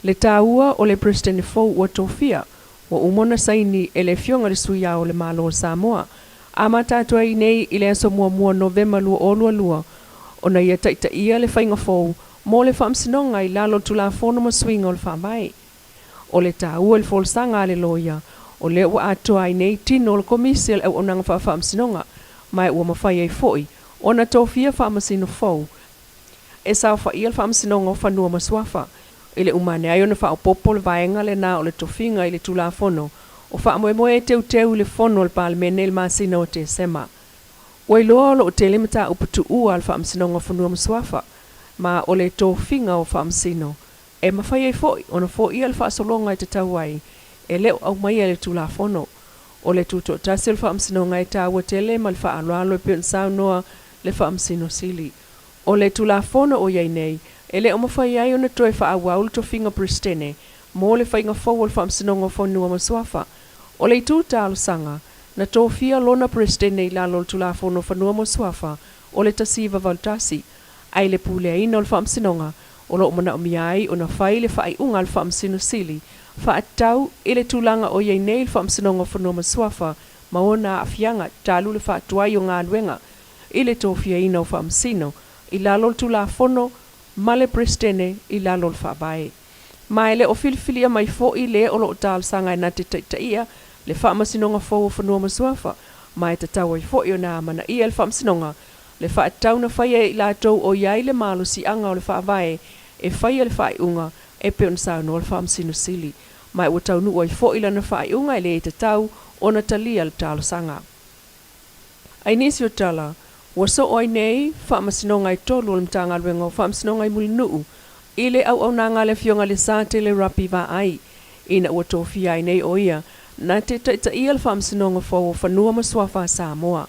le taua o le Peresetene fou ua tofia, ua uma ona saini e le Afioga i le Sui Ao o le Malo o Samoa, amata atu ai nei i le aso muamua Novema 2022, ona ia taitaia le faiga fou mo le Faamasinoga i lalo o le Tulafono ma Suiga o le Faavae. O le taua i le folasaga a le loia, o lea ua atoa ai nei tino o le Komisi o le Auaunaga Faafaamasinoga, ma ua mafai ai foi ona tofia faamasino fou e saofaia le Faamasinoga o Fanua ma Suafa. I le uma ane ai ona faaopoopo le vaega lena o le tofiga i le Tulafono o faamoemoe e teuteu i le Fono a le Palemene i le masina o Tesema. Ua iloa o lo o tele mataupu tuua a le Faamasinoga o Fanua ma Suafa, ma o le tofiga o faamasino E mafai ai foi ona foia le faasologa e tatau ai e le o aumaia i le Tulafono. O le tutoatasi o le Faamasinoga e taua tele ma le faaaloalo e pei ona saunoa le Faamasino Sili. O le Tulafono o i ai nei, e le o mafai ai ona toe faaauau le tofiga Peresetene mo le faiga fou o le Faamasinoga o Fanua ma Suafa. O le itu talosaga, na tofia lona Peresetene i lalo o le Tulafono o Fanua ma Suafa o le 1981, Ae i le puleaina o le Faamasinoga, o lo o manaomia ai ona fai le faaiuga a le Faamasino Sili faatatau i le tulaga o i ai nei le Faamasinoga o Fanua ma Suafa ma ona aafiaga talu le faatuai o galuega i le tofiaina o Faamasino i lalo o le Tulafono ma le Peresetene i lalo o le Faavae. Ma e le o filifilia mai foi le o lo o talosaga e na te taitaia le Faamasinoga fou o Fanua ma Suafa, ma e tatau ai foi ona amanaia e le Faamasinoga le faatatau na faia e i latou o i ai le malosiaga o le Faavae e faia le faaiuga e pei ona saunoa le Faamasino Sili, ma ua taunuu ai foi lana faaiuga e le tatau ona talia le talosaga. I nisi o tala, ua soo ai nei faamasinoga e tolu o le Matagaluega o Faamasinoga i Mulinuu i le auaunaga a le Afioga i le Satele Rapi Vaai ina ua tofia ai nei o ia na te taitaia le Faamasinoga fou o Fanua ma Suafa a Samoa.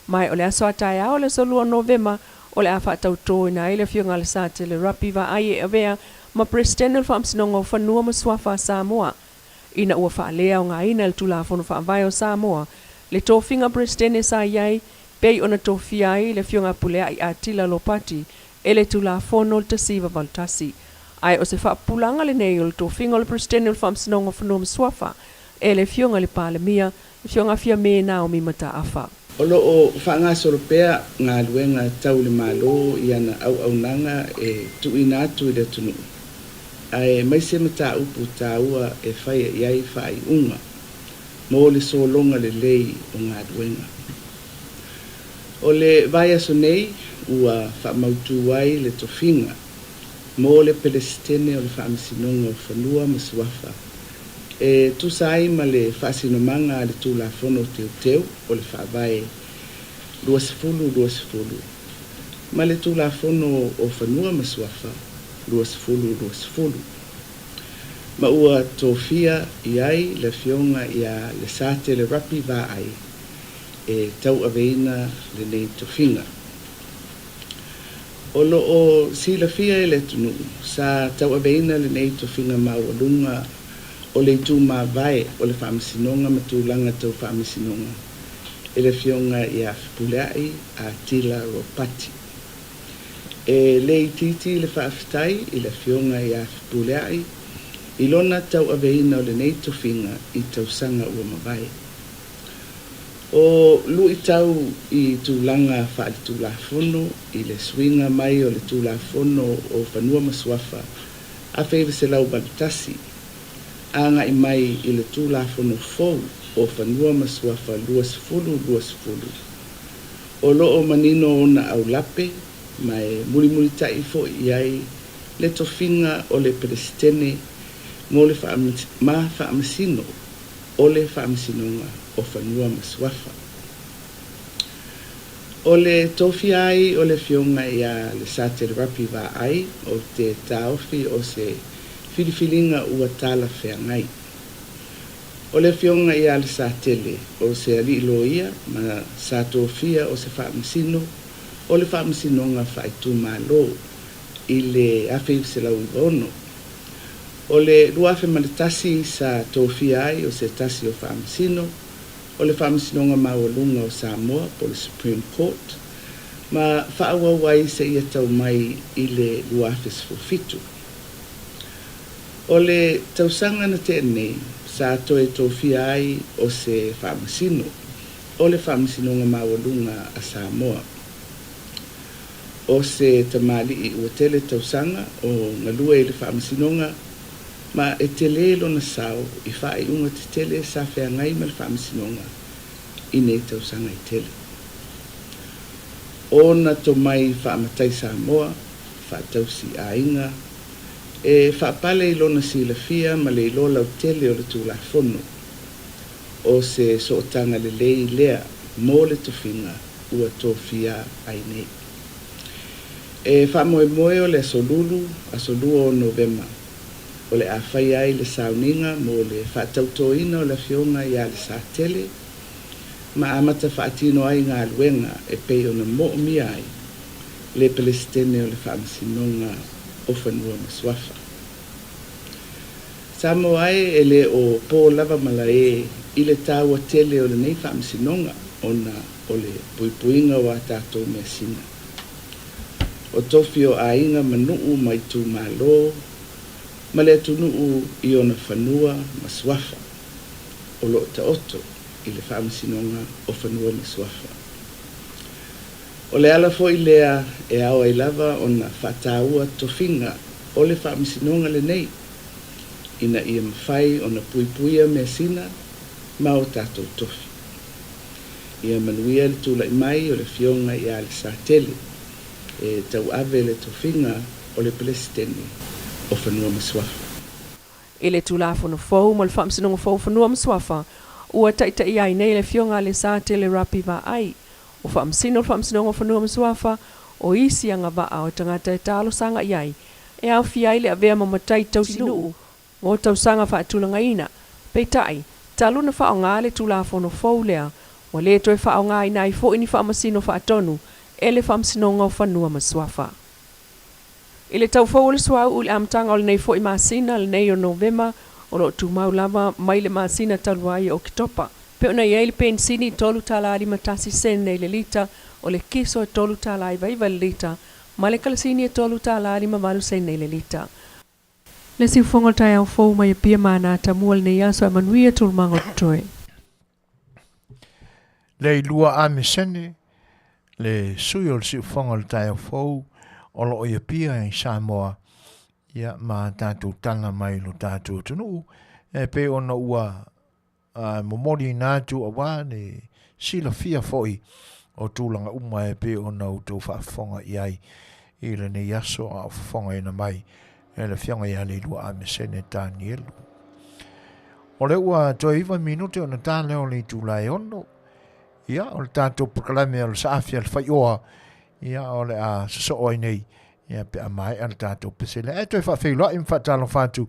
Ma o le aso a taeao le aso 2 o Novema o le a faatautoina ai le Afioga i le Satele Rapi Vaai e avea ma Peresetene o le Faamasinoga o Fanua ma Suafa a Samoa ina ua faaleaogaina e le Tulafono Faavae o Samoa le tofiga Peresetene sa i ai pei ona tofia ai le Afioga a Pulea'i Atila Lopati e le Tulafono o le 1981. Ae o se faapupulaga lenei o le tofiga o le Peresetene o le Faamasinoga o Fanua ma Suafa e le Afioga i le Palemia, le Afioga Fiame Naomi Mataafa. O lo o faagasolo pea galuega tau le Malo i ana auaunaga e tuuina atu i le atunuu, aemaise mataupu taua e faia i ai faaiuga mo le sologa lelei o galuega. O le vaiaso nei ua faamautu ai le tofiga mo le Pelesitene o le Faamasinoga o Fanua ma Suafa e tusa ai ma le faasinomaga a le Tulafono Teuteu o le Faavae 2020 ma le Tulafono o Fanua ma Suafa 2020, ma ua tofia i ai le Afioga ia Lesatele Rapi Vaai e tauaveina lenei tofiga. O lo o silafia e le atunuu, sa tauaveina lenei tofiga maualuga o le itu mavae o le Faamasinoga ma tulaga tau faamasinoga e le Afioga ia Fepuleai Atila Ropati. E le itiiti le faafetai i le Afioga ia Fepuleai i lona tauaveina o lenei tofiga i tausaga ua mavae. O luitau i tulaga faaletulafono i le suiga mai o le Tulafono o Fanua ma Suafa 1981 agaʻi mai i le Tulafono fou o Fanua ma Suafa 2020, o loo manino ona aulape ma e mulimulitaʻi foʻi i ai le tofiga o le Peresetene mo le ma Faamasino o le Faamasinoga o Fanua ma Suafa. O le tofia ai o le Afioga iā Lesatele Rapi Vaai ou te taofi o se filifiliga ua talafeagai. O le Afioga iā Lesatele o se alii loia ma sa tofia o se Faamasino o le Faamasinoga Faaitumalo i le 1996. O le 2001 sa tofia ai o se tasi o Faamasino o le Faamasinoga Maualuga o Samoa po o le Supreme Court ma faaauau ai seia tau mai i le 2017. O le tausaga na tea nei sa toe tofia ai o se Faamasino o le Faamasinoga Maualuga a Samoa. O se tamalii ua tele tausaga o galue i le Faamasinoga ma e telē lona sao i faaiuga tetele sa feagai ma le Faamasinoga i nei tausaga e tele. Ona tomai faamatai Samoa, faatausi aiga, e faapale i lona silafia ma le iloa lautele o le Tulafono. O se sootaga lelei lea mo le tofiga ua tofia ai nei. E faamoemoe o le Aso Lulu, aso 2 o Novema, o le a faia ai le sauniga mo le faatautoina o le Afioga iā Lesatele ma amata faatino ai galuega e pei ona moomia ai le Pelesitene o le Faamasinoga o Fanua ma Suafa. Samoa e, e le o po lava malae i le taua tele o lenei Faamasinoga ona o le puipuiga o a tatou measina. O tofi o aiga ma nuu ma itumalo ma le atunuu i ona fanua ma suafa o loo taoto i le Faamasinoga o Fanua ma Suafa. O le ala foi lea e ao ai lava ona faataua tofiga o le Faamasinoga lenei ina ia mafai ona puipuia measina ma o tatou tofi. Ia manuia le tulai mai o le Afioga iā Lesatele e tauave le tofiga o le Pelesitene o Fanua ma Suafa. I le Tulafono fou mo le Faamasinoga Fou o Fanua ma Suafa, ua taitaia ai nei le Afioga a Lesatele Rapi Vaai, o Faamasino o le Faamasinoga o Fanua ma Suafa, o isi agavaa o tagata e talosaga i ai e aofia ai le avea ma matai tausinuu mo tausaga faatulagaina. Peitai, talu ona faaaoga le Tulafono fou lea, ua le toe faaaogaina ai foi ni faamasino faatonu e le Faamasinoga o Fanua ma Suafa. I le tau fou o le suauu i le amataga o lenei foi masina, lenei o Novema, o lo o tumau lava mai le masina talu ai o Oketopa. Pei ona i ai le penisini $3.51 sene i le lita, o le kiso e $3.99 i le lita, ma le kalasini e $3.58 sene i le lita. Le siufofoga o le taeao fou mai Apia ma Anata-mua lenei aso ae manuia tulumaga o totoe. Le ilua Amesene, le sui o le siufofoga o le taeao fou o lo o i Apia i Samoa, ia ma tatou tala mai lo tatou atunuu, e pei ona ua a momoliina atu aua le silafia foi o tulaga uma e pei ona outou faafofoga i ai i lenei aso a o fofogaina mai e le Afioga ia Leilua Amesene Tanielu. O lea ua toe 9 minute ona ta lea o le itula e 6. Ia, o le tatou polokalame o le saafi a le faioa, ia, o le a sosoo ai nei, ia, pe a maea le tatou pese lea. Ae toe faafeiloai ma faatalofa atu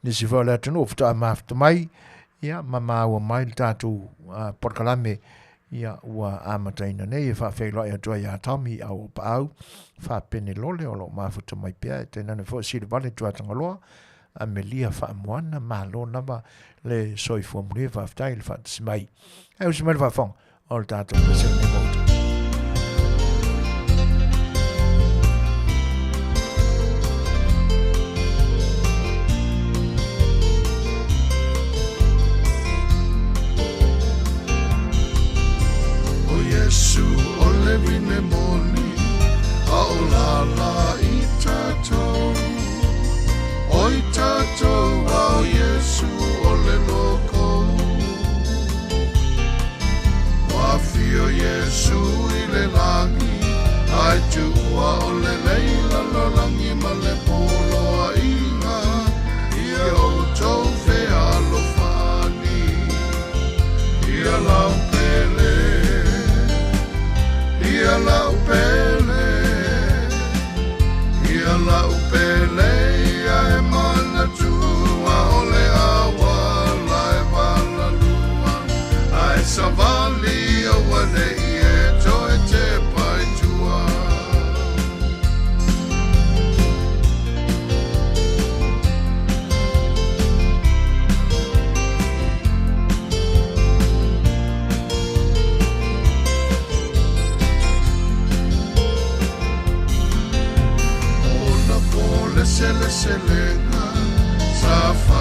nisi foi o le atunuu faatoa mafuta mai, ia, ma maua mai le tatou polokalame, ia, ua amataina nei e faafeiloai atu ai ia Tommy au o Paau, Faapenelole o lo o mafuta mai pea, e tainane foi Silivale Tuatagaloa, Amelia Faamoana, malo lava le soifua manuia, faafetai le faatasi mai. Ae usi mai le faafofoga o le tatou pese lenei mo outou. O Iesu o le vine moni, a o lala i tatou.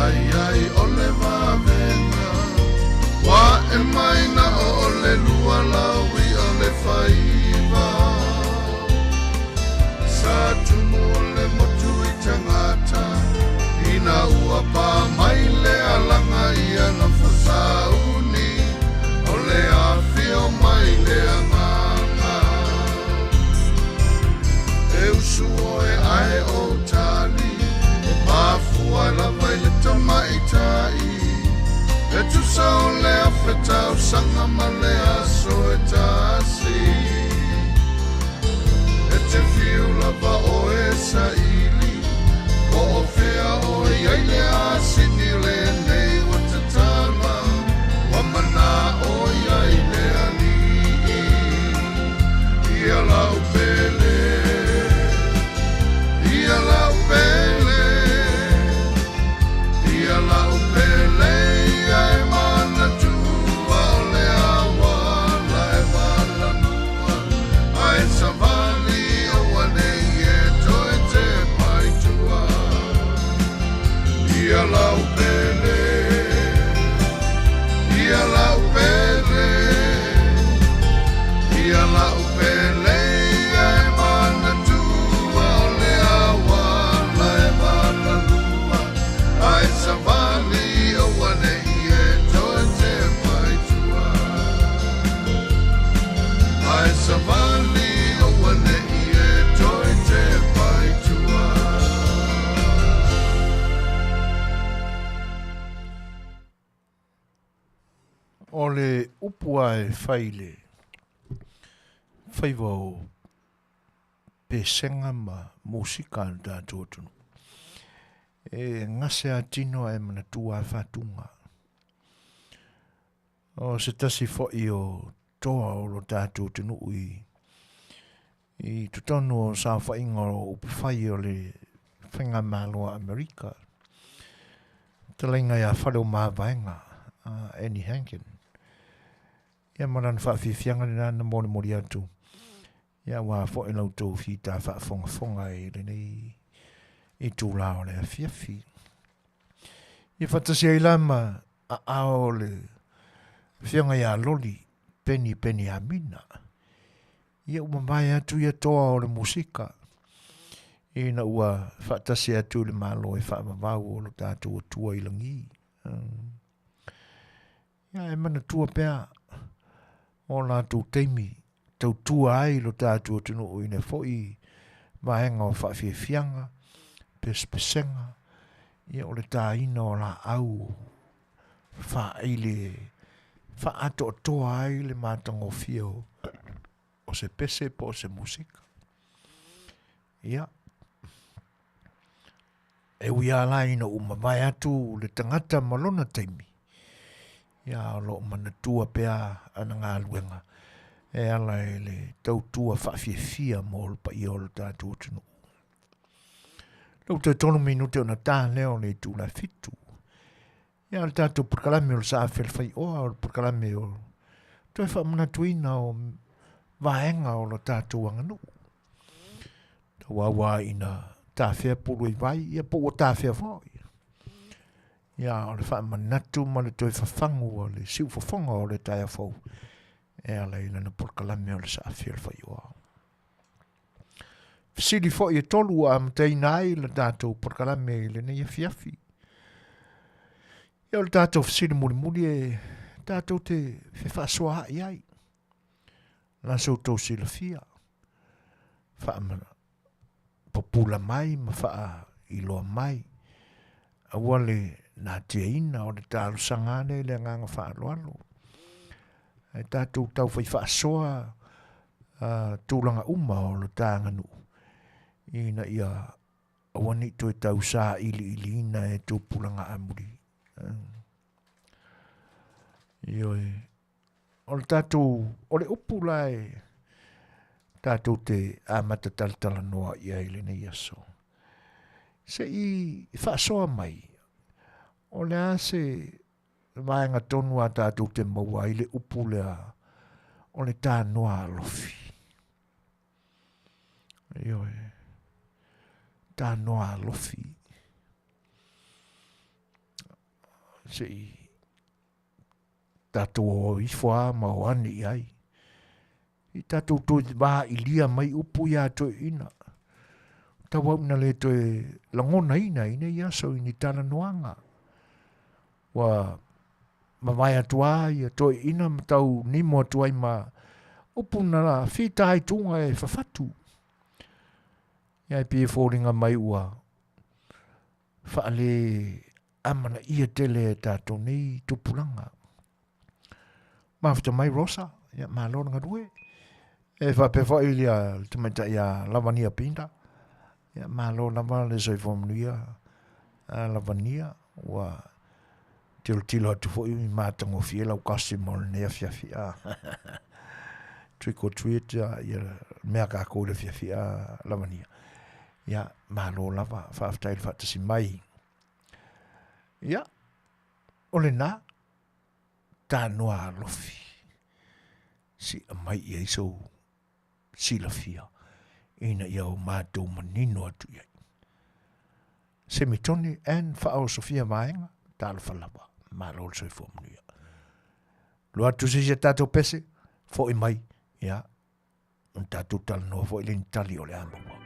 mai ai o le vavega Ua e mai na o le lua laui o le faiva Sa tumu o le motu i tagata Ina ua pa mai le alaga ia na fasauni O le afio mai le agaga E usu oe ae ou tali E mafua lava i le tamaitai E tusa o le afe tausaga ma le aso e tasi E te fiu lava oe saili Po o fea oe i ai le asini lenei ua tatala Ua mana'o i ai le Alii Ia lau pele Ia lau pele Ia lau pele Ia e manatua o le auala e valanua Ae savali aua nei e toe tepa i tua Ia lau pele Ia lau pele Ia lau pele Ia e manatua o le auala e valalua Ae savali aua nei e toe tepa i tua Ae savali aua nei e toe tepa i tua. O le upu a e fai i le faiva o pesega ma musika a le tatou atunuu, e gase atino ae manatua a faatuga. O se tasi foi o toa o lo tatou atunuu i i totonu o saofaiga o upufai o le Faigamalo a Amerika, talaiga ia Faleomavaega, a Annie Hankin. Ia ma lana faafiafiaga lena na molimoli atu, ia aua foi la outou fita faafogafoga i lenei itula o le afiafi. Ia faatasi ai la ma aao o le Afioga ia Loli Peni Peniamina. Ia ua mavae atu ia toa o le musika ina ua faatasi atu i le Malo e faavavau o lo tatou Atua i lagi. Ia e manatua pea o latou taimi tautua ai lo tatou atunuu i lea foi vaega o faafiafiaga, pesepesega, ia o le tāina o laau faaili e faaatoatoa ai le matagofie o se pese po o se musika. Ia, e ui lava la ina ua mavae atu le tagata ma lona taimi, ia o lo o manatua pea ana galuega e ala i le tautua faafiafia mo le paia o le tatou atunuu. Lou toe tolu minute ona ta lea o le itula e fitu. Ia o le tatou polokalame o le Saafi o le Faioa, o le polokalame o toe faamanatuina o vaega o lo tatou aganuu. Tauaua ina tafea pulu i vai, ia po ua tafea foi. Ia o le faamanatu ma le toe fafagu o le siufofoga o le taeao fou e ala i lana polokalame o le Saafi o le Faioa. Fesili foi e tolu ua amataina ai le tatou polokalame i lenei afiafi. Ia o le tatou fesili mulimuli e tatou te fefaasoaai ai. La se outou silafia, faapupula mai ma faailoa mai, aua le natiaina o le talosaga lea i le agaga faaaloalo. Ae tatou taufai faasoa tulaga uma o le ta aganuu ina ia aua ne i toe tau sailiiliina e tupulaga amuli. Ioe. O le tatou, o le upu la e tatou te amata talatalanoa i ai i lenei aso. Se i faasoa mai, o le a se vaega tonu a tatou te maua ai le upu lea o le tanoa alofi. Ioe, tanoa alofi. Se'i tatou o ifo lava ma o ane i ai. I tatou toe vaailia mai upu ia a toeaiina. Tauau ina le toe lagonaina i nei aso i ni talanoaga. Ua mavae atu lava ia toeaiina ma tau nimo atu ai ma upu na fitaituga e fafatu. Ia e pei e foliga mai ua faale amanaia tele e tatou nei tupulaga. Mafuta mai Rosa, ia malo le galue. E faapea foi ia le tamaitai ia Lavania Pinda, ia malo lava le soifua manuia a Lavania, ua tilotilo atu foi i matagofie lau costume o lenei afiafi a. Trick or treat ia mea kākou i le afiafi a Lavania. Ia, malo lava, faafetai le faatasi mai. Ia, o lena, tanoa alofi, si aumai i ai sou silafia ina ia o matou manino atu i ai. Semitoni and Faaosofia Vaega, talofa lava, malo le soifua manuia. Lua atu se isi a tatou pese, foi mai, ia, ona tatou talanoa foi le ni tali o le a maua.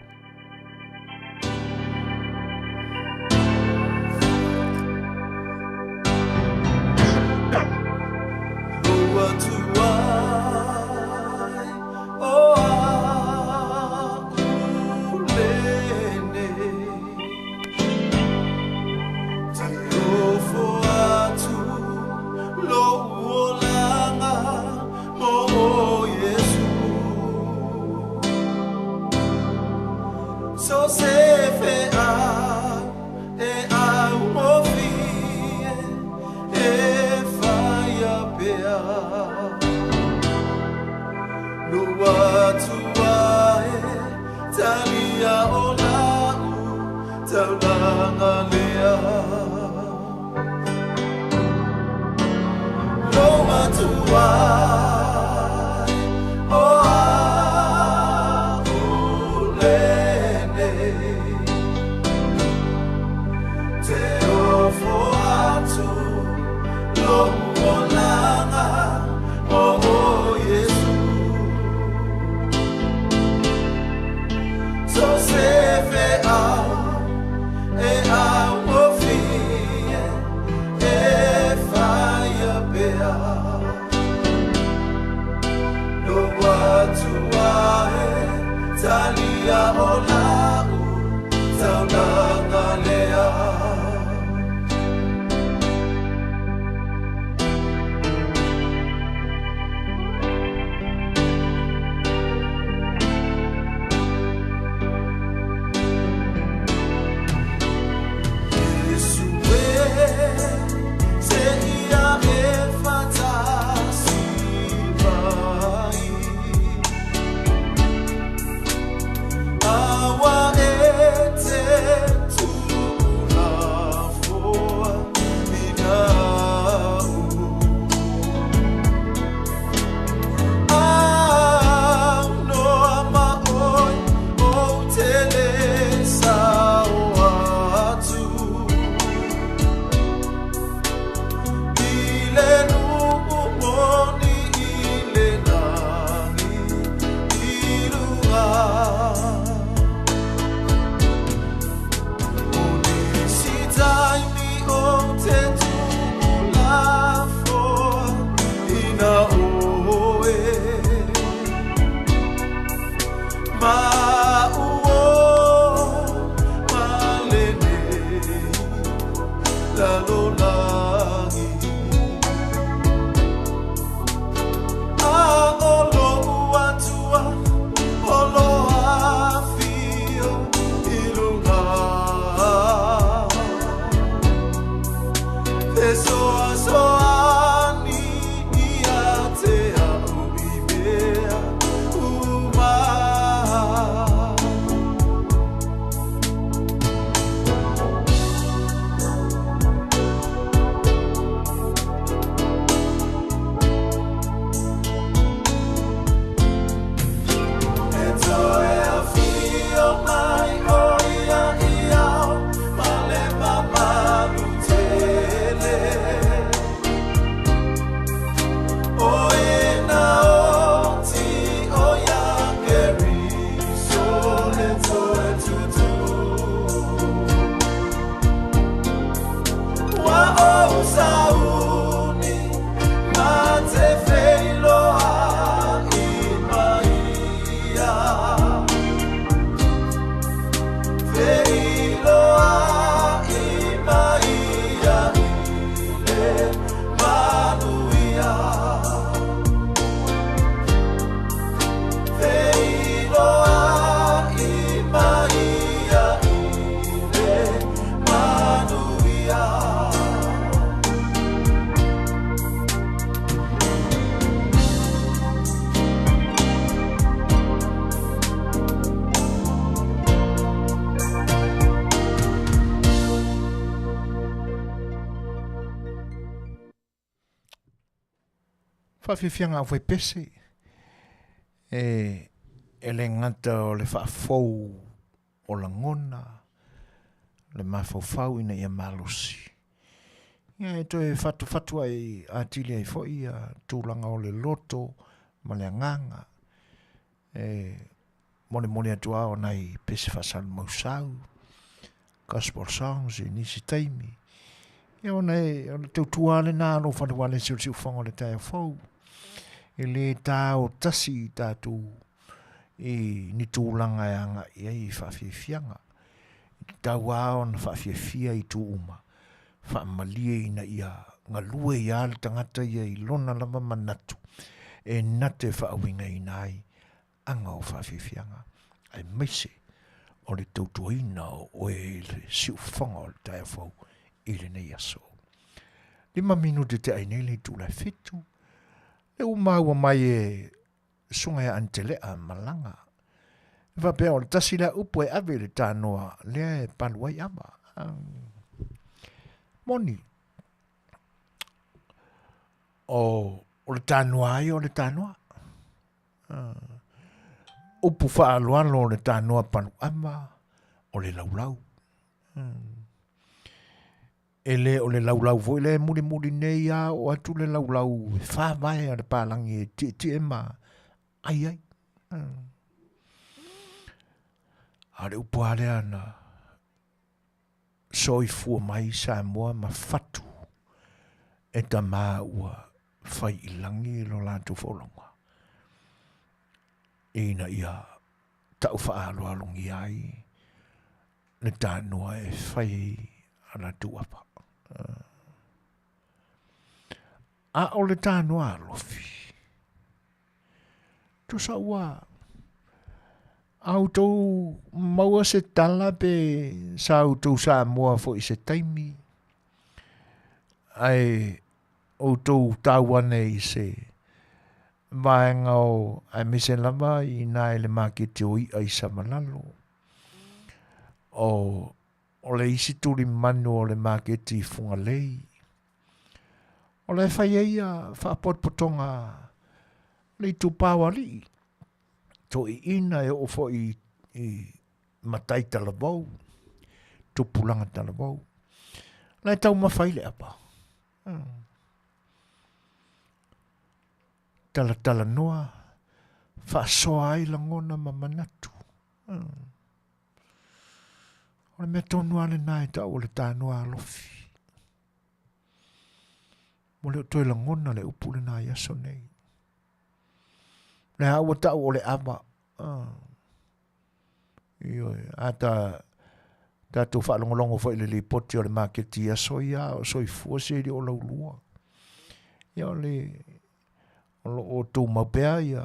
Faafiafiaga au faipese e e le gata o le faafou o lagona, le mafaufau ina ia malosi. Ia e toe fatufatu ai atili ai foi ia tulaga o le loto ma le agaga. E molimoli atu lava o nai pese faasalamausau, gospel songs i nisi taimi. Ia ona e, o le tautua lava lena a lou fale ualesi o le siufofoga o le taeao fou. E le ta o tasi i tatou i ni tulaga e agai i ai i faafiafiaga. E tatau lava ona faafiafia i itu uma, faamalie ina ia galue ai lava le tagata ia i lona lava manatu e na te faauigaina ai aga o faafiafiaga, aemaise o le tautuaina o oe i le siufofoga o le taeao fou i lenei aso. 5 minute te ai nei le itula e 7, le ua maua mai e Susuga ia Anitelea Malaga. E faapea o le tasi lea upu e ave i le tanoa lea e palu ai ava. Moni, o, o le tanoa ai o le tanoa. Upu faaaloalo o le tanoa palu ava, o le laulau. E le o le laulau foi lea e mulimuli nei a oo atu le laulau e favae a le palagi e tietie ma ai ai. A o le upu lava lea na soifua mai Samoa ma fatu e tama ua fai i lagi lo latou folauga ina ia tau faaaloalogia ai le tanoa e fai ai a latou ava. A o le tanoa alofi, tusa ua a outou maua se tala pe sa outou Samoa foi i se taimi, ae outou tau ane i se vaega o aemaise lava i ina i le maketi o i'a i Savalalo. O, o le isi tulimanu o le maketi i Fugalei. O la e fai ai ia faapotopotoga le itupa o alii, toeaiina e oo foi i matai talavou, tupulaga talavou. O la e taumafa ai le ava. Talatalanoa, faasoa ai lagona ma manatu. O le mea tonu lava lena e tau o le tanoa alofi. Ua le o toe lagona le upu lena i aso nei. Lea ua tau o le ava. Ioe, a ta tatou faalogologo foi i le lipoti o le maketi i aso ia, o soifua se le o laulua. Ia o le o lo o tumau pea ia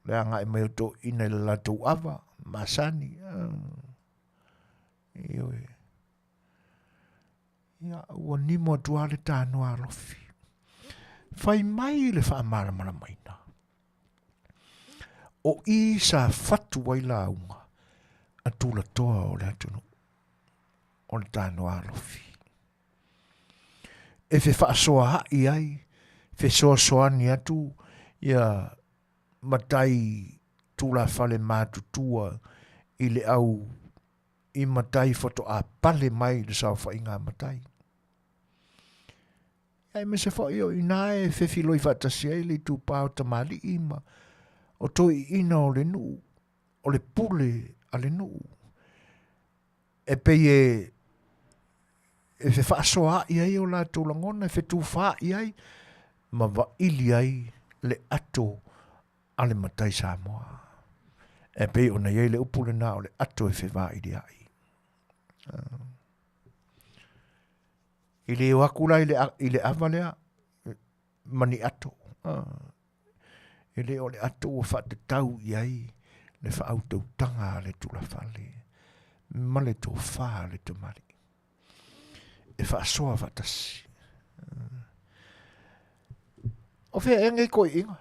le agai mai o toeaiina i le latou ava masani. Ioe. Ia, ua nimo atu lava le tanoa alofi. Fai mai le faamalamalamaina. O i sa fatu ai lauga a tulatoa o le atunuu, o le tanoa alofi. E fefaasoaai ai, fesoasoani atu ia matai tulafale matutua i le au i matai faatoa pale mai i le saofaiga a matai. Aemaise foi o i ina e fefiloi faatasi ai le itupa o tamalii ma o toeaiina o le nuu, o le pule a le nuu. E pei e e fefaasoaai ai o latou lagona, e fetufaai ai ma vaili ai le ato a le matai Samoa. E pei ona i ai le upu lena o le ato e fevailiai. E le o atu la i le, i le ava lea ma ni ato. E le o le ato ua faatatau i ai le faautautaga a le tulafale ma le tofa a le tamalii e faasoa faatasi. O fea ea nei toeaiina?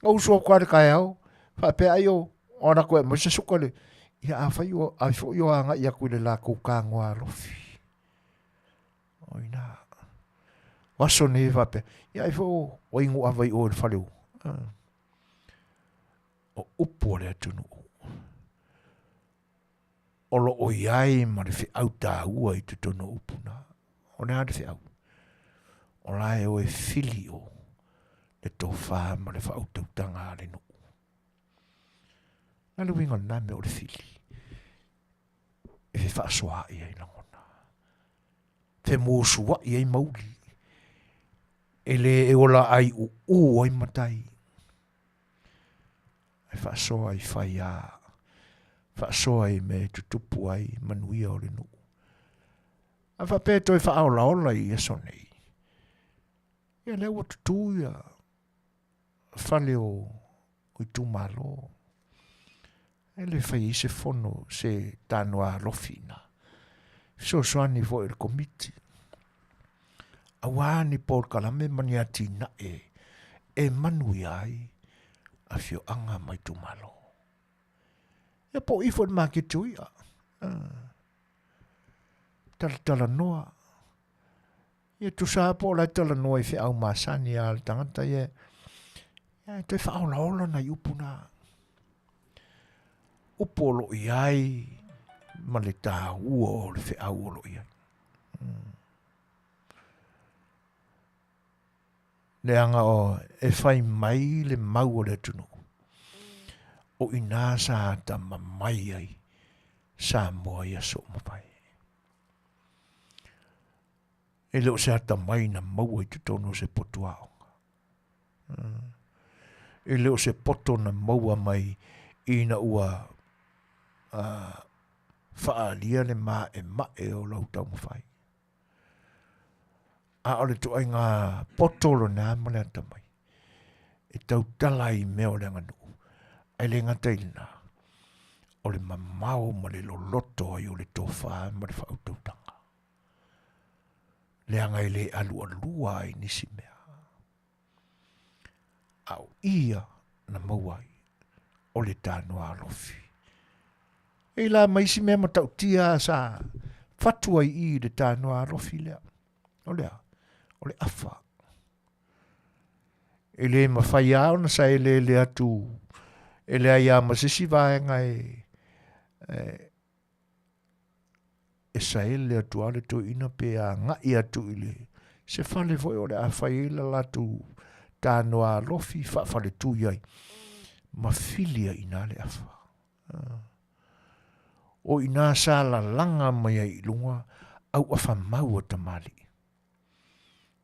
Na usu atu lava i le taeao, faapea ai o alu atu e aumai se suka le... Ia afai ua, ai foi o agai atu i le latou tagoa alofi. O i ina. O aso nei e faapea, ia ai foi o inu ava i o i le fale u. O upu a le atunuu. O lo o i ai ma le feau tāua i totonu o upu na. O le a le feau? O la e o e fili o le tofā ma le faautautaga a le nuu. Na le uiga o lena mea o le fili. E fefaasoaai ai lagona. Femusuai ai mauli. E le e ola ai uu ai matai. E faasoa i faiā. Faasoa i mea e tutupu ai manuia o le nuu. A faapea e toe faaolaola i aso nei. Ia lea ua tutū ia fale o itumalo. E le fai ai se fono se tanoa alofi ina. Fesoasoani foi i le komiti. Auā ni polokalame ma ni atinae e manuia ai afioaga ma itumalo. Ia po o ifo i le maketi o i'a. Talatalanoa. Ia tusa lava po o la e talanoa i feau masani a le tagata ia, ia e toe faaolaola nai upu na. Upu o lo o i ai ma le taua o le feau o lo o i ai. Leaga o e fai mai le mau o le atunuu, o i inā sa atamamai ai Samoa i aso ua mavae. E le o se atamai na maua i totonu o se potu aoga. E le o se poto na maua mai ina ua faaalia le maʻemaʻe o lau taumafai. A o le ituaiga poto lena ma le atamai e tautala ai i mea o le aganuu, ae le gata i lena, o le mamao ma le loloto ai o le tofa ma le faautautaga. Leaga e le alualua ai nisi mea. A o ia na maua ai o le tanoa alofi. E i la ma isi mea matautia sa fatu ai i le tanoa alofi lea. O lea, o le afa. E le mawhai a ona sa e le le atu e leai a ma se isi vaega e, e, e saele atu lava le toeaina pe agai atu i le se fale foi o le a fai ai le latou tanoa alofi faafaletui ai ma fili ai i ina le afa. O i ina sa lalaga mai ai i luga auafa mau a tamalii.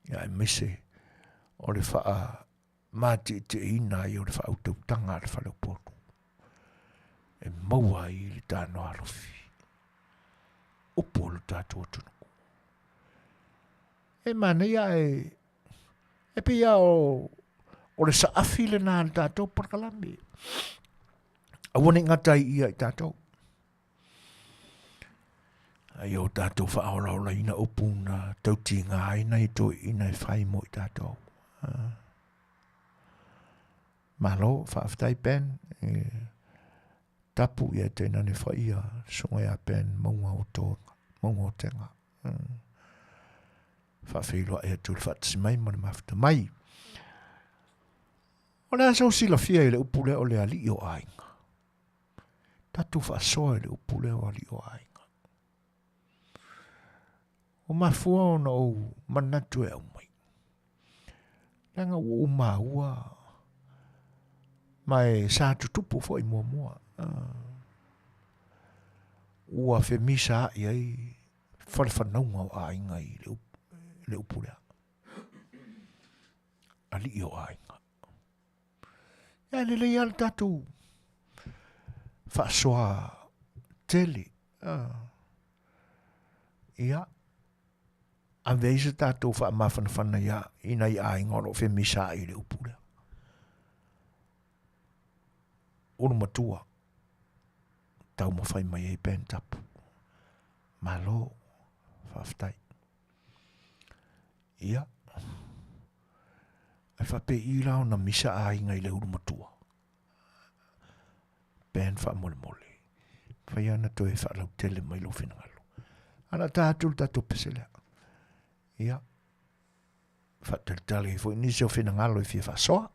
Ia aemaise o le faamatietieina ai o le faautautaga a le faleupolu e maua ai le tanoa alofi. Upu o lo tatou atunuu. E manaia ae e pei lava o le saafi lena a le tatou polokalame. Aua ne i gata ai ia i tatou. A ia o tatou faaolaolaina upu na tautiga ai nai toeaiina e fai mo i tatou. Malo, faafetai Ben. E, tapu ia tainane faia susuga ia Ben Maunga o Toga, Maunga o Tega. Faafeiloai atu le faatasi mai ma le mafuta mai. O le a sou silafia i le upu lea o le alii o aiga? Tatou faasoa i le upu lea o alii o aiga. Ua mafua ona ou manatu e aumai. Leaga ua ou maua ma e sa tutupu foi muamua. Ua femisaai ai falefanauga o aiga i le upu lea. Alii o aiga. Ia e lelei lava le tatou faasoa tele. Ia, ave ai se tatou faamafanafana ia i nai aiga o lo o femisaai i le upu lea. Ulu matua, taumafai mai ai Ben Tapu. Malo, faafetai. Ia, ae faapei la ona misa aiga i le ulu matua. Ben faamolemole, fai ana toe faalautele mai lou finagalo. Ae o le a ta atu le tatou pese lea. Ia. faatalitali ai foi nisi o finagalo e fia faasoa.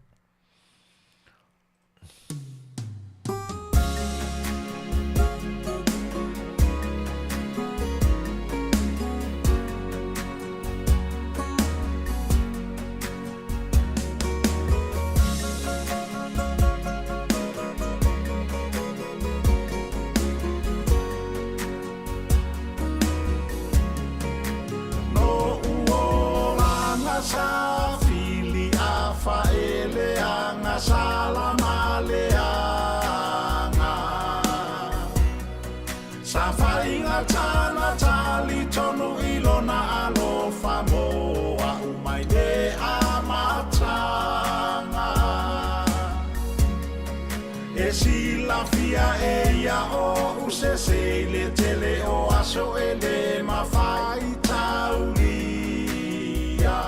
E silafia e ia oʻu sese i le tele o aso e lē mafaitaulia.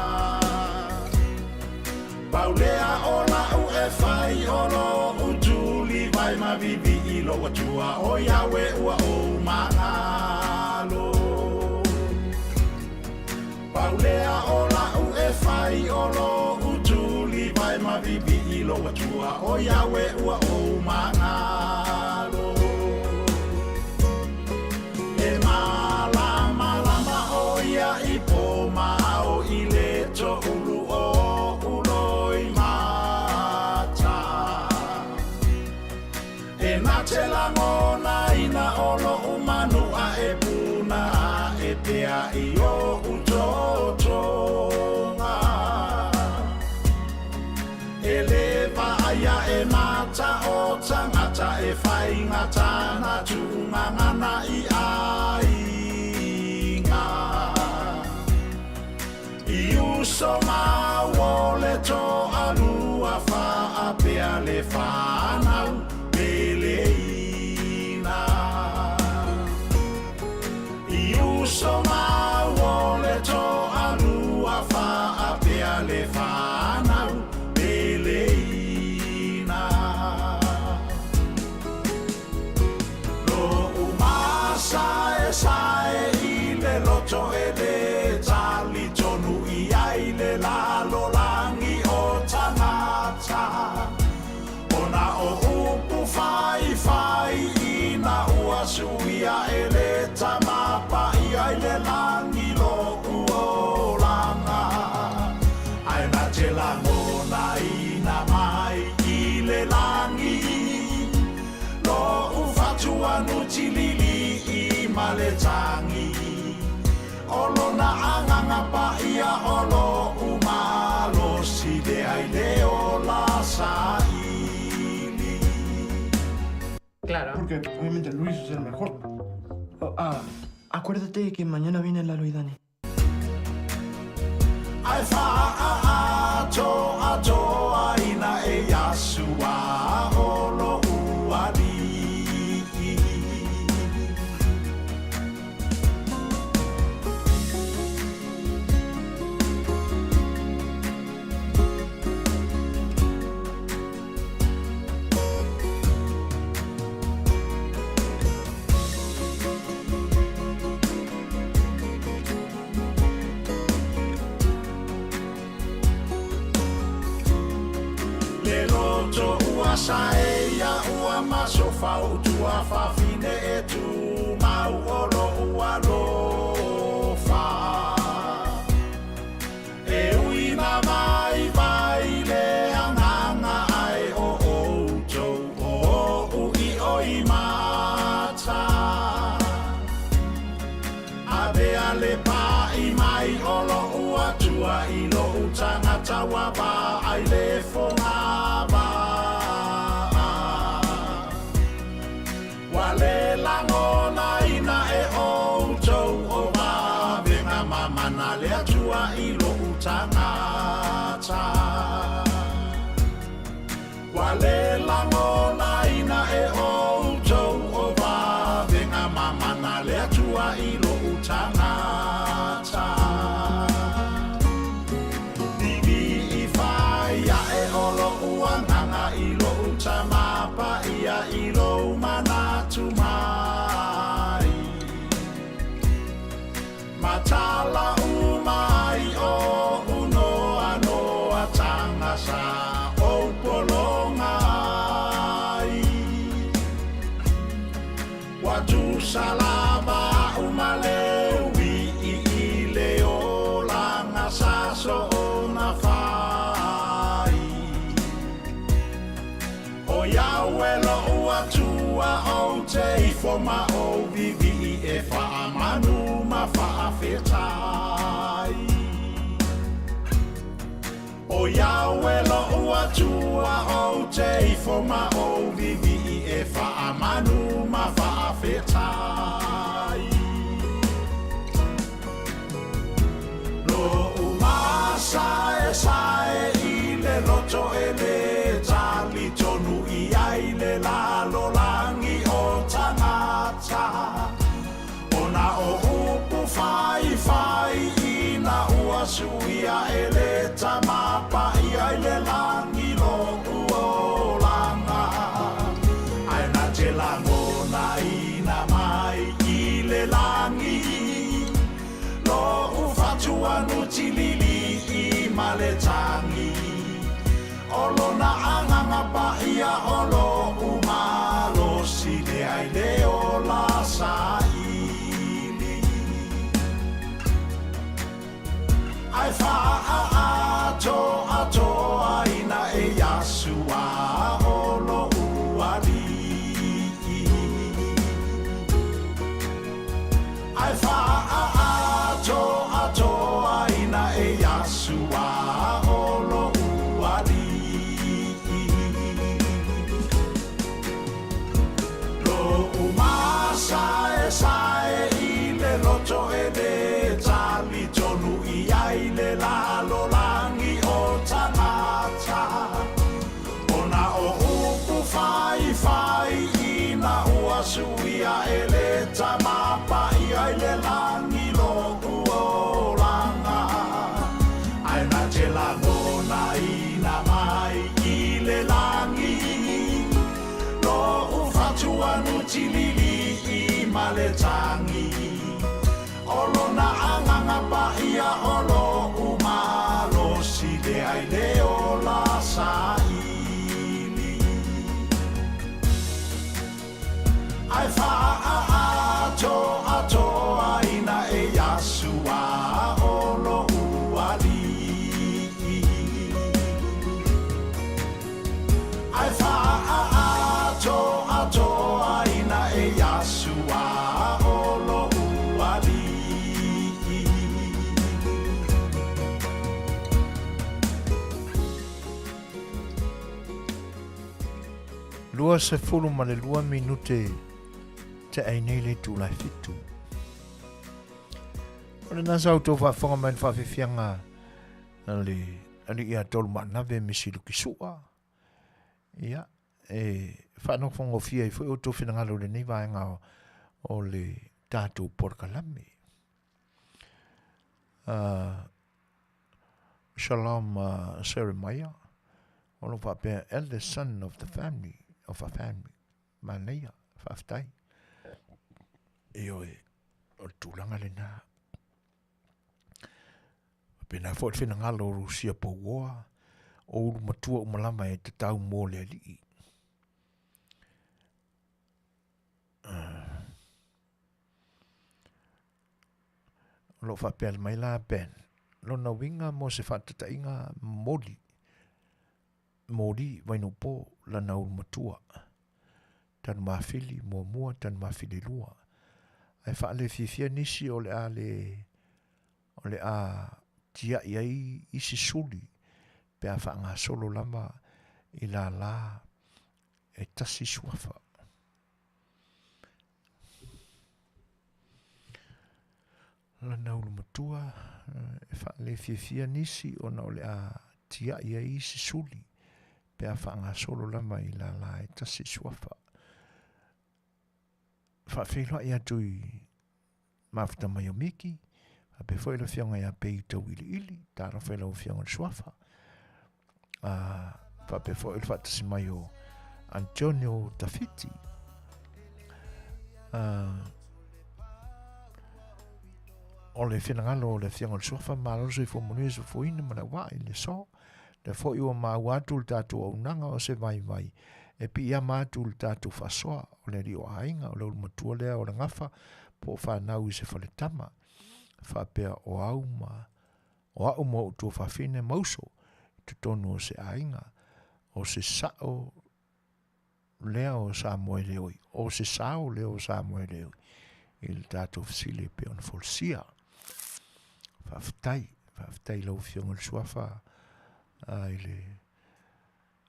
Pau lea o la'u e fai o lo'u tulivai ma vivi'i lou Atua o Iawe ua ou magalo. Pau lea o la'u e fai o lo'u tulivai ma vivi'i lou Atua o Iawe ua ou magalo. E malamalama ʻo ia i pō ma ao i le toʻulu o uloimata. E na te lagonaina o loʻu manu a e puna aʻe pea i oʻu totoga. E lē vaaia e mata o tagata e faigata na tuugagana i aiga. I uso mau o le toalua faapea le fanau peleina. I uso mau o le toalua faapea le fanau peleina. Loʻu masaesae i le loto e lē talitonu i ai le lalolagi o tagata. Ona o upu faifai ina ua suia e le Tamapaia i le lagi loʻu olaga. Ae na te lagonaina mai i le lagi loʻu fatuanutililiʻi ma le tagi. O lona Agaga Paia o loʻu malosi lea i le ola saili. Claro. Porque obviamente Luis es el mejor. Oh, ah, acuérdate que mañana viene Lalo y Dani. Ae faaatoatoaina e Iasua o loʻu Aliʻi. Le loto ua saeia ua masofau tuafafine e tumau o loʻu alofa. E ui na vaivai le agaga ae o outou o oʻu iʻo i mata. Avea le paʻi mai o loʻu Atua i loʻu tagata ua vaai le fogavaʻa. Ua lē lagonaina e outou o vavega mamana le Atua i loʻu tagata. Ua lē lagonaina e outou o vavega mamana le Atua i loʻu tagata. Viviʻi fai aʻe o loʻu Agaga i loʻu Tamapaia i lou manatu mai. Matala uma ai oʻu no aso ona fai. O Iaue loʻu Atua ou te ifo ma ou vivii e faamanu ma faafetai. O Iaue loʻu Atua ou te ifo ma ou vivii e faamanu ma faafetai. Loʻu masaesae i le loto e lē talitonu i ai le lalolagi o tagata, ona o upu faifai ina ua suia e le Tamapaʻi ai le lagi loʻu olaga, ae na te lagonaina mai i le lagi loʻu fatuanu tililii ma le tagi o lona Agaga Paia o loʻu malosi le ai le ola saili. Ae faaatoatoaina e Iasua o loʻu Alii. Ae faaatoatoaina e Iasua o loʻu Alii. Loʻu masaesae i le loto e lē talitonu i ai le lalolagi o tagata, ona o upu faifai ina ua suia e le Tamapaʻi ai le lagi loʻu olaga, ae na te lagonaina mai i le lagi loʻu fatuanu tililii ma le tagi o lona Agaga Paia o loʻu malosi le ai le ola saili. Ae faaatoatoaina e Iasua o loʻu Alii. Ae faaatoatoaina e Iasua o loʻu Alii. 22 minute te ai nei le itula e fitu. O lena sa outou faafofoga mai i le faafiafiaga a le alii ia Tolumaanave me Silukisua. Ia, e faanofogofie ai foi outou finagalo i lenei vaega o, o le tatou polokalame. Shalom Seremaia, o lo faapea eldest son of the family, of a family. Manaia, faafetai. Ioe, o le tulaga lena. Faapena foi le finagalo o Rusia Pouoa, o ulu matua uma lava e tatau mo le alii. O lo o faapea mai la Ben, lona uiga mo se faatataiga moli, moli Vainuupo lana ulu matua, Tanumafili muamua, Tanumafili lua. Ae faalefiafia nisi o le a le o le a tiai ai isi suli pe a faagasolo lava i lala e tasi suafa. Lana ulu matua e faalefiafia nisi ona o le a tiai ai isi suli pe a faagasolo lava i lala e tasi suafa. Faafeiloai atu i mafuta mai o Miki, faapea foi le afioga ia Pei Tauiliili, talofa i lau afioga i le Suafa, faapea foi le faatasi mai o Antonio Tafiti. O le finagalo o le afioga i le Suafa, malo le soifua manuia, soifuaina ma le auvaa i le aso. Lea foi ua maua atu le tatou auaunaga o se vaivai e piiama atu i le tatou faasoa o le alii o aiga, o le ulumatua lea o le gafa po o fanau i se faletama, faapea o au ma O a'u ma o'u tuafafine ma uso i totonu o se aiga, o se sa'o lea o Samoa e le oi, o se sao lea o Samoa e le oi i le tatou fesili e pei ona folasia. Faafetai, faafetai i lau Afioga i le Suafa i le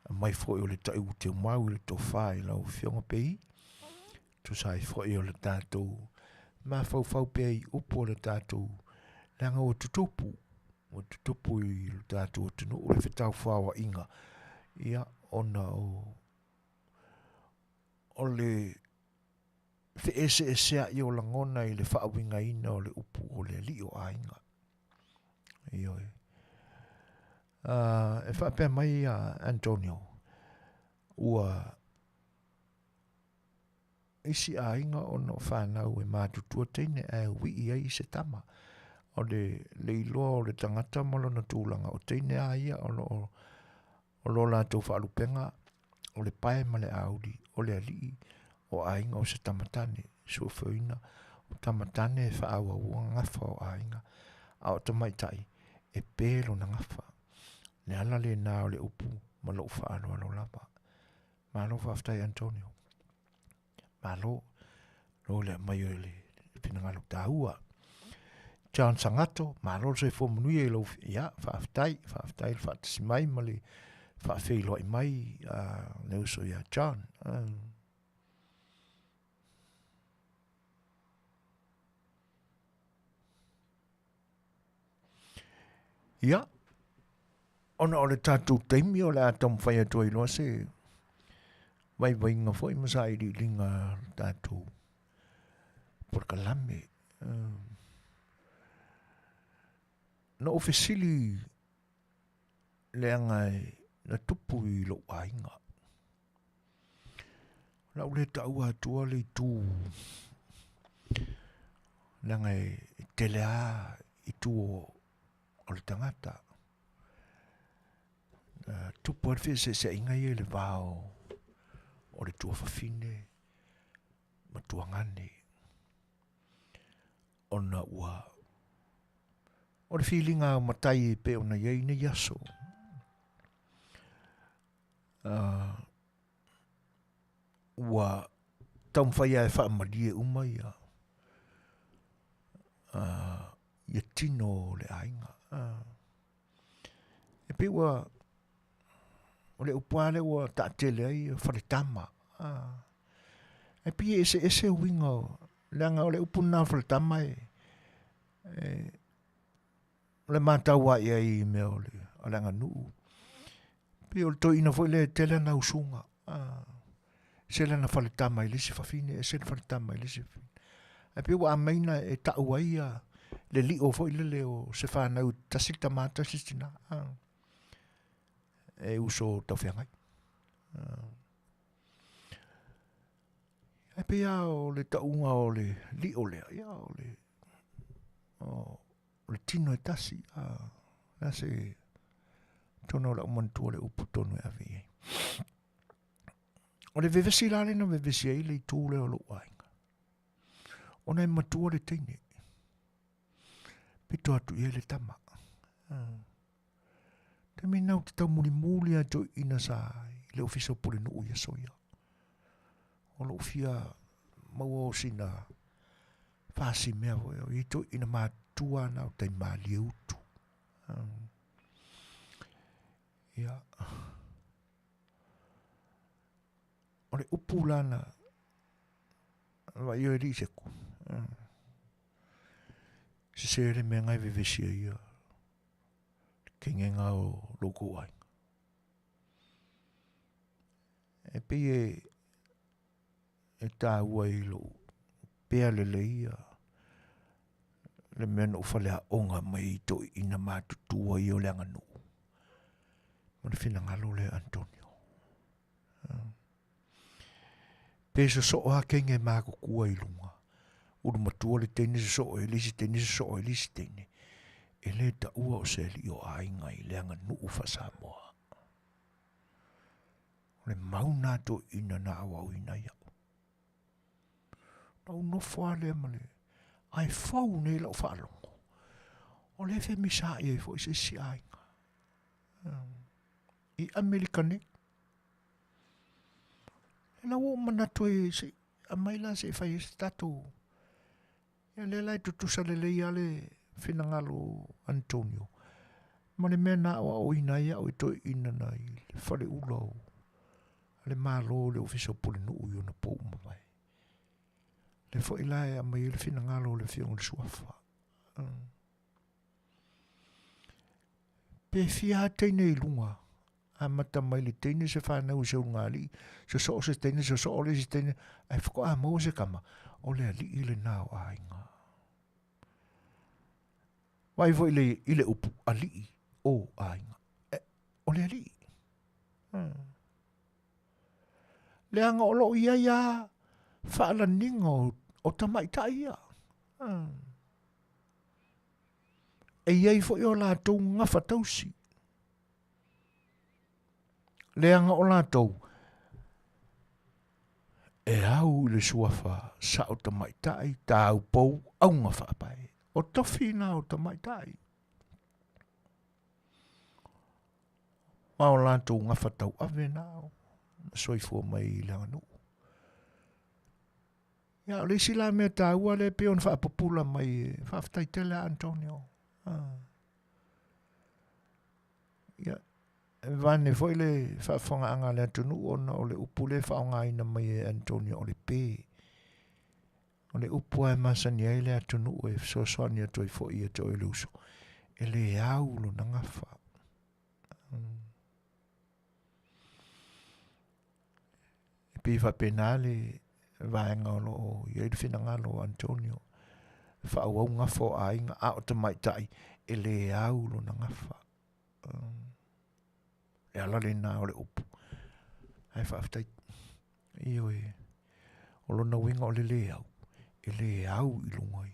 aumai foi o le taiu teumau i le tofa i lau Afioga Pei, tusa ai foi o le tatou mafaufau pea i upu o le tatou leaga ua tutupu, ua tutupu i le tatou atunuu le fetaufaoaiga, ia, ona o, o le feeseeseai o lagona i le faauigaina o le upu o le alii o aiga. Ioe. E faapea mai ia Antonio, ua isi aiga ona o fanau e matutua teine ae wii ai i se tama. O le, le iloa o le tagata ma lona tulaga, o teine a ia o lo o, o lo latou faalupega, o le pae ma le auli, o le alii, o aiga o se tamatane, suefueina, o tamatane e faaauaua gafa o aiga, a o tamaitai e pe lona gafa. Le ala lena o le upu ma lou faaaloalo lava. Malo faafetai Antonio. Malo lo le aumai o le finagalo taua. John Sangato, malo le soifua manuia i lou, ia, faafetai, faafetai le faatasi mai ma le faafeiloai mai le uso ia John. Ia, ona o le tatou taimi o le a taumafai atu ai loa se vaivaiga foi ma sailiiliga tatou polokalame. Na ou fesili leaga na tupu i lou aiga. O le a ou le taua atua le itu leaga e tele lava itu o le tagata. Na tupu ai le feeseeseaiga ia i le va o le tuafafine ma tuagane ona ua o le filiga o matai e pei ona i ai nei aso. Ua taumafai lava e faamalie uma ia ia tino o le aiga. E pei ua o le upu lava lea ua taatele ai faletama. E pei e eseese uiga o leaga o le upu lena o faletama e o le matau lava i ai i mea o le o le aganuu. Pei o le toeaina foi lea e tele ana usuga, ese lana faletama i le isi fafine, ese le faletama i le isi fafine. Ae pei ua aumai e tau ai ia le lio foi lele o se fanau tasi le tama tasi le tina, e uso taufeagai. Ae pei lava o le tauga o le lio lea, ia o le, o le tino e tasi, a, o le a se tonu o lau manatua le upu tonu e ave i ai. O le vevesi la lea na vevesi ai le itu lea o lou aiga, ona e matua le teine, pito atu i ai le tama. Taimi lena ou te taumulimuli lava i toeaiina sa i le ofisa o Pulenuu i aso ia. O lou fia maua o sina fasi mea foi o i toeaiina matutua na o tai malie utu. Ia, o le upu la na vaai o e lii se ku. Sese le mea ngai vevesi ai ia kegega o lo outou aiga. E pei e e taua i lou pea lelei ia le mea na ou faleaoga mai ai i toeaiina matutua ia o le aganuu ma le finagalo lea Antonio. Pe sosoo lava teine matutua i luga, ulu matua le teine sosoo ai le isi teine sosoo ai le isi teine, e le taua o se alii o aiga i le aganuu faa-Samoa. O le mau lena toeaina na aoaoina ai au. Na ou nofo lava lea ma le, ae fou nei lau faalogo. O lea e femisaai ai foi se isi aiga i Amerika nei. E la ua ou manatu e se i aumai la se i fai ai se tatou. Ia lea la e tutusa lelei lava le finagalo o Antonio ma le mea na aoaoina ai au e toeaiina i le faleula o le Malo i le Ofisa o Pulenuu i ona pou mavae. Lea foi la e aumai ai le finagalo o le Afioga i le Suafa. Pe fia lava teine i luga, amata mai le teine se fanau i se ulugalii, sosoo se teine, sosoo le isi teine, ae faatoa maua se tama, o le alii lena o aiga. Vaai foi le, i le upu, alii o aiga. E, o le alii. Leaga o lo o i ai lava faalaniga o, o tamaitai ia. E i ai foi o latou gafa tausi. Leaga o latou e au i le suafa sao tamaitai taupou auga faapae. O tofi na o tamaitai. Ma o latou gafa tauave na na soifua mai i le aganuu. Ia, o le isi la mea taua lea e pei ona faapupula mai, faafetai tele a Antonio. Ah. Ia, e vane foi le faafofogaaga a le atunuu ona o le upu lea e faaaogaina mai e Antonio o le pē. O le upu lava e masani ai le atunuu e fesoasoani atu ai foi ia te oe le uso, e le au lona gafa. E pei e faapena le vaega o lo o i ai le finagalo o Antonio, e faaauau gafa o aiga, a o tamaitai e le au lona gafa. Le ala lena o le upu. Ae faafetai. Ioe. O lona uiga o le le au, e le au i luga i.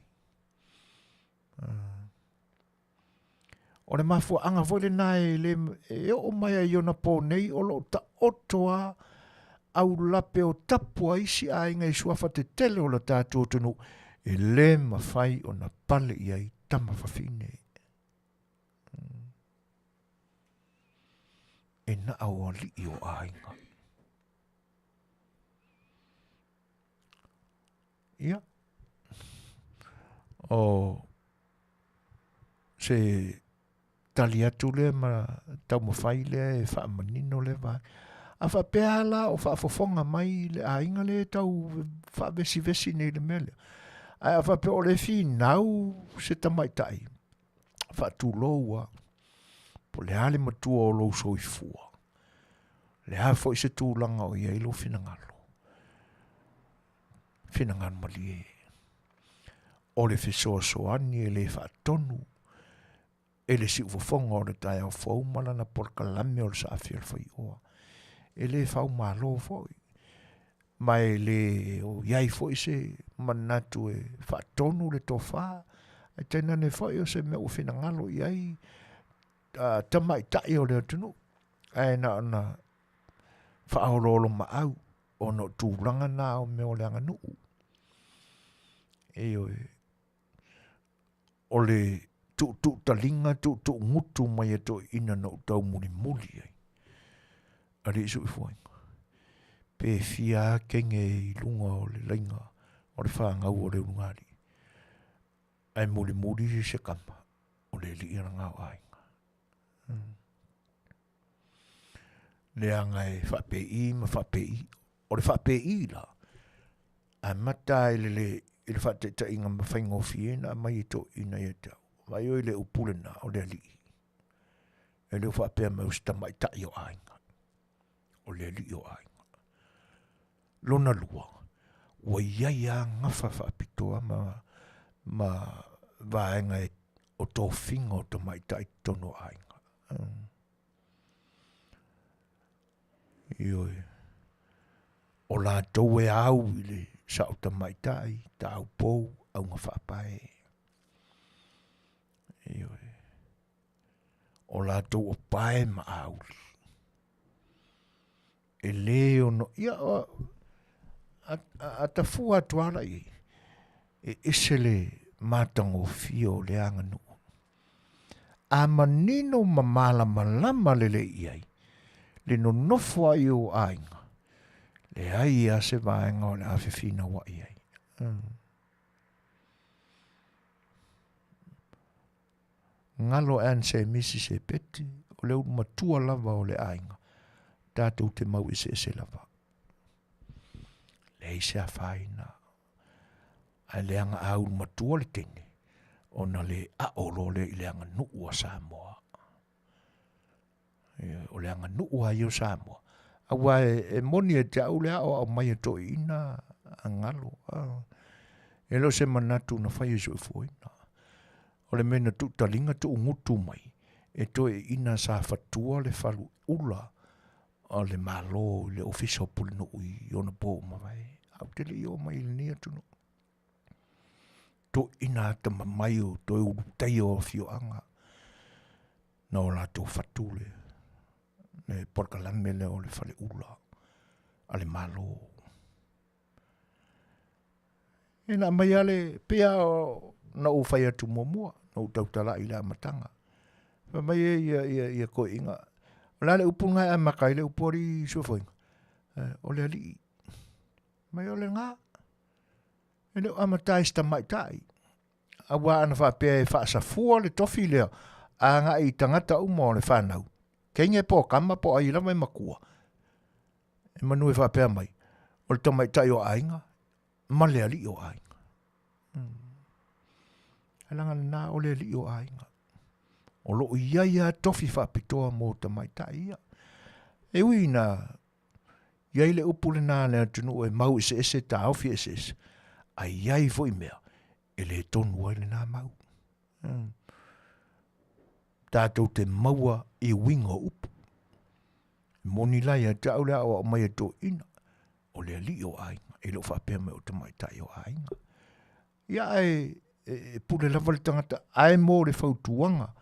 O le mafuaaga foi lena e le e oo mai ai i ona pō nei o lo o taoto lava aulape o tapu a isi aiga i suafa tetele o le tatou atunuu e le mafai ona pale i ai tama fafine. E na o alii o aiga. Ia, o se tali atu lea ma taumafai lea e faamanino lea vaega. A faapea lava la o faafofoga mai le aiga lea e tau faavesivesi nei i le mea lea, ae a faapea o lea e finau se tamaitai, faatulou lava, po o le a le matua o lou soifua, le a foi se tulaga o i ai lou finagalo, finagalo malie. O le fesoasoani e le faatonu e le siufofoga o le taeao fou ma lana polokalame o le saafi o le faioa. E le faumalo foi, ma e le o i ai foi se manatu e faatonu le tofa, ae tainane foi o se mea ua finagalo i ai tamaitai o le atunuu, ae na ona faaoloolomaau ona o tulaga na o mea o le aganuu. Ioe, o le tuutuutaliga, tuutuugutu mai e toeaiina na ou taumulimuli ai. Alii Soifuaina, pe fia lava kege i luga o le laina o le fanau o le ulugalii, ae mulimuli se tama o le alii lena o aiga. Leaga e faapei ma faapei. O le faapei la, amata i le, le, i le faataitaiga ma faigofie na aumai e toeaiina ia te au. Vaai oe i le upu lena o le alii. E le o faapea mai o se tamaitai o aiga. O le alii o aiga. Lona lua, ua i ai lava gafa faapitoa ma, ma vaega e, o tofiga o tamaitai i totonu o aiga. Ioe. O latou e au i le sao tamaitai, taupou, auga faapae. Ioe. O latou o pae ma auli. E lē ono, ia, a, a, a tafua atu lava la i ai, e ese le matagofie o le aganuu. A manino ma malamalama lelei i ai le nonofo ai o aiga, leai lava se vaega o le a fefinauai ai. Galo Ann Semisi Sepeti, o le ulu matua lava o le aiga, tatou te mau eseese lava. Leai se afaina, ae leaga a ulu matua le teine, ona le ao loa lea i le aganuu a Samoa. O le aganuu lava ia o Samoa, aua e moni ia te au le aoao mai a toeaiina a galo. E le o se manatu na fai e soifuaina. O le mea na tuutaliga tuugutu mai, e toeaiina sa fatua le falu ula o le Malo i le Ofisa o Pulenuu i ona po ua mavae. Ae ou te le i oo mai i lenei atunuu. Toeaiina atamamai o toe ulutaia o afioaga na o latou fatu le, le polokalame lea o le faleula a le Malo. E na aumai lava le, pei lava na ou fai atu muamua, na ou tautalai i le amataga. Fai mai e ia, ia, ia toeaiina, o le a le upu lena e amata ai le upu alii Suefoina? O le alii. Mai o lena. E le o amata ai se tamaitai. Aua ana faapea e faasafua le tofi lea agai i tagata uma o le fanau, teine po o tama po o ai lava e matua, e manu e faapea mai, o le tamaitai o aiga ma le alii o aiga. Ae leaga lena o le alii o aiga. O lo o i ai lava tofi faapitoa mo tamaitai ia. E ui ina i ai le upu lena a le atunuu e mau eseese taofi eseese, ae i ai foi mea e le tonu ai lena mau. Tatou te maua i uiga o upu. E moni la ia te au le aoao mai a toeaiina, o le alii o aiga, e le o faapea mai o tamaitai o aiga. Ia ae e pule lava le tagata, ae mo le fautuaga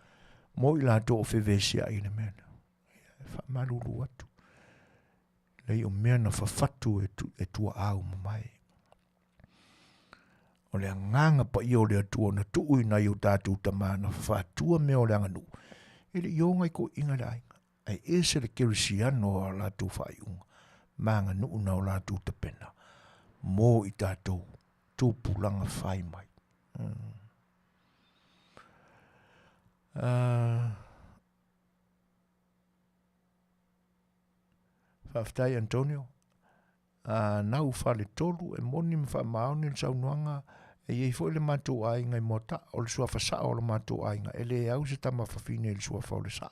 mo i latou o fevesiai i le mea lea. Ia, e faamalulu atu. Leai o mea na fafatu e, tu, e tuaau mamae. O le agaga paia o le Atua na tuu i nai o tatou tama na fafatua mea o le aganuu, e le i o ngai toeaiina le aiga, ae ese le kerisiano o a latou faaiuga ma aganuu na o latou tapena mo i tatou tupulaga fai mai. Faafetai Antonio. A nau faletolu e moni ma faamaoni le saunoaga e i ai foi le matou aiga i Moata'a, o le suafa sa'o o le matou aiga, e le au se tama fafine i le suafa o le sa'a.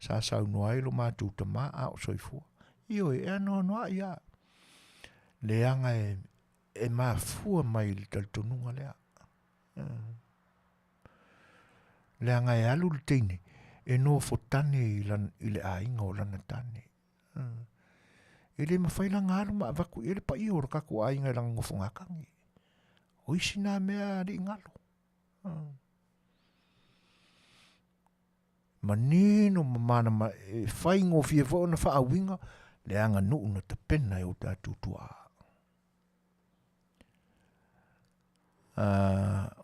Sa saunoa ai lo matou tamā a o soifua. Ioe, e anoanoa'i a. Leaga e, e mafua mai i le talitonuga lea. Leaga e alu le teine e nofo tane i, lan, i le aiga o lana tane. E le mafai la ona alu ma avatu i ai le paia o le tatou aiga i lana nofogatagi. O isi na mea alii galo. Manino ma malama e faigofie foi ona faauiga le aganuu na tapena e o tatou tuaa.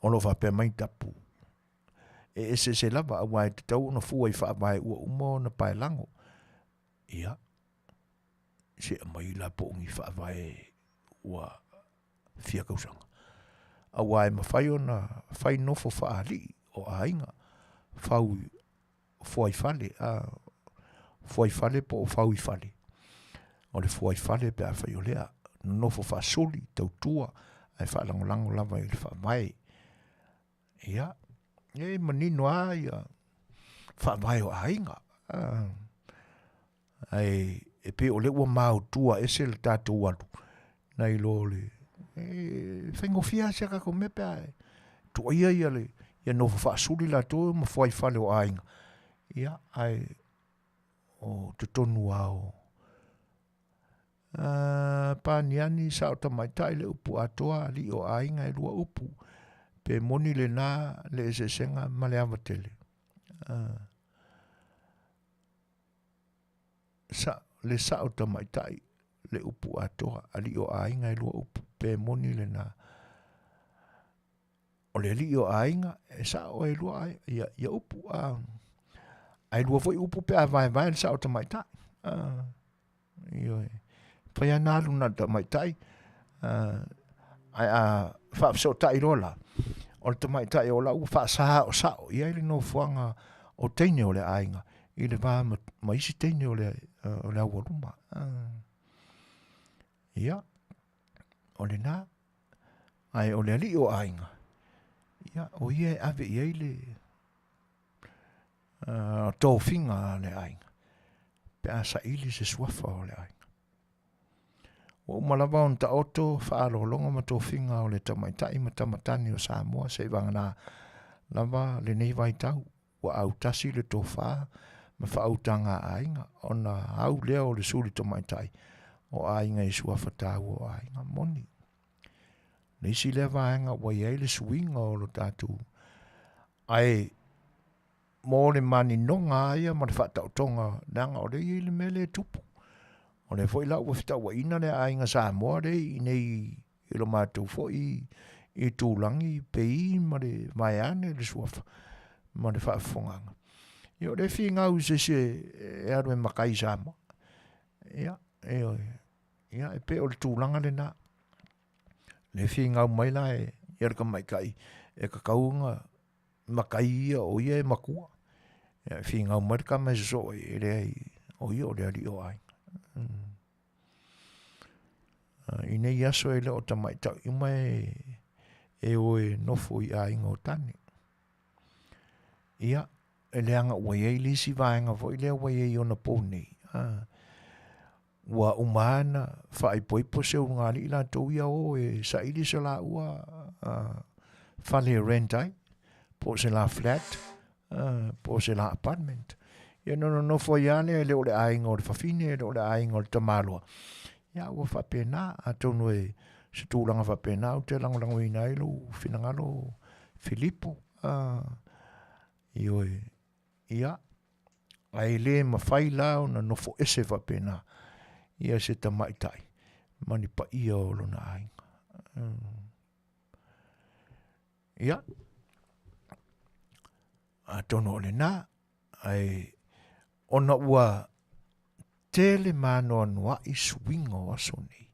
O lo o faapea mai tapu e eseese lava aua e tatau ona fua i faavae ua uma ona paelago. Ia, se aumai la po o ni faavae ua fia tausaga. Aua e mafai ona fai nofo faalii o aiga, fau fuaifale, a, fuaifale po o fauifale. O le fuaifale pe afai o lea, nonofo faasuli, tautua, ae faalagolago lava i le faavae. Ia, e manino lava ia faavae o aiga. Ae e pei o lea ua maotua ese le tatou alu nai lo le e faigofie lava si a tatou mea pe a tuuaia ia le ia nofo faasuli latou ma fuaifale o aiga. Ia, ae o totonu lava o Paniani, sao tamaitai le upu atoa, alii o aiga e lua upu, pe moni lena le eseesega ma le ava tele. Sa, le sao tamaitai le upu atoa, alii o aiga e lua upu, pe moni lena. O le alii o aiga, e sao e lua ia, ia upu. Ae lua foi upu pe a vaevae le sao tamaitai. Ioe. Fai lava na alu na o le tamaitai, ae a faafesootai loa la, o le tamaitai o la ua faasaosao i ai le nofoaga o teine o le aiga i le va ma, ma isi teine o le, o le aualuma. Ia, o lena. Ae o le alii o aiga, ia, o ia e ave i ai le tofiga a le aiga pe a saili se suafa o le aiga. Ua uma lava ona taoto faaaloaloga ma tofiga o le tamaitai ma tamatane o Samoa seivagana lava lenei vaitau ua autasi le tofa ma faautaga a aiga ona au lea o le suli tamaitai o aiga i suafa taua o aiga moni. Le isi lea vaega ua i ai le suiga o lo tatou ae mo le maninoga lava ia ma le faataotoga leaga o lea e i ai le mea lea e tupu. O lea foi la ua fetauaiina le aiga Samoa lea i inei i lo matou foi itulagi pei ma le vaeane le suafa ma le faafofogaaga. Ia o lea e finau i se isi e alu e makai i Samoa. Ia, ioe. Ia, e pei o le tulaga lena. Le finau mai la e ia le tamaitai e tatau ona matai ia o ia e matua. Ia, e finau mai le tama e sosoo ai, e leai, o ia o le alii o aiga. I nei aso e le o tamaitai uma e, e o e nofo i aiga o tane. Ia, e leaga ua i ai le isi vaega foi lea ua i ai i ona pou nei. Ua uma lava ona faaipoipo se ulugalii latou ia o e saili se laua fale e rent ai, po o se la flat, po o se la apartment. Ia ona nonofo ai lava lea, e le o le aiga o le fafine, e le o le aiga o le tamaloa. Ia ua faapena, atonu e se tulaga faapena ou te lagolagoina ai lou finagalo Filipo. Ioe, Ia, ae le mafai la ona nofo ese faapena ia se tamaitai ma ni paia o lona aiga. Ia, atonu o lena, ae ona ua tele maanoanoa'i suiga o aso nei,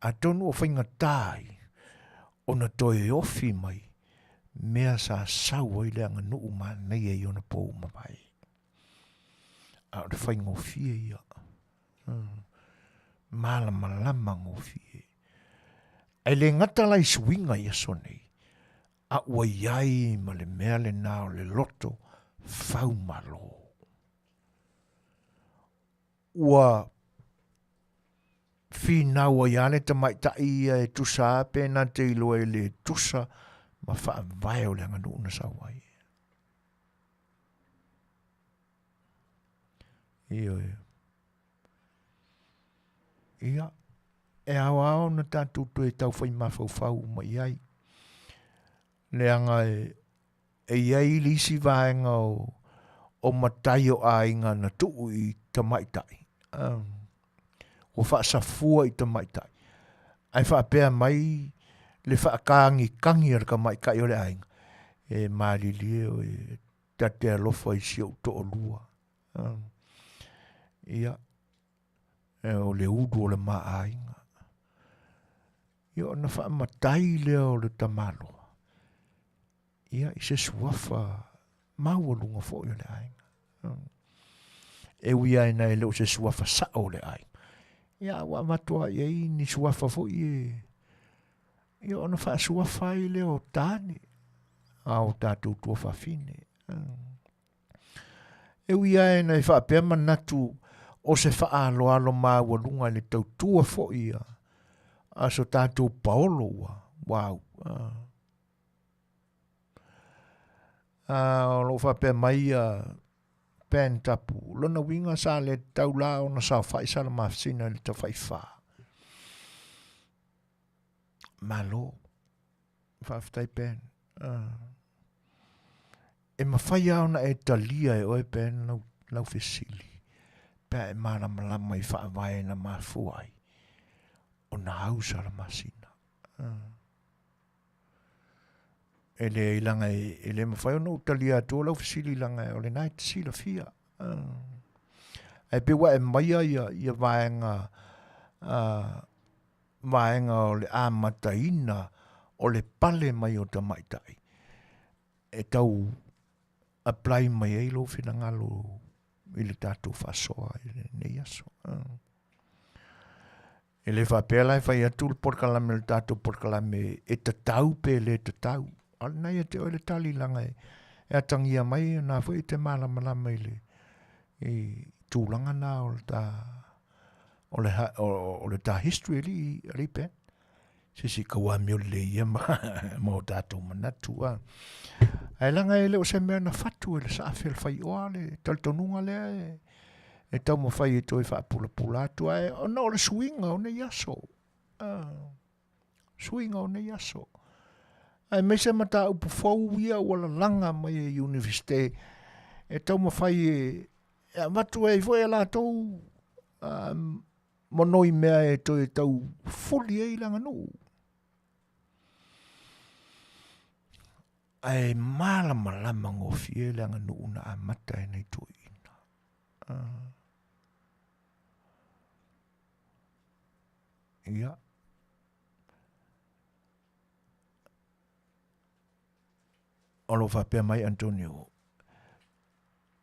atonu o faigata ai ona toe ofi mai mea sa sau ai le aganuu manaia i ona pou mavae. A o le faigofie ia. Malamalama gofie. Ae le gata la i suiga i aso nei, a ua i ai ma le mea lena o le loto faumalo. Ua finau ai lava le tamaitai ia e tusa lava pe na te iloa i le tusa ma faavae o le aganuu na sau ai. Ioe. Ia, e ao lava ona tatou toe taufai mafaufau uma i ai. Leaga e, e i ai le isi vaega o, o matai o aiga na tuu i tamaitai. Um, ua faasafua i tamaitai. Ae faapea mai le faakagikagi a le tamaitai o le aiga, e malilie oe, ta te alofa i si ou toalua. Um, ia, e o le ulu o le ma aiga. Ia ona faamatai lea o le tamaloa, ia i se suafa maualuga foi o le aiga. E ui lava ina e le o se suafa sao o le aiga, ia ua avatu lava i ai ni suafa foi e, ia ona faasuafa ai lea o tane a o tatou tuafafine. E ui lava ina e faapea manatu o se faaaloalo maualuga i le tautua foi a, a so tatou paolo ua, ua au. O lo o faapea mai ia Pen Tapu, lona uiga sa le tatau la ona saofai Salamasina i le tafaifa. Malo. Faafetai Ben. E mafai lava ona e talia e oe Ben lau, lau fesili pe a e malamalama i faavae na mafua ai ona au Salamasina. E leai leaga e le mafai ona ou talia atua lau fesili leaga o lena e te silafia. Ae pei ua e aumaia ia vaega vaega o le amataina o le pale mai o tamaitai e tau apply mai ai lou finagalo i le tatou faasoa i lenei aso. E le faapea la e fai atu le polokalame o le tatou polokalame e tatau pe le tatau. A o lena ia te oe le tali leaga e atagia mai o na foi e te malamalama i le i tulaga na o le ta o le o le ta history alii alii Ben. Se se tau amio lelei ia ma ma o tatou manatu a. Ae leaga e le o se mea na fatu e le saafi o le faioa le talitonuga lea e e taumafai e toe faapulapula atu ae ona o le suiga o nei aso. Suiga o nei aso. Aemaise mataupu fou ia ua lalaga mai e Iunivesite e taumafai e avatu ai foi e latou monoi mea e toe tau fuli ai le aganuu. Ae malamalama gofie le aganuu na amata e nai toeaiina. Ia. O lo o faapea mai Antonio,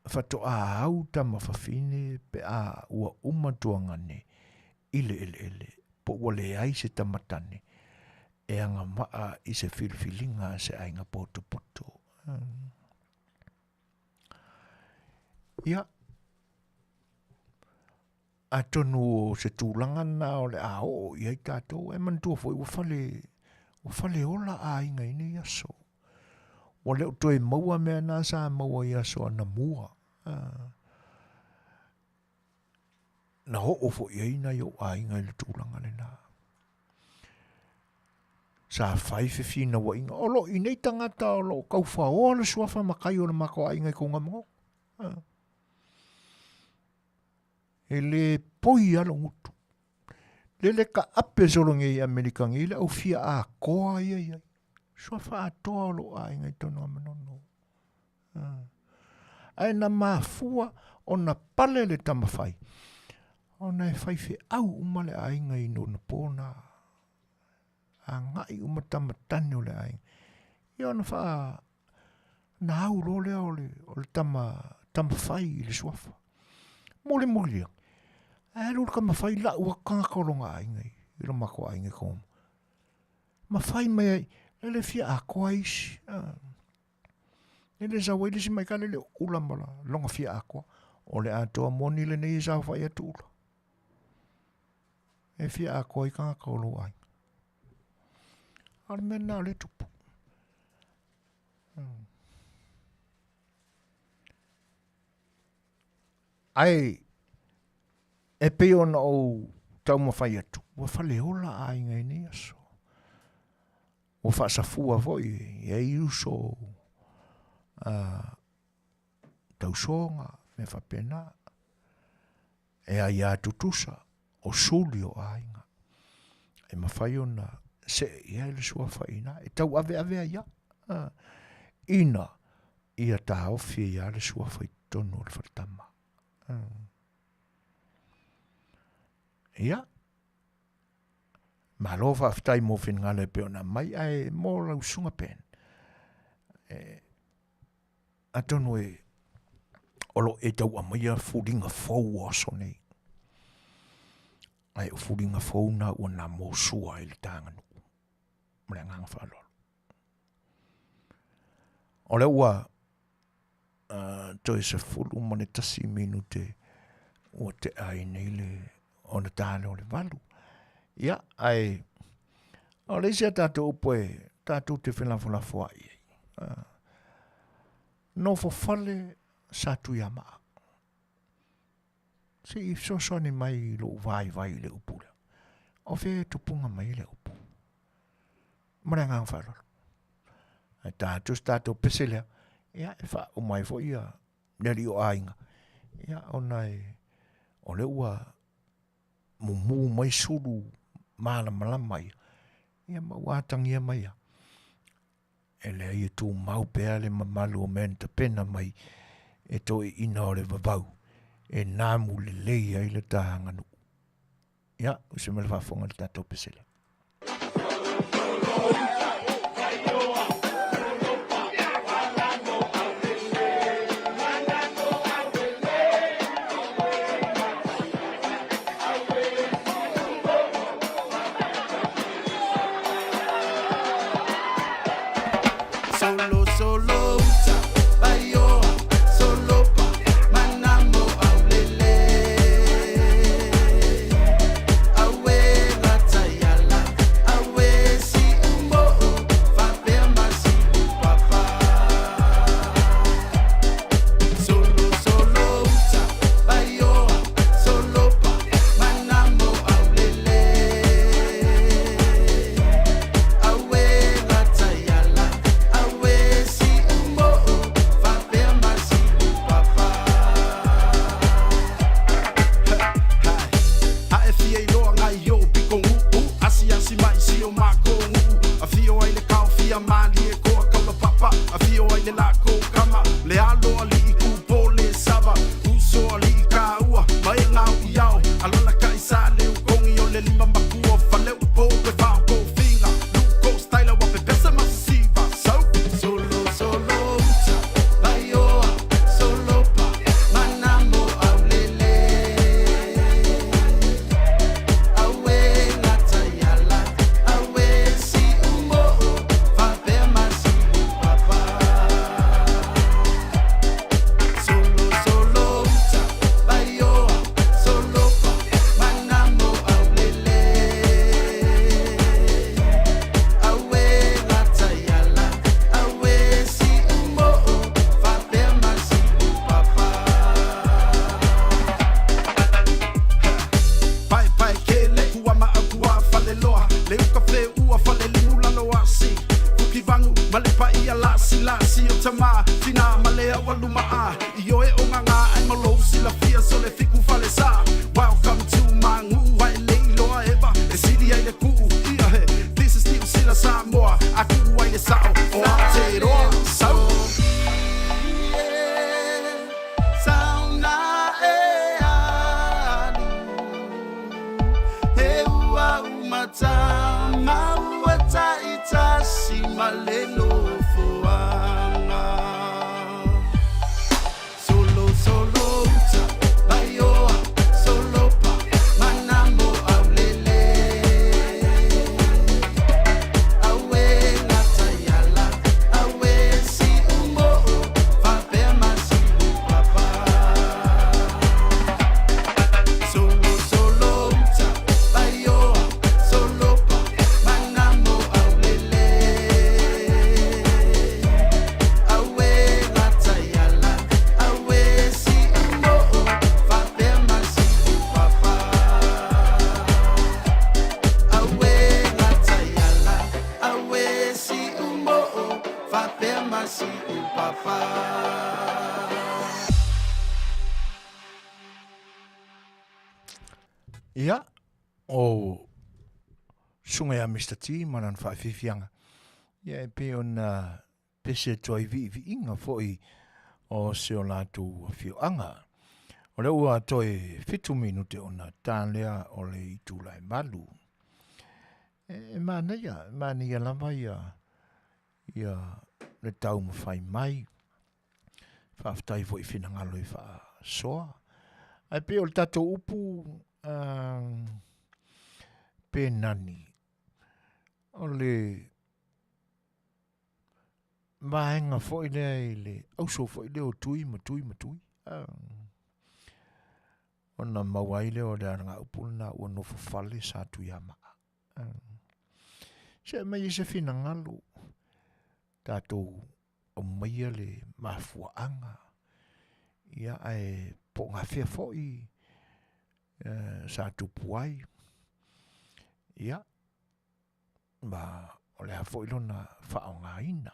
faatoa au tama fafine pe a ua uma tuagane i le eleele po ua leai se tama tane e agavaa i se filifiliga a se aiga potopoto. Ia, atonu o se tulaga lena o le a oo i ai tatou, ae manatua foi ua fale, ua fale ola aiga i nei aso. Ua le o toe maua mea na sa maua i aso anamua. Na oo foi i ai nai ou aiga i le tulaga lena. Sa fai fefinauaiga. O lo o i nei tagata o lo o taufaoa le suafa matai o le matou aiga i Tugamanono. E le poi lava lou gutu. Lele taape solo nei i Amerika nei le au fia atoa ia i ai. Suafa atoa o lou aiga i totonu o Manono. Ae na mafua ona pale le tamafai, ona e faifeau uma le aiga i ona po na. Agai uma tama tane o le aiga. Ia ona faa na au loa lea o le, o le tama, tamafai i le suafa. Mulimuli ane, ae alu le tamafai lau atu tagata o lona aiga i lo matou aiga i Kogomo. Ma fai mai ai, lele fia atoa isi. Lele sau ai le isi maikale le ula ma lona fia atoa. O le atoa moni lenei e saofai atu ula. E fia atoa ai tagata o lou aiga. A o le mea lena o lea e tupu. Ae e pei ona ou taumafai atu, ua faleola aiga i nei aso. Ua faasafua foi e ai uso tausoga, mea faapena. E aia tutusa o suli o aiga e mafai ona see i ai le suafa i ina, e tauaveave ai lava ina ia taofi ai lava le suafa i totonu o le faletama. Ia, malo faafetai mo finagalo e pei ona aumai, ae mo lau Susuga Ben, e, atonu e o lo o e tau aumaia fuliga fou o aso nei. Ae o fuliga fou na ua na mosua ai le ta aganuu. Ma le agaga faaaloalo. O lea ua toe 11 minute ua tea ai nei le ona ta lea o le 8. Ia, ae o le isi a tatou upu e tatou te felafolafoai ai. Nofo fale Satuiamaa. Se i fesoasoani mai i lou vaivai i le upu lea. O fea e tupuga mai ai le upu? Ma le agaga faaaloalo. Ae ta atu se tatou pese lea, ia e faauma ai foi ia le alii o aiga, ia ona e, o lea ua mumu mai sulu malamalama ia, ia ma ua atagia mai ia. E leai e tumau pea le mamalu o mea na tapena mai e toeaiina o le vavau e namu lelei ai le ta aganuu. Ia, usi mai le faafofoga i le tatou pese lea. Solo, solo, uta, baioa, solopa, manamo aulele. Aue gataiala, aue si umo'o, fapea masi upapa. Solo, solo, uta, baioa, solopa, manamo aulele. Aue gataiala, aue si umo'o, fapea masi upapa. A e fia iloa ngai o piko uu Asiasi mai si o mako nguu Afio ai le kao fia malie koa kaula papa Afio ai le lako kama Le alo ali i ku le sava Uso ali i ka ua Mai ngau i ao Alala ka i sa le ukongi o le lima makua Fale upo pe vao ko finga Luko style wa pe pesa masisiva So Solo, solo, uta, baioa, solopa, manamo aulele. Aue gataiala, aue si umo'o, fapea masi upapa. Solo, solo, uta, baioa, solopa, manamo aulele. Aue gataiala, aue si umo'o, fapea masi upapa. Pae pae kele kua ma au kua fale loa Le uka fe ua fale limu lalo asi Fuki vangu ma le pai a lasi lasi o tama Tina ma le au aluma a I oe o nganga ai malo si la fia so le fiku fale sa Welcome to my ngu ai le iloa eva E sili ai le kuu ia he This is New Sila Samoa A kuu ai le sao o Aotearoa So Sauna e alu, he ua umata, maua taitasi ma le nofoaga. Solo, solo, uta, baioa, solopa, manamo aulele. Aue gataiala, aue si umo'o, fapea masi upapa. Solo, solo, uta, baioa, solopa, manamo aulele. Aue gataiala, aue si umo'o, fapea masi upapa. Aue gataiala, aue si umo'o, fapea masi upapa. Ia, o susuga ia Mister T ma lana faafiafiaga. Ia e pei ona pese atu ai viiviiga foi o se o latou afioaga. O lea ua toe fitu minute ona ta lea o le itula e malu. E manaia, e manaia lava ia ia le taumafai mai. Faafetai foi i finagalo i faasoa. Ae pei o le tatou upu uh, pe nani o le vaega foi lea i le auso foi lea o tui ma tui ma tui. Uh, ona maua ai lea o le alagaupu lena ua nofo fale sa Tuiamaa. Uh, se aumai ai se finagalo tatou aumaia le mafuaaga, ia ae po o gafea foi uh, sa tupu ai, ia, ma o le a foi lona faaaogaina.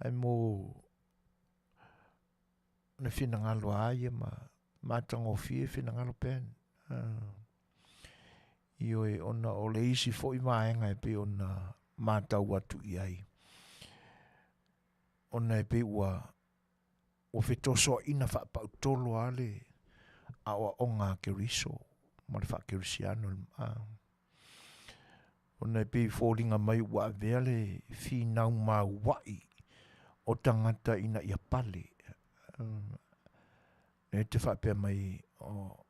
Ae mo le finagalo a ia ma matagofie finagalo Ben. Uh, ioe, ona o le isi foi vaega e pei ona matau atu i ai. Ona e pei ua ua fetosoaina faapautolo lava le aoaoga a Keriso ma le faakerisiano ona e pei e foliga mai ua avea le finau maua'i o tagata ina ia pale. Lea e te faapea mai o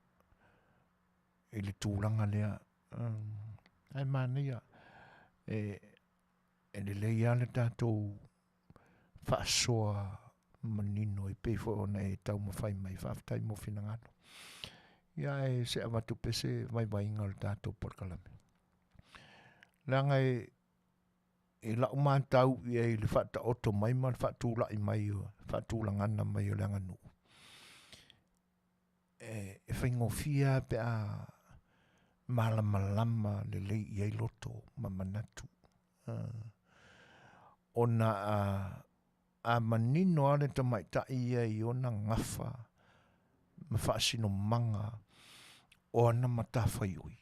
i le tulaga lea ae manaia e e lelei lava le tatou faasoa manino e pei foi ona e taumafai mai. Faafetai mo finagalo. Ia ae se avatu pea se vaivaiga o le tatou polokalame. Leaga e i lau matau i ai i le faataoto mai ma le faatulai mai o faatulagana mai o le aganuu, e, e faigofie lava pe a malamalama lelei i ai loto ma manatu. Ona a, a manino lava le tamaitai ia i ona gafa ma faasinomaga o ana matafaioi,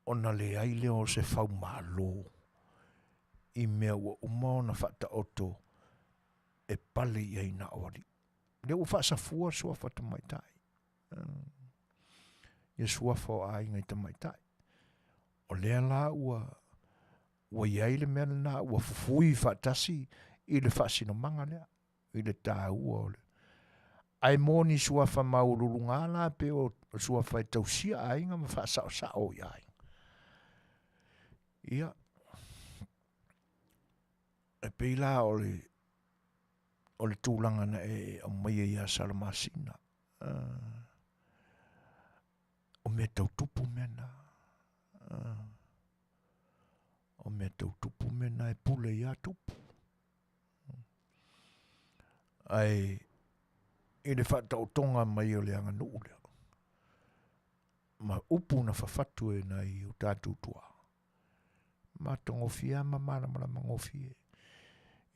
ona leai lea o se faumalo i mea ua uma ona faataoto e pale i ai na o alii. Lea ua faasafua suafa tamaitai. Ia suafa o aiga i tamaitai. O lea la ua ua i ai le mea lena ua fufui faatasi i le faasinomaga lea, i le taua o le Ae mo ni suafa maualuluga la pe o suafa e tausia aiga ma faasaosao i aiga. Ia, e pei la o le o le tulaga na e aumaia ia Salamasina. O mea tau tupu mea na. O mea tau tupu mea na e pule ia Tupu. Ae i le faataotoga mai o le aganuu lea, ma upu na fafatu e nai o tatou tuaa, matagofie lava ma malamalama gofie.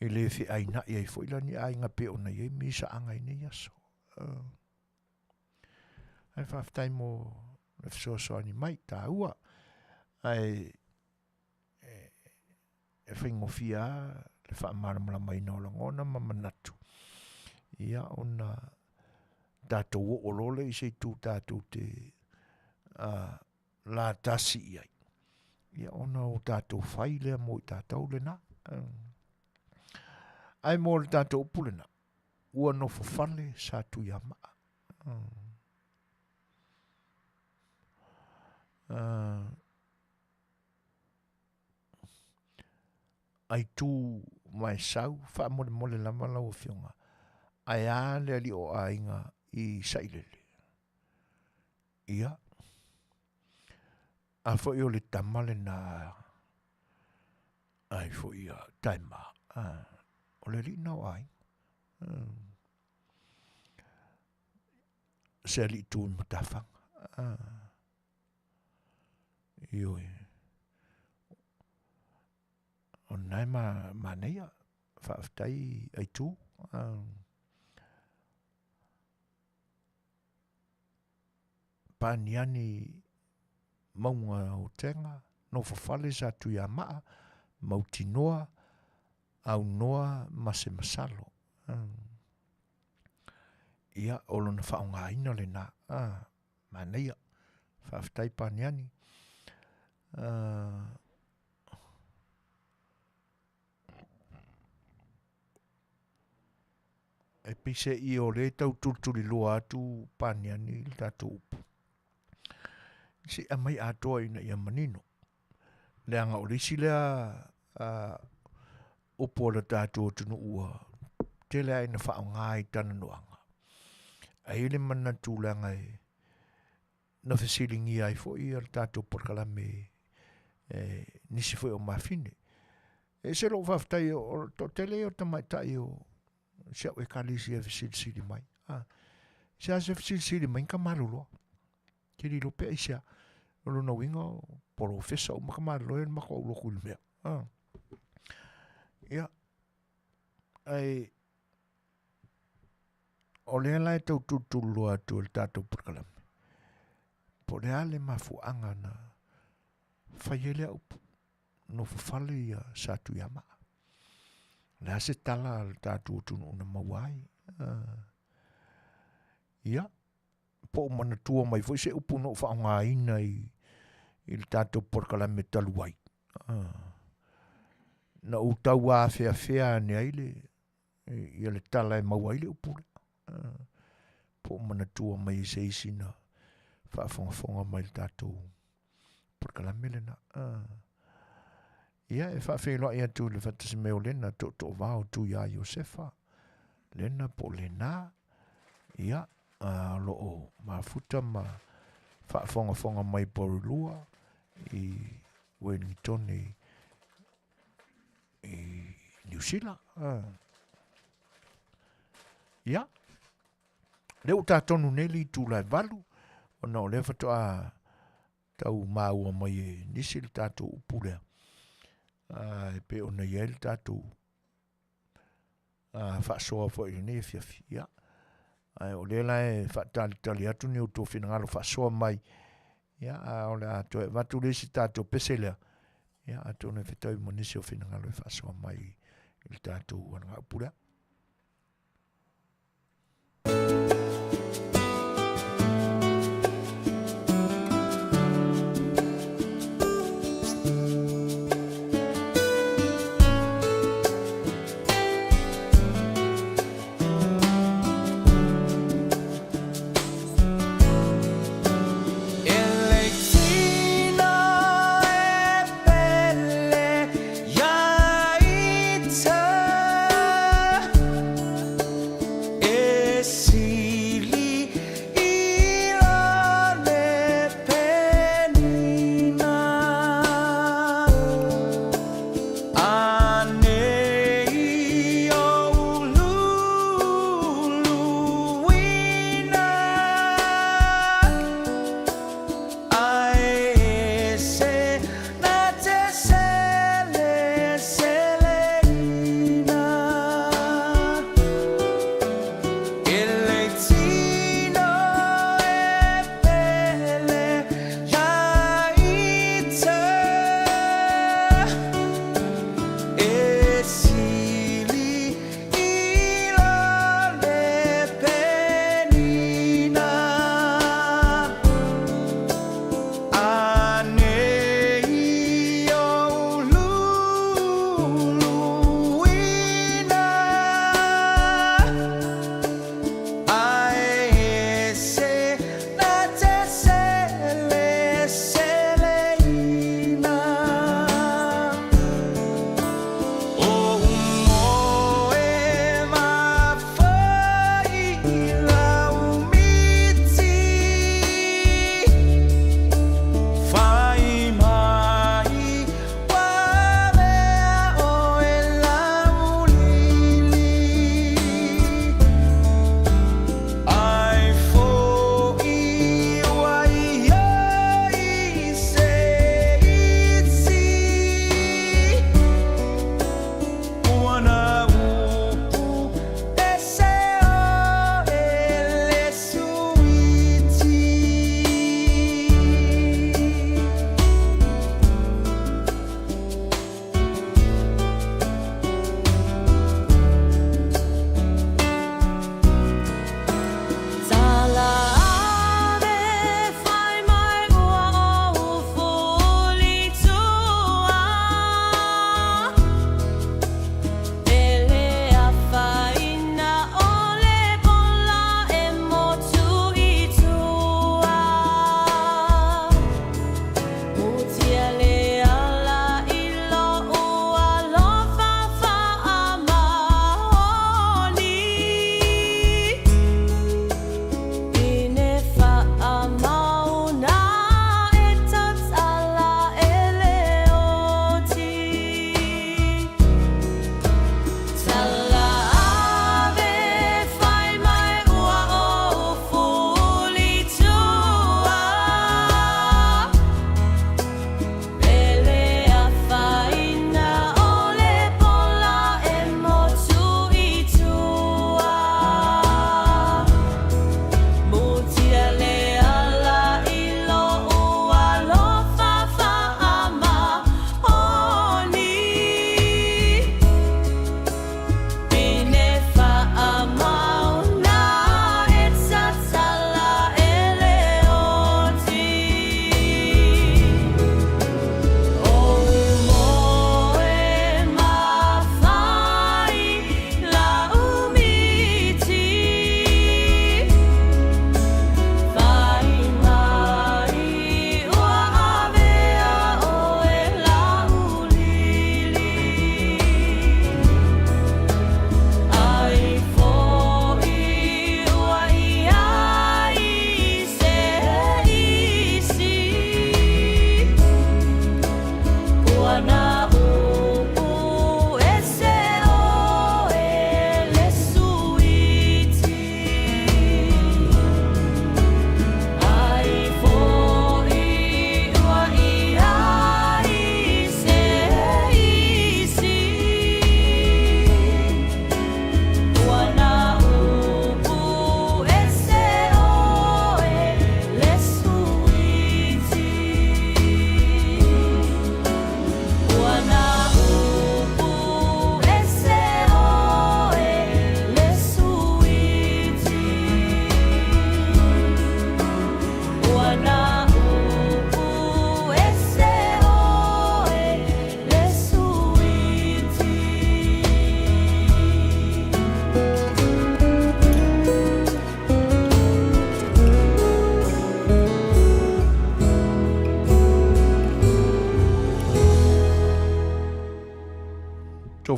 E le feaina'i ai foi la ni aiga pei ona i ai misaaga i nei aso. Ae faafetai mo le fesoasoani mai, taua. Ae e faigofie lava le faamalamalamaina o lagona ma manatu, ia ona tatou oo loa lea i se itu tatou te latasi i ai, ia ona o tatou fai lea mo i tatou lena. Ae mo le tatou upu lena, ua nofo fale Satuiamaa. Aitu Vaesau, faamolemole lava lau Afioga, ae a le alii o aiga i Sailele? Ia, a foi o le tama lena ai foi a Taema, o le alii na o aiga. Se alii tu i matafaga. Ioe. O lena e manaia. Faafetai Aitu. Paniani mauga o Tega, nofofale sa Tuiamaa, mautinoa, aunoa ma se masalo. Ia, o lona faaaogaina lena. Manaia. Faafetai Paniani. E pei se i o lea e tau tulituliloa atu Paniani i le tatou upu. Se i aumai atoa ina ia manino. Leaga o le isi lea upu a le tatou atunuu ua tele lava ina faaaoga i talanoaga. Ae i ai le manatu leaga e na fesiligia ai foi le tatou polokalame e nisi foi o mafine. E ese lou faafetai o le toatele ia o tamaitai o si au ekalesia e fesilisili mai. A, se a se fesilisili mai ka maloloa. Ke lilo pe aisea. O lona uiga o polofesa uma ka malolo e le matou alu atu i le mea. A. Ia, ae o lea la e tau tulutululoa atu e le tatou polokalame, po o le a le mafuaaga na fai ai lea upu, nofofale ia Satuiamaa. Le a se tala a le tatou atunuu na maua ai. Ia, po o manatua mai foi se upu na ou faaaogaina i, i le tatou polokalame talu ai. Na ou tau afeafea ane ai le, ia le tala e maua ai le upu lea. Po o manatua mai e se isi na faafogafoga mai le tatou polokalame lena. Ia, e faafeiloai atu i le faatasi mai o Lena Tootooavao Tuia Iosefa, Lena po o Lena, ia, o lo o mafuta ma faafogafoga mai Porirua i Wellington i, i Niu Sila. Ia, lea ua tatonu nei le itula e 8, ona o lea faatoa tau maua mai e nisi le tatou upu lea, e pei ona i ai le tatou faasoa foi i lenei afiafi. Ia, ae o lea la e faatalitali atu ni outou finagalo faasoa mai, ia, a o le a toe avatu le isi tatou pese lea, ia, atonu e fetaui ma nisi o finagalo e faasoa mai i le tatou alagaupu lea.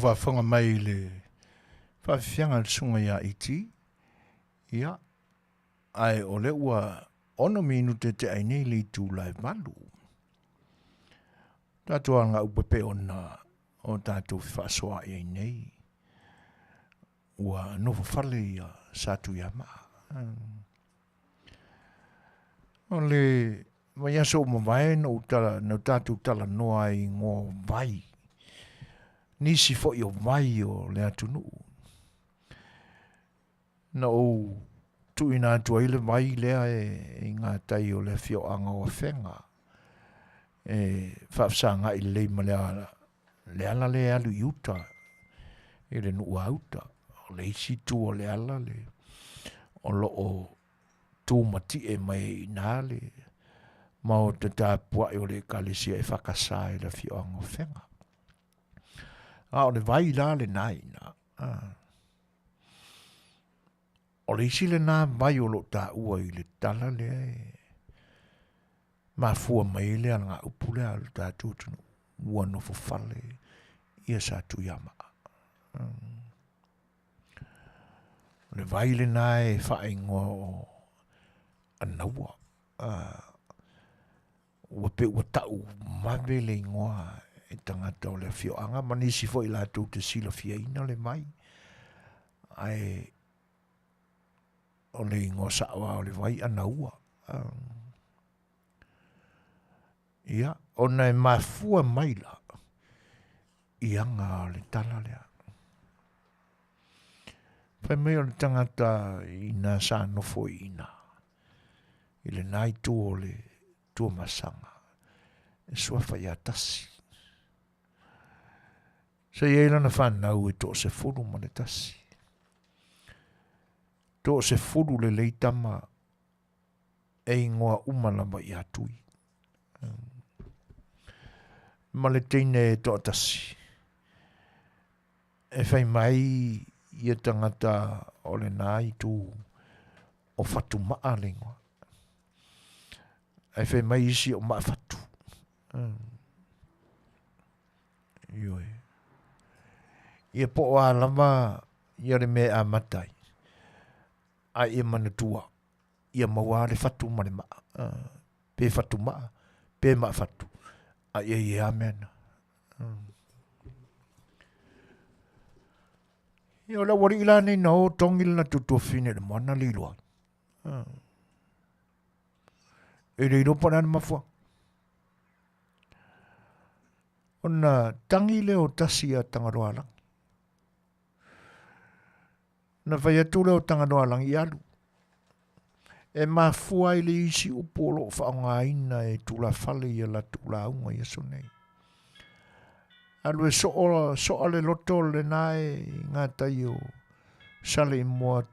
faafofoga mai i le faafiafiaga a le susuga ia E.T. Ia, ae o lea ua 6 minute te ai nei le itula e 8. Tatou alagaupu e pei ona o tatou fefaasoaai ai nei. Ua nofo fale ia Satuiamaa. O le vaiaso ua mavae na ou tala, na tatou talanoa ai i igoa o vai. Nisi foi o vai o le atunuu. Na ou tuuina atu ai le vai lea e i gatai o le afioaga o Afega e faafesagai lelei ma le le ala lea e alu i uta i le nuu a uta. O le isi itu o le ala le o lo o tumatie mai ai i ina le maota tapuai o le Ekalesia EFKS i le afioaga o Afega. A o le vai la lena i ina. O le isi lena vai o lo o taua i le tala lea e mafua mai ai le alagaupu lea a lo tatou atunuu ua nofo fale ia Satuiamaa. O le vai lena e faaigoa o Anaua. Ua pei ua tau vave le igoa e tagata o le afioaga ma nisi foi latou te silafiaina le vai, ae o le igoa sao lava o le vai Anaua. Ia, ona e mafua mai la i aga o le tala lea. Fai mai o le tagata ina sa nofo i ina, i lena itu o le Tuamasaga, e suafa ia Tasi. Sa i ai lana fanau e 11. 10 lelei tama e ingoa uma lava ia Tui. Ma le teine e toatasi. E fai mai ia tagata o lena itu o Fatumaa le ingoa. Ae fai mai isi o Maafatu. Ioe. Ia po o a lava ia le mea e amata ai, a ia manatua, ia maua le fatu ma le maa. Pe Fatumaa, pe Maafatu, a ia i ai lava mea na. Ia o le aualii la nei na o togi le latou tuafafine i le moana le iloa. E le iloa po o le a le mafuaaga. Ona tagi lea o tasi ia Tagaloaalagi. Na fai atu lea o Tagaloaalagi i alu. E mafua ai le isi upu o lo o faaaogaina e tulafale i a latou lauga i aso nei. Alu e soo, soa le loto lena e i gatai o Saleimoa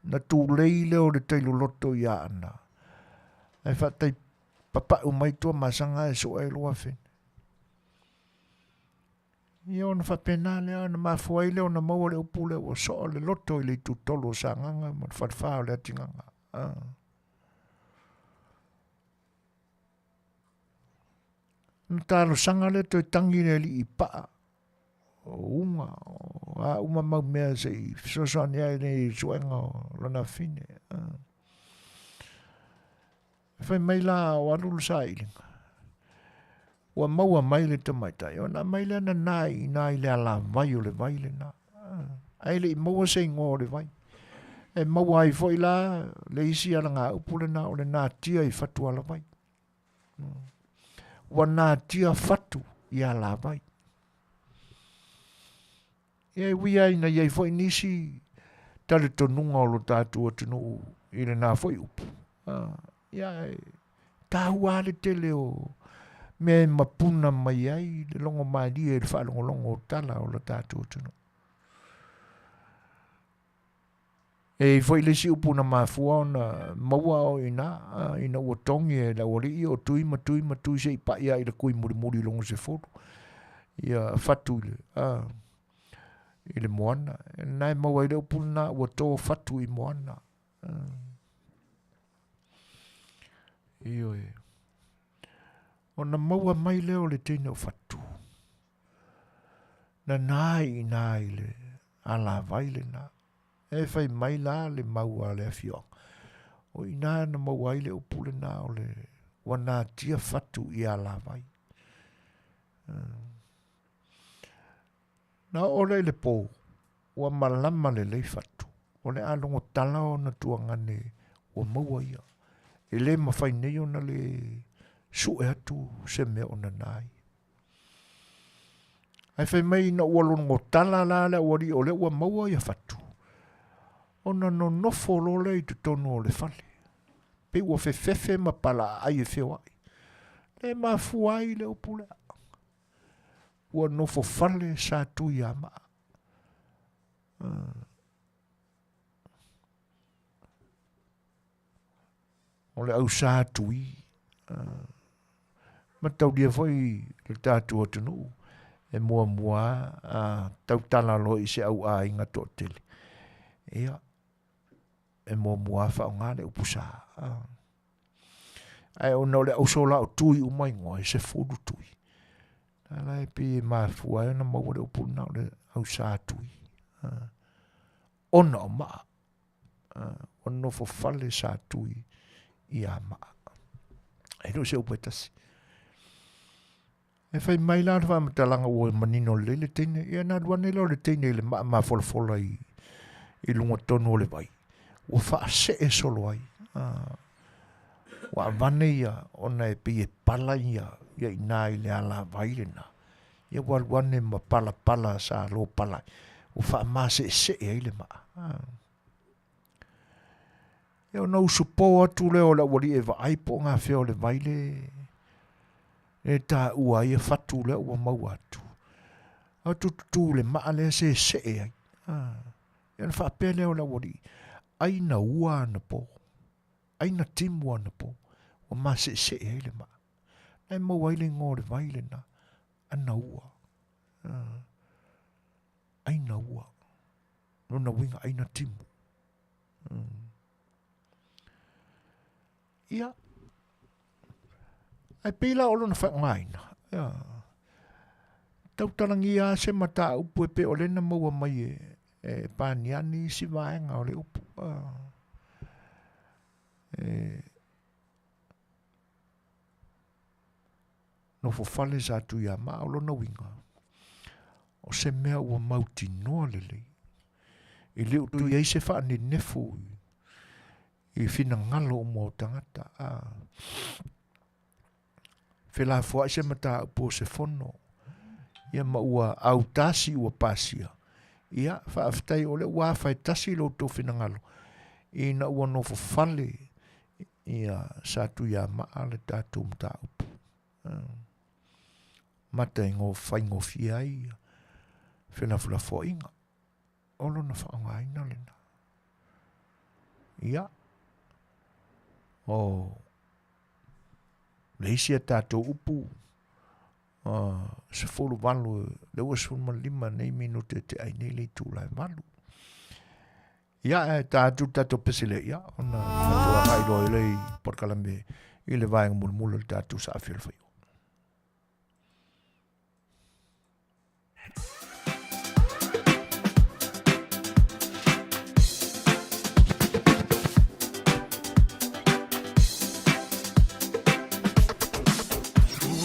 na tulei lea o le tai loloto i Aana. Ae faatai papau mai Tuamasaga ae soa e 2000. Ia ona faapena lea ona mafua ai lea ona maua le upu lea ua soa le loto i le itutolu o Sagaga ma le falefa o le Atigaga. Ah. Na talosaga lea toe tangi le alii paa o uga, o a uma mau mea se i fesoasoani ai nei i suega o lona afine. Ah. Fai mai la o alu le sailiga. Ua maua mai le tamaitai, ona aumai lea nana i ina i le alavai o le vai lena. Ae le i maua se igoa o le vai. E maua ai foi la le isi alagaupu lena o le natia i fatu alavai. Ua natia fatu i alavai. Ia e ui lava ina i ai foi nisi talitonuga o lo tatou atunuu i lena foi upu, ia e taua lava le tele o mea e mapuna mai ai le logomalie i le faalogologo o tala o lo tatou atunuu. E i ai foi le isi upu na mafua ona maua o i ina, ina ua togi e le aualii o tui ma tui ma tui seia pai lava i le kui mulimuli i luga o se fulu, ia fatu i le, a, i le moana. Na e maua ai le upu lena ua to fatu i moana. Ioe. Ona maua mai lea o le teine o Fatu. Nanā i inā i le alavai lena. E fai mai la le mau a le afioaga, o i inā na maua ai le upu lena o le ua natia fatu i alavai. Na oo lea i le pō, ua malama lelei fatu, o le a logo tala ona tuagane ua maua ia. E le mafai nei ona le sue atu se mea o nana ai. Ae fai mai ina ua logo tala la le aualii o lea ua maua ia fatu, ona nonofo loa lea i totonu o le fale. Pei ua fefefe ma palaaai e feoai. Le mafua ai le upu lea. Ua nofo fale sa Tuiamaa. O le au sa tui. Mataulia foi le tatou atunuu e muamua a tautala loa i se au aiga toatele. Ia, e muamua faaaoga le upu sa. Ae ona o le auso la o tui uma igoa, e 10 tui. Ala e pei e mafua ai ona maua le upu lena o le au sa tui. Ona o maa. Ua nofo fale sa tui ia maa. E le o se upu e tasi. E fai mai la le faamatalaga ua manino lelei le teine, ia na alu ane lea o le teine i le maa mafolafola i, i luga tonu o le vai, ua faasee solo ai. Ua avane ia ona e pei e pala ia, ia i ina i le alavai lena. Ia ua alu ane ma palapala sa lopala ai, ua faamaseesee ai le maa. Ia ona usupo atu lea o le aualii e vaai po o gafea o le vai le e taua ai e fatu lea ua maua atu. A tututu le maa lea se see ai. Ia ona faapea lea o le aualii, ai na ua anapo, ai na timu anapo, ua maseesee ai le maa. Na e maua ai le igoa o le vai lena, ana ua. Ai na ua. Lona uiga ai na timu. Ia, ae pei la o lona faaaogaina, ia, tautalagia lava se mataupu e pei o lea na maua mai e, e Paniani isi vaega o le upu. E, nofofale sa Tuiamaa, o lona uiga, o se mea ua mautinoa lelei, e le o toe i ai se faanenefu i finagalo uma o tagata. A felafoai se mataupu o se fono, ia ma ua autasi ua pasia, ia faafetai o lea ua afa e tasi lo outou finagalo, ina ua nofofale ia sa Tuiamaa le tatou mataupu. Mata i ngō faigofie ai ia felafolafoaiga. O lona faaaogaina lena. Ia, o le isi a tatou upu, 18, le ua 15 nei minute te ai nei le itula e 8. Ia, e ta atu le tatou pese lea, ia, ona tatou agai loa i le polokalame i le vaega mulimuli o le tatou saafi o le faio.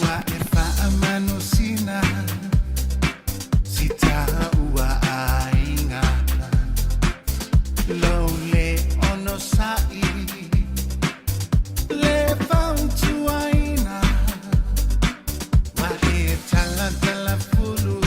Ua e faamanusina si taua aiga Lou le onosai le fautuaina Ua e talatala fulu.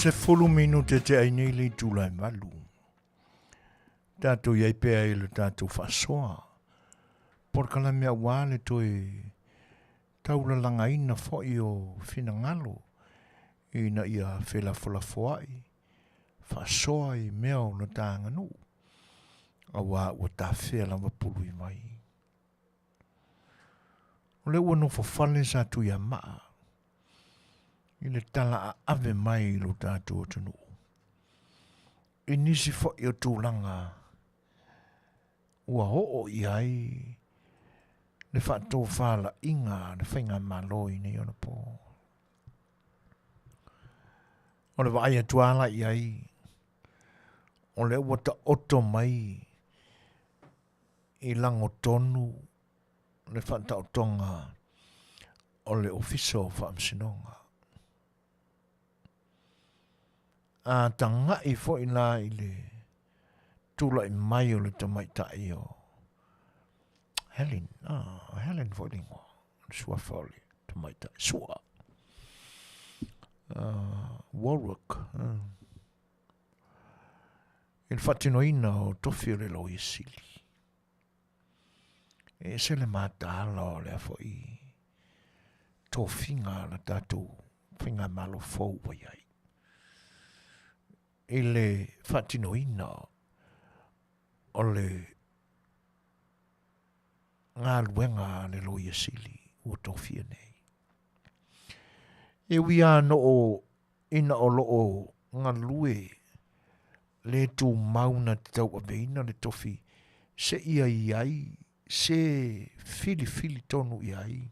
20 minute te ai nei le itula e valu. Tātou i ai pea i le tātou whaasoa. Por kala mea wā le toe taulalagaina foi o finagalo ina ia felafolafoai, faasoa i mea o lo ta aganuu, auā ua tafea lava pulu i vai. O lea ua nofo fale sa Tuiamaa i le tala aave mai i lo tatou atunuu. I nisi foi o tulaga ua oo i ai le faatofalaiga a le Faigamalo i nei ona po. O le vaai atu lava la i ai, o lea ua taoto mai i lagotonu le faataotoga o le Ofisa o Faamasinoga. A taga'i foi la i le tulai mai o le tamaitai o Helen, ah, Helen foi le igoa, le suafa o le tamaitai, Sua, Warwick, i le faatinoina o tofi o le Loia Sili. E ese le mataala o lea foi tofiga a le tatou faigamalo fou ua i ai i le faatinoina o le galuega a le Loia Sili ua tofia nei. E ui lava no o ina o lo o galue le tumau na te tauaveina le tofi seia i ai se filifili tonu i ai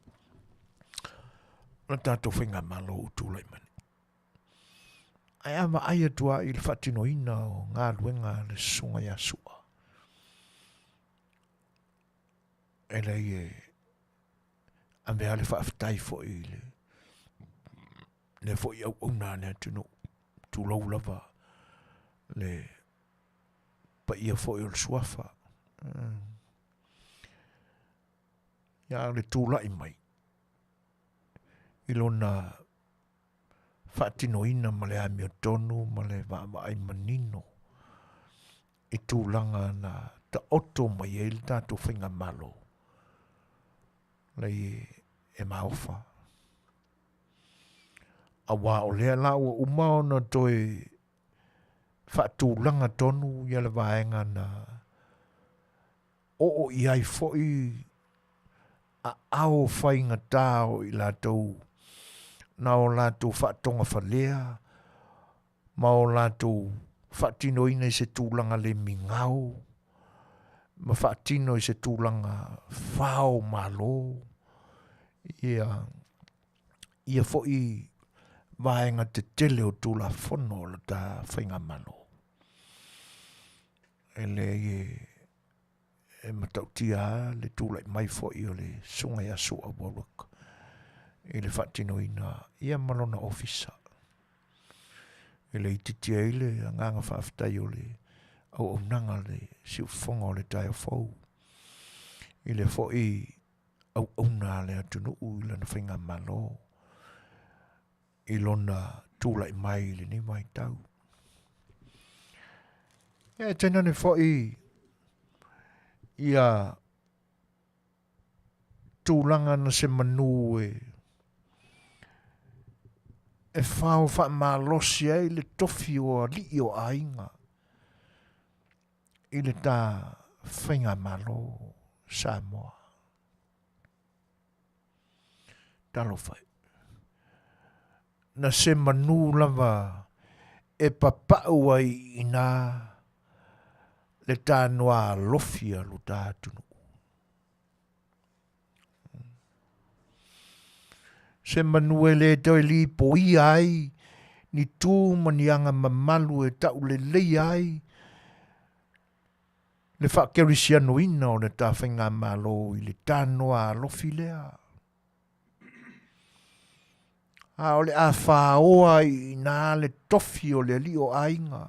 le tatou faigamalo ua tulai mai nei. Ae a vaai atu lava i le faatinoina o galuega a le Susuga ia Sua, e leai e ave lava le faafetai foi i le lea foi auauna a le atunuu, tulou lava le paia foi o le suafa. Ia o le tulai mai i lona faatinoina ma le amiotonu ma le vaavaai manino i tulaga na taoto mai ai le tatou faigamalo lei e maofa. Auā o lea la ua uma ona toe faatulaga tonu ia le vaega na oo i ai foi aao faigata o i latou na o latou faatogafalea ma o latou faatinoina i se tulaga le migao ma faatino i se tulaga fao malo ia ia foi vaega tetele o Tulafono o le ta Faigamalo. E leai e, e matautia lava le tulai mai foi o le Susuga ia Sua Warwick i le faatinoina ia ma lona ofisa. E le itiiti ai le agaga faafetai o le auaunaga le siufofoga o le taeao fou i le foi auauna a le atunuu i lana faigamalo i lona tulai mai i lenei vaitau. Ia e tainane foi ia tulaga na se manu e e fao faamalosi ai le tofi o alii o aiga i le ta faigamalo Samoa. Talofa e. Na se manu lava e papau ai i ina le tanoa alofi a lo ta atunuu. Se manu e le toe lipoia ai ni tu ma ni aga mamalu e tauleleia ai le faakerisianoina o le ta faigamalo i le tanoa alofi lea. A o le a faoa i ina le tofi o le alii o aiga.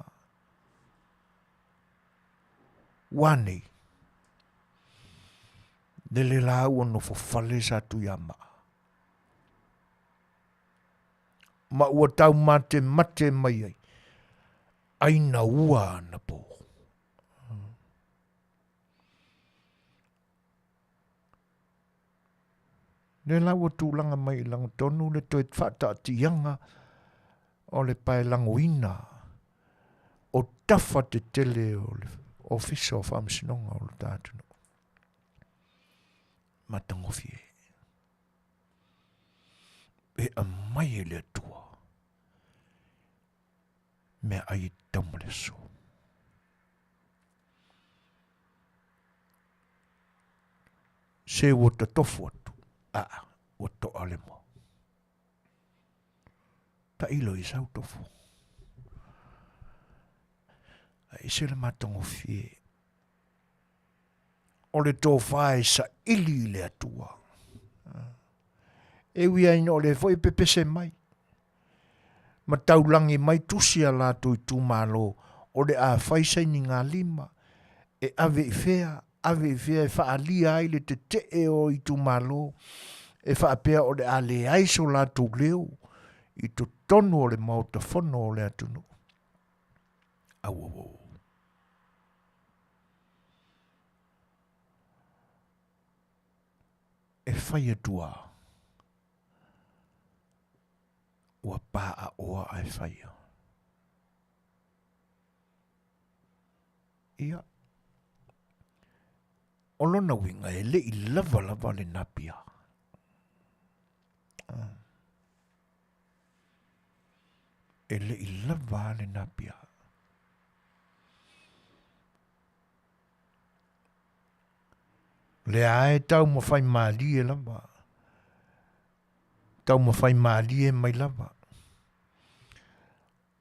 Ua nei. Lele la ua nofo fale sa Tuiamaa. Ma ua taumatemate mai ai, ai na ua ana pō. Lea la ua tulaga mai i lagotonu le toe faataatiaga o le paelagoina o tafa tetele o le Ofisa o Faamasinoga o lo ta atunuu. Matagofie. E aumai e le Atua mea ai e tatau ma le aso. Se ua tatofu atu, aa, ua toa le moa. Tailo i sau tofu. A ese le matagofie o le tofa e saili i le Atua. E ui ai no le foi pepese mai. Ma taulagi mai tusi a latou itumalo o le a fai sainigalima e ave i fea, ave i fea e faaalia ai le tetee o itumalo e faapea o le a leai so latou leo i totonu o le Maota Fono o le atunuu. Auauau. E fai atu a ua paʻaoa ae faia. Ia, o lona uiga e le i lava lava le napia. Ah. E le i lava le napia. Lea e taumafai malie lava. Taumafai malie mai lava.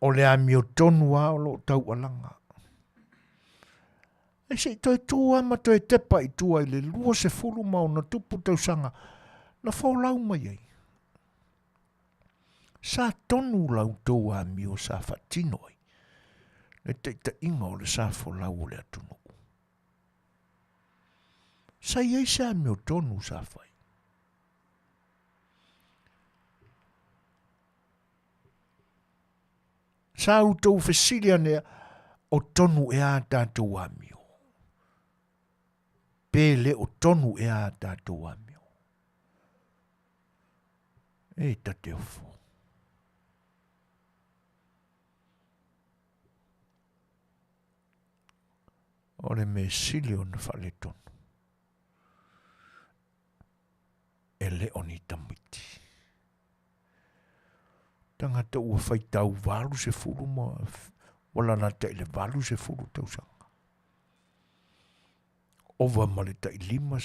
O le amiotonu lava o lo o taualaga. E se i toe tu lava ma toe tepa i tua i le 20 ma ona tupu tausaga na folau mai ai. Sa tonu la outou amio sa faatino ai le taitaiga o le sa folau o le atunuu. Sa i ai se amiotonu sa fai. Sa outou fesili ane o tonu ea a tatou amio? Pe le o tonu ea a tatou amio? E ta te ofo. O le mea sili ona faaletonu. E le o ni tamaiti. Tagata ua faitau 80 ma ua lalata i le 80 tausaga. Ova ma le tai 50,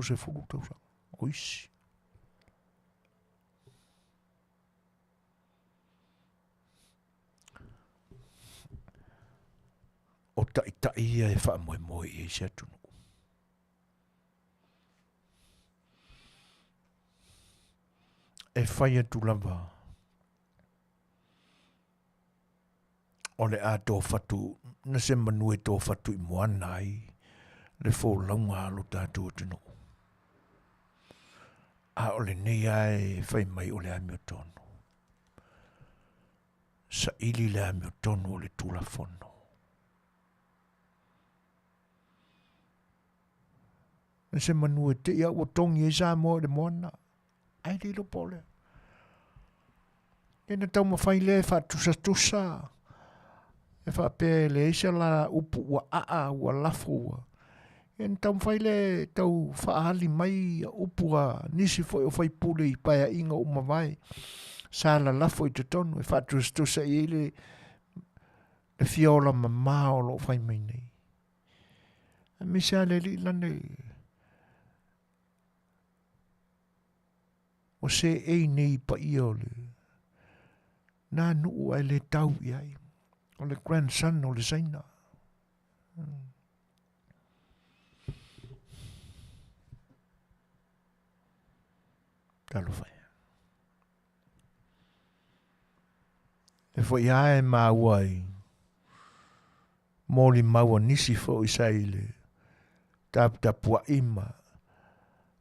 60 tausaga. O isi. O taitai ia e faamoemoe i ai se atunuu. E fai atu lava o le a tofatu na se manu e tofatu i moana ai le folauga a lo tatou atunuu. A o lenei lava e fai mai o le amiotonu. Saili le amiotonu o le Tulafono. Na se manu e te ia ua tongi ai Samoa i le moana. Ai le iloa po o lea. Ia na taumafai lea e faatusatusa, e faapea e leai se la upu ua aa, ua lafo ua. Ia na taumafai lea e tau faaali mai upu a nisi foi o faipule i paeaiga ua mavae, sa lalafo i totonu e faatusatusa i ai le, le fia ola mama o lo o fai mai nei. Aemaise lava le alii lana ua Ua seei nei paia o le na nuu ae le tau i ai. O le grandson o le Saina. Talofa e. E foi lava e maua i molimau a nisi foi sa i le taputapuai ma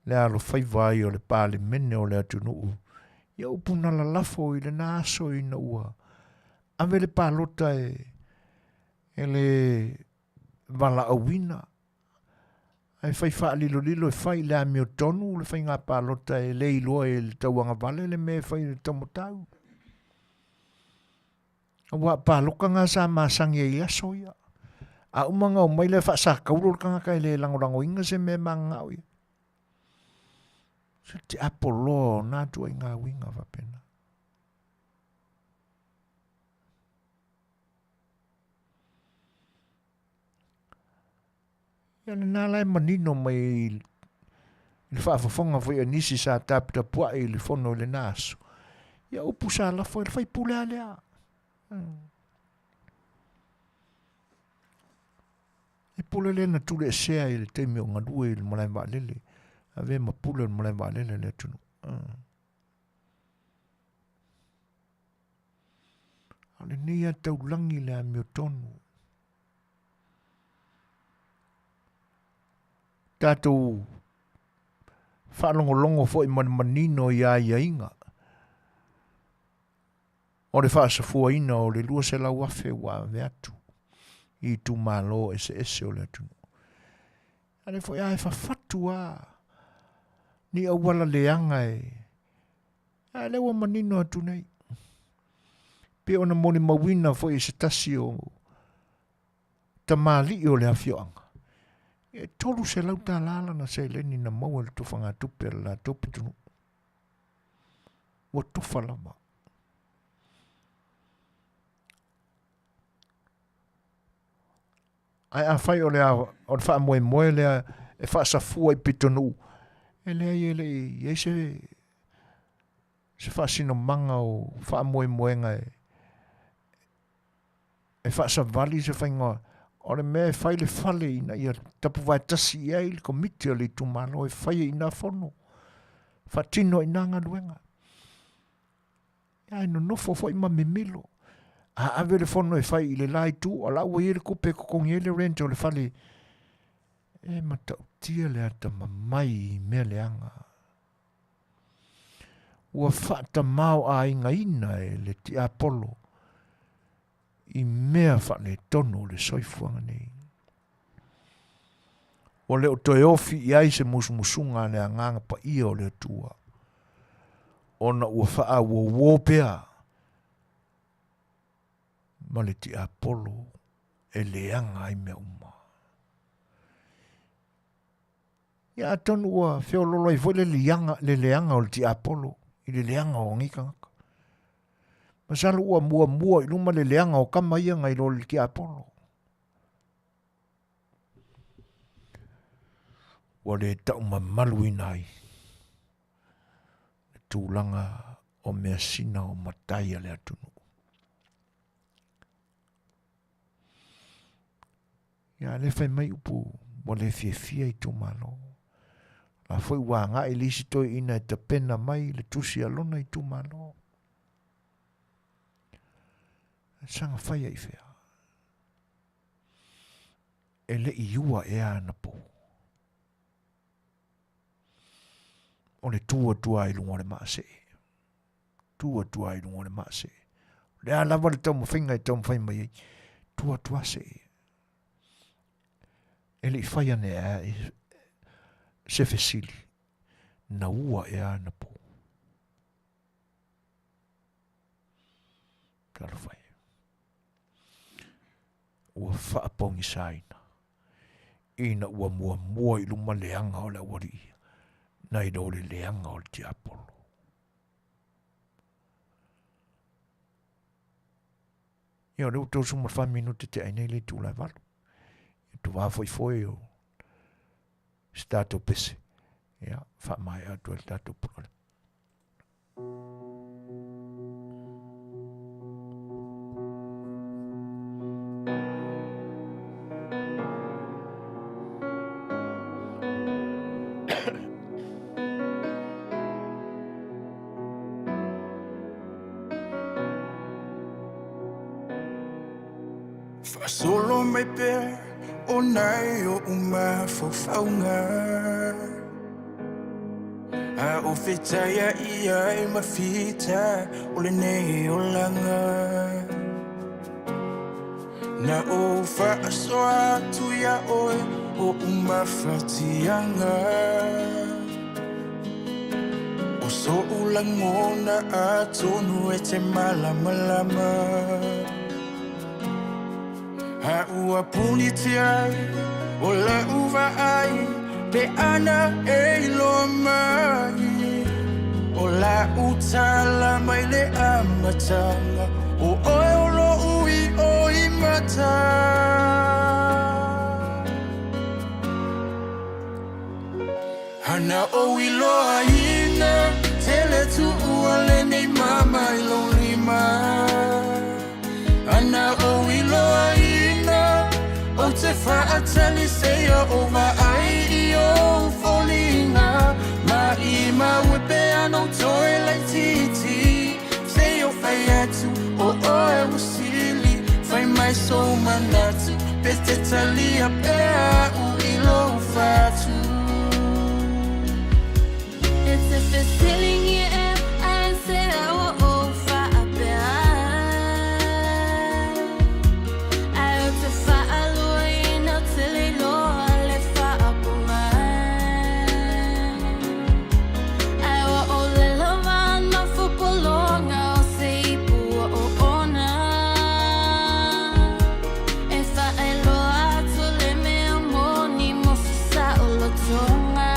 le alofaiva ai o le Palemene o le atunuu ia upu na lalafo i lena aso ina ua ave le palota e e le valaauina ae fai faalilolilo e fai i le amiotonu le faiga palota e le iloa e le tauagavale le mea e fai i le taumatau. Aua o paloka na sa masani ai i aso ia. A uma ona omai lea faasakaulo le tagata e le lagolagoina se mea e mananao i ai. Se tiapoloa o na ituaiga uiga faapena. Ia lena la e manino mai i le faafofoga foi a nisi sa taputapuai i le fono i lena aso. Ia upu sa lafo e le faipule a lea. E pule lea na tuuleesea i le taimi o galue i le malae vaalele, avea ma pule o le malae vaalele a le atunuu. A o lenei lava taulagi le amiotonu. Tatou faalogologo foi ma le manino i aiaiga o le faasafuaina o le 200,000 ua ave atu i itumalo eseese o le atunuu. A lea foi lava e fafatu lava ni auala leaga e A lea ua manino atu nei. Pei ona molimauina foi e se tasi o tamalii o le afioaga, e $300 lana seleni na maua i le tofagatupe a le latou pitonuu. Ua tofa lava. Ae afai o le, o le faamoemoe lea e faasafua i pitonuu, e leai e le i i ai se, se faasinomaga o faamoemoega e, e faasavali se faiga o le mea e fai le fale ina ia tapuvae tasi i ai le komiti o le itumalo e fai ai i ina fono, faatino ai i ina galuega. Ae nonofo foi ma mimilo. A ave le fono e fai i le la itu, a la ua i ai le tupe e totogi ai le rent o le fale. E matautia le atamamai i mea leaga. Ua faatamaoaigaina e le tiapolo i mea faaletonu o le soifuaga nei. Ua le o toe ofi i ai se musumusuga a le Agaga Paia o le Atua, ona ua faaauouo pea ma le tiapolo e leaga ai mea uma. Ia atonu ua feololo ai foi le liaga, le leaga o le tiapolo i le leaga o nei tagata. Masalo ua muamua i luma le leaga o tama ia nai lo le tiapolo. Ua le taumamaluina ai le tulaga o measina o matai a le atunuu. Ia lea fai mai upu ua le fiafia itumalo. La foi ua agai le isi toeaina e tapena mai le tusi a lona itumalo. Saga fai ai i fea? E le i ua ea ana pou. O le tu atu lava i luga o le maasee. Tu atu lava i luga o le maasee. O le a lava le taumafaiga e taumafai mai ai, tu atu lava see. E le i fai ane ea se fesili, na ua ea ana pou. Talofa e. Ua faapogisaina ina ua muamua i luma leaga o le aualii nai lo le leaga o le tiapolo. Ia o lea ua 34 minute tea ai nei le itula e 8. Ia tuvā foi foi o se tatou pese. Ia, faamaea atu ai le tatou polokalame. Faasolo mai pea o nai oʻu mafaufauga A o fetaiaʻi ai ma fita o lenei olaga Na ou faasoa atu iā oe oʻu mafatiaga O soʻu lagona atonu e te malamalama A ua punitia o laʻu vaai pe ana e iloa mai O laʻu tala mai le amataga O oe o loʻu iʻo i mata Ana ou iloaina tele tuua lenei mama i lou lima Ana ou iloaina ou te faatali seia ou vaai i ou foliga Maimau e pe ana ou toe laitiiti Seia ou fai atu o oe ua sili Fai mai sou manatu pe te talia pea a'u i lou fatu. E te fesiligia e aisea ua ou faapea Ai ou te faaluaina ou te le iloa le faapoga Ai ua ʻōlelo ma nofo pologa o se ipu ua oona E faailoa atu le mea moni mo se saolotoga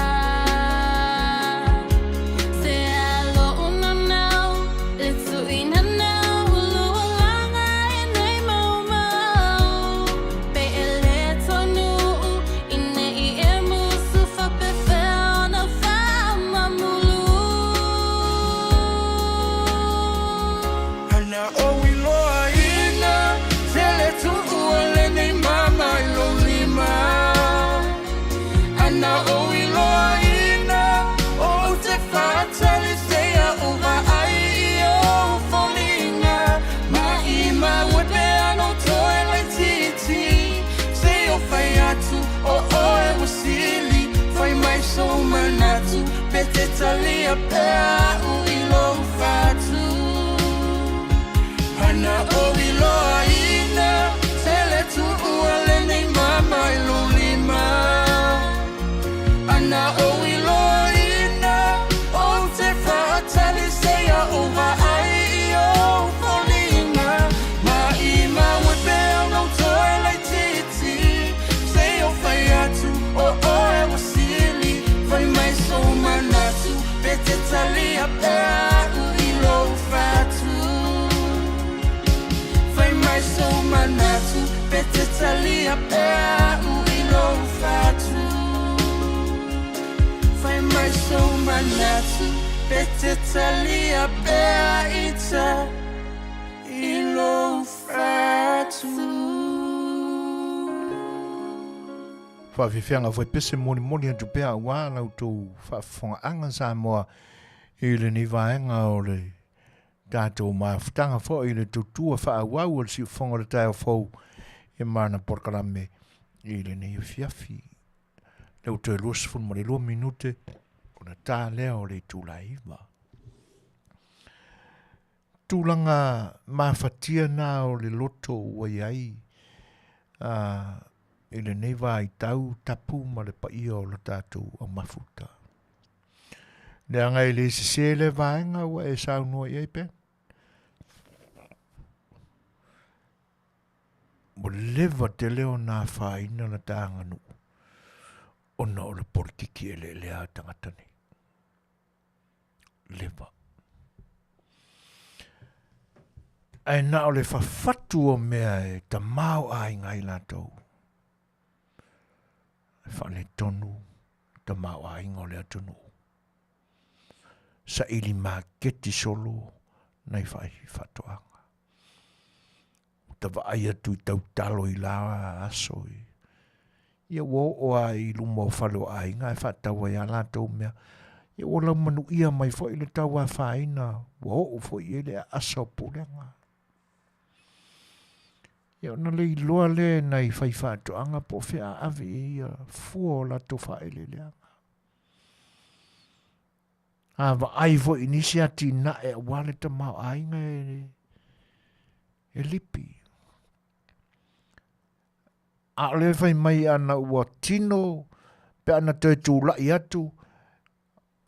Se a loʻu naunau le tuʻuina nau lualaga e nei maumau Pe e le taunuu i nei e musu faapefea ona faamamulu. Ana ou iloaina tele tuua lenei mama i lou lima Ana ou iloaina ou te faatali seia ou vaai i ou foliga Maimau e pe ana ou toe laitiiti Seia ou fai atu o oe ua sili Fai mai sou manatu pe te talia pea a'u i lou fatu Ana ou iloaina tele tuua lenei mama i lou lima Ana ou iloaina ou te faatali seia ou vaai i ou foliga Maimau e pe ana ou toe laitiiti Seia ou fai atu o oe ua sili Fai mai sou manatu pe te talia pea a'u i lou fatu Fai mai sou manatu pe te talia pea a'u i lou fatu Fai mai sou manatu pe te talia pea ita i lou fatu. Faafefeaga foi pese molimoli atu pea aua la outou faafofogaaga Samoa i lenei vaega o le tatou mafutaga foi i le tautua faaauau o le siufofoga o le taeao fou i mana polokalame i lenei afiafi. Lea ua toe 22 minute ona ta lea o le itula e 9. Tulaga mafatia na o le loto ua i ai i lenei vaitau tapu ma le paia o le tatou au mafuta. Leaga e le sese le vaega ua e saunoa i ai Ben. Ua leva tele ona afaina la ta aganuu ona o le polokiki eleelea a tagata nei. Leva. Ae na o le fafatu o mea e tamaoaiga ai latou. E faaletonu tamaoaiga o le atunuu. Saili maketi solo nai faatoaga. Ua ta vaai atu i tautalo i la aso i ia ua oo lava i luma o fale o aiga ae faatau ai lava latou mea. Ia ua laumanuia mai foi le tau afaina ua oo foi i ai le aasa o pulega. Ia ona le iloa lea e nai faifaatoaga po o fea a ave i ai ia fua o latou faaeleeleaga. A vaai foi i nisi atinae aua le tamaoaiga e, e lipi. A o lea fai mai ana ua tino pe ana toe tulai atu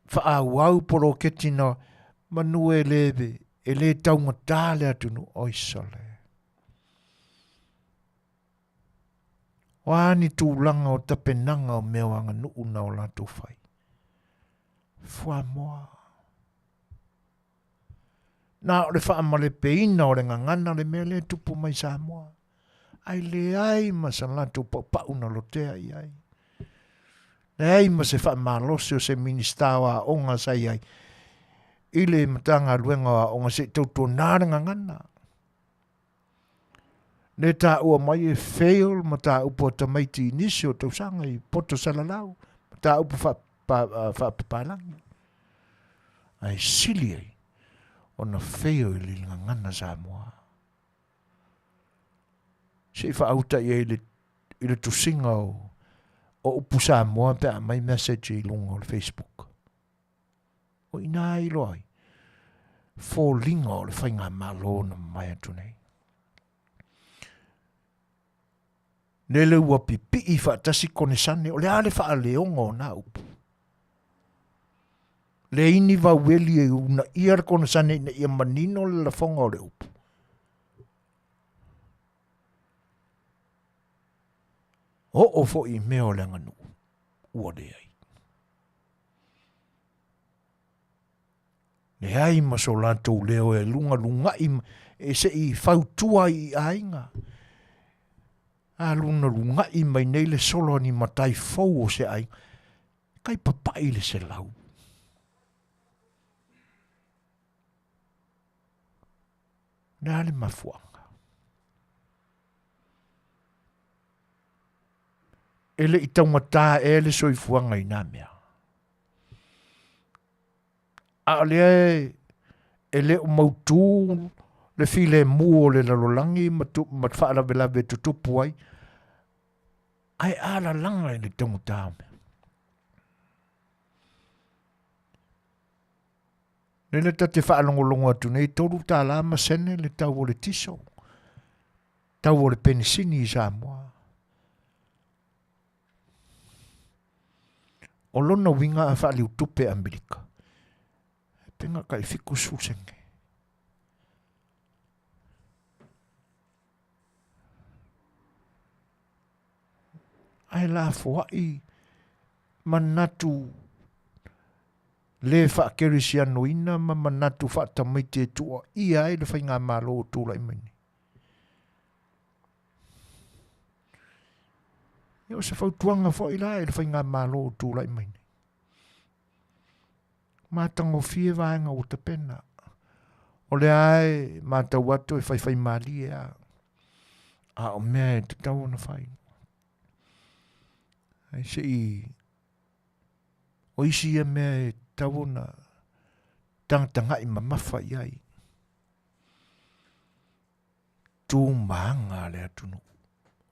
faaauau poloketi na manu e le, e le taugata le atunuu. Oi sole. O a ni tulaga o tapenaga o mea o aganuu na o latou fai? Fuamoa. Na o le faamalepeina o le gagana le mea lea e tupu mai Samoa. Ae leai ma sa latou paupau na lotea i ai. Leai ma se faamalosi o se Minisita o Aoga sa i ai i le Matagaluega o Aoga se i tautuana le gagana. Le taua mai e fail mataupu a tamaiti i nisi o tausaga i poto salalau, mataupu faapapalagi. Ae sili ai ona fail i le gagana Samoa. Se i faauta i ai i le tusiga o, o upu Samoa pe a aumai message i luga o le Facebook. O i ina e iloa ai foliga o le faigamalo na mamae atu nei. Lele ua pipii faatasi konesane, o le a le faaleoga o nā upu? Leai ni vaueli e uunaia le konesane ina ia manino le lafoga o le upu. Oo foi i mea o le aganuu, ua leai. Leai ma so latou leo e lugalugaʻi e se i fautua ai i aiga. A lugalugaʻi mai nei le solo a ni matai fou o se aiga, kai papaʻi le selau. O le a le mafuaaga? E le i taugata ea le soifuaga i nā mea. A o lea e le o mautū le filemu o le lalolagi ma, tu, ma faalavelave e tutupu ai, ae alalaga i le taugata o mea. Lele ta te faalogologo atu nei, $3 ma sene le tau o le tiso, tau o le penisini i Samoa. O lona uiga a faaliutupe Amerika, e pega kai 70 sene. Ae lafoai manatu le faakerisianoina ma manatu faatamaiti e tuuaia ai le faigamalo o tulai mai nei. Ia o se fautuaga foi la i le faigamalo o tulai mai nei. Matagofie vaega ua tapena. O lea e matau atu e faifaimalie lava. A o mea e tatau ona fai. Ai se i o isi ia mea e tatau ona tagatagai mamafa i ai. Tu ma aga a le atunuu,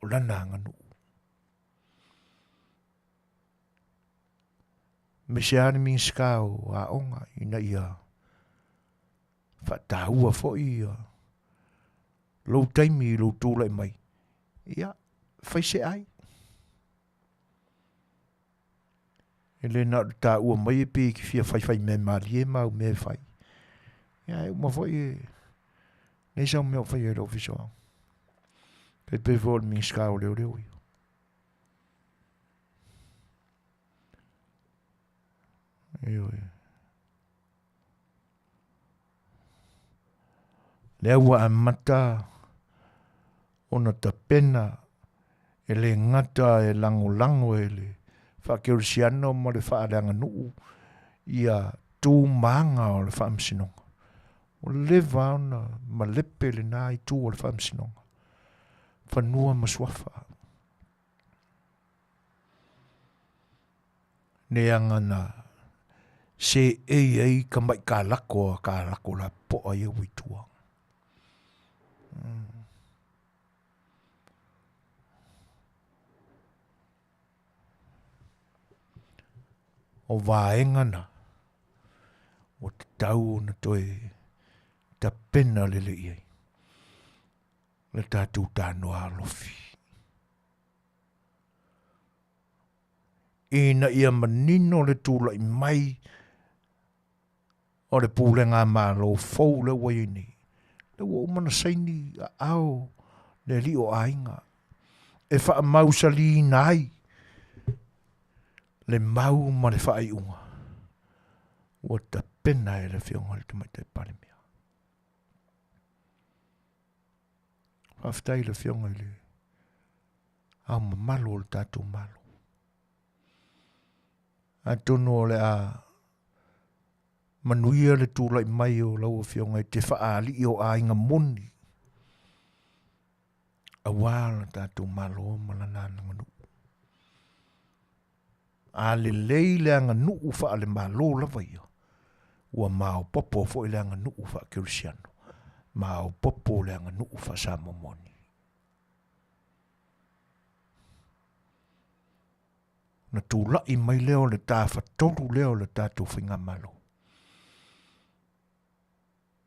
o lana aganuu. Aemaise lava le Minisita o Aoga ina ia faataua foi ia lou taimi i lou tulai mai, ia fai se ai. E le na o le taua mai e pei e te fia faifai mea malie ma au mea e fai. Ia e uma foi e leai sau mea o faia i le Ofisa o Aoga. E pei foi o le Minisita o Leoleo ia. Ioe. Lea ua amata ona tapena e le gata e lagolago e le faakerisiano ma le faaleaganuu ia tu ma aga o le faamasinoga. Ua leva ona malepe lena itu o le faamasinoga, fanua ma suafa. Leaga na seei ai tamai kalako a kalako lapopoa ia ua i tua. O vaega na, ua tatau ona toe tapena lelei i ai le tatou tanoa alofi. Ina ia manino le tulai mai o le pulega a Malo fou lea ua i ai nei, lea ua uma ona saini aao le alii o aiga e faamausaliina ai le mau ma le faaiuga ua tapena e le Afioga i le Tamaitai Palemia. Faafetai i le Afioga i le Ao Mamalu o le tatou Malo. Atonu o le a manuia le tulai mai o lau Afioga i te faaalii o aiga moni aua lo tatou Malo ma lana aganuu. A lelei le aganuu faale-Malo lava ia, ua maopoopo foi le aganuu faa-Kerisiano, maopoopo le aganuu faa-Samoa moni. Ona tulai mai lea o le tafatolu lea o le tatou faigamalo.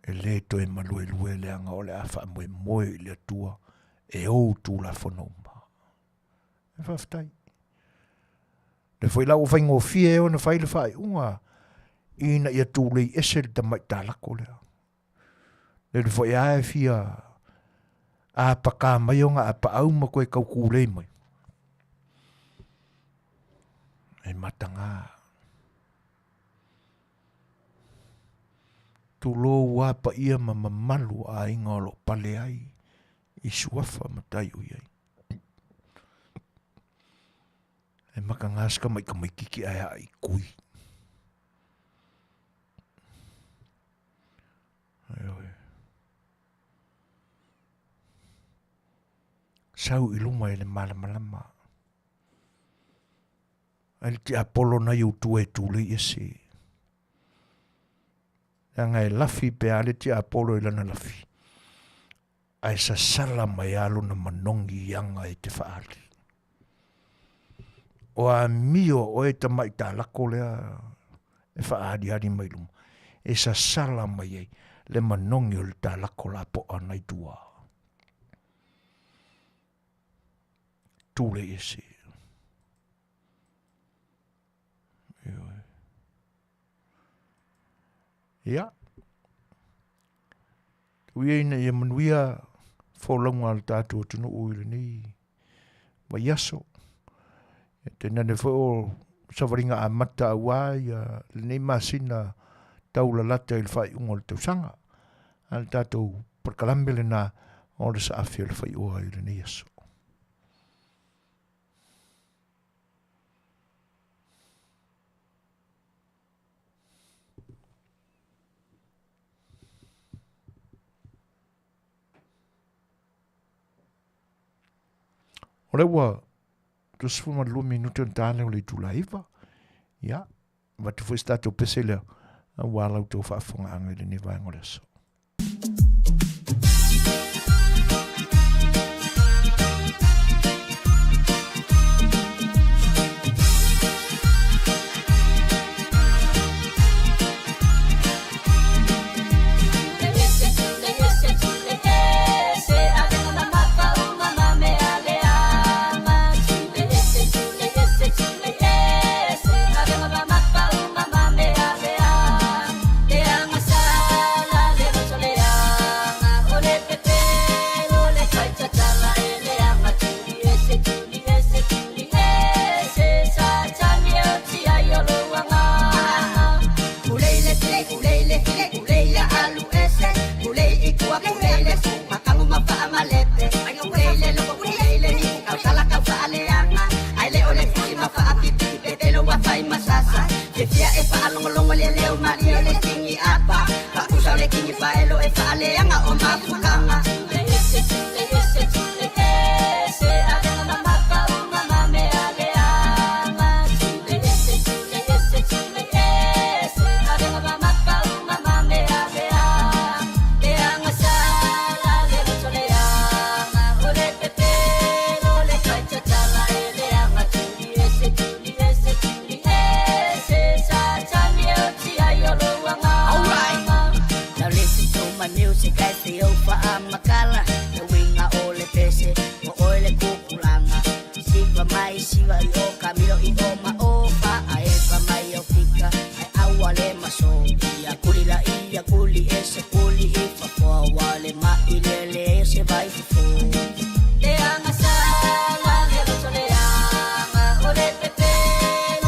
E le toe maluelue leaga o le a faamoemoe i le Atua e ou Tulafono uma. E faafetai. Le foi la ua faigofie ona fai le faaiuga ina ia tulei ese le tamai talako lea. Le foi a e fia apakā mai ona apaau ma koe tau kūlei mai. E matagā. Tulou a paia ma mamalu o aiga o lo o pale ai i suafa ma tai o i ai. E matagā se tamaitamaititi ae aa i kui. Sau i luma i le malamalama. Ai le tiapolo nai ou tua e tulei ese. Leaga e lafi pe a le tiapolo i lana lafi. Ae sasala mai a lona manogi i aga e te faali. O amio oe tamai talako lea e faaaliali mai luma, e sasala mai ai le manogi o le talako lapoa nai tua. Tulei ese. Ia. Ui ina ia manuia folauga a le tatou atunuu i lenei vaiaso. E tainane foi o savaliga amata aua ia lenei masina taulalata i le faaiuga o le tausaga. A le tatou polokalame lena o le saafi o le faioa i lenei aso. O lea ua 22 minute ona ta lea o le itula 9. Ia, avatu foi se tatou pese lea aua la outou faafofogaaga i lenei vaega o le aso. ua le maso ia kuli la ia kuli e se kuli i fafoa ua le mai le le se vai fofo. Le anga sala le roto le anga o le pepe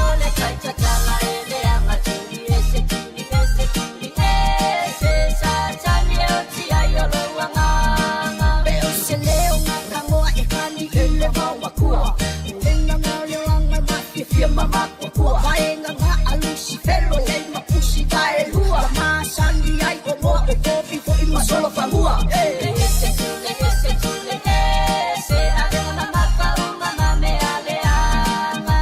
o le kai tatala e le anga tuli e se tuli e se tuli e se sa tani e o ti ai o lo anga. Pe o se leo ngā kangoa e kani i le vawa kua. Lenga ngā leo anga ma fia mama kua kua. Vaenga ngā alusi felo lei mapusi vae lua. Ma sani ai o moa o kopi fo i masolo fangua. Le ese tule ese tule ese avenga mama o mama me ale anga.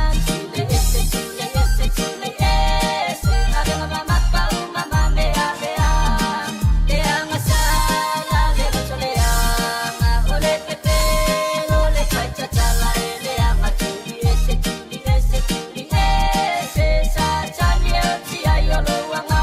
Tule ese tule ese tule ese avenga mama o mama me ale anga. Le anga sala le roto le anga o le pepe o le kai tatala e le anga tuli ese tuli ese tuli ese sa tani e o ti ai o lo anga.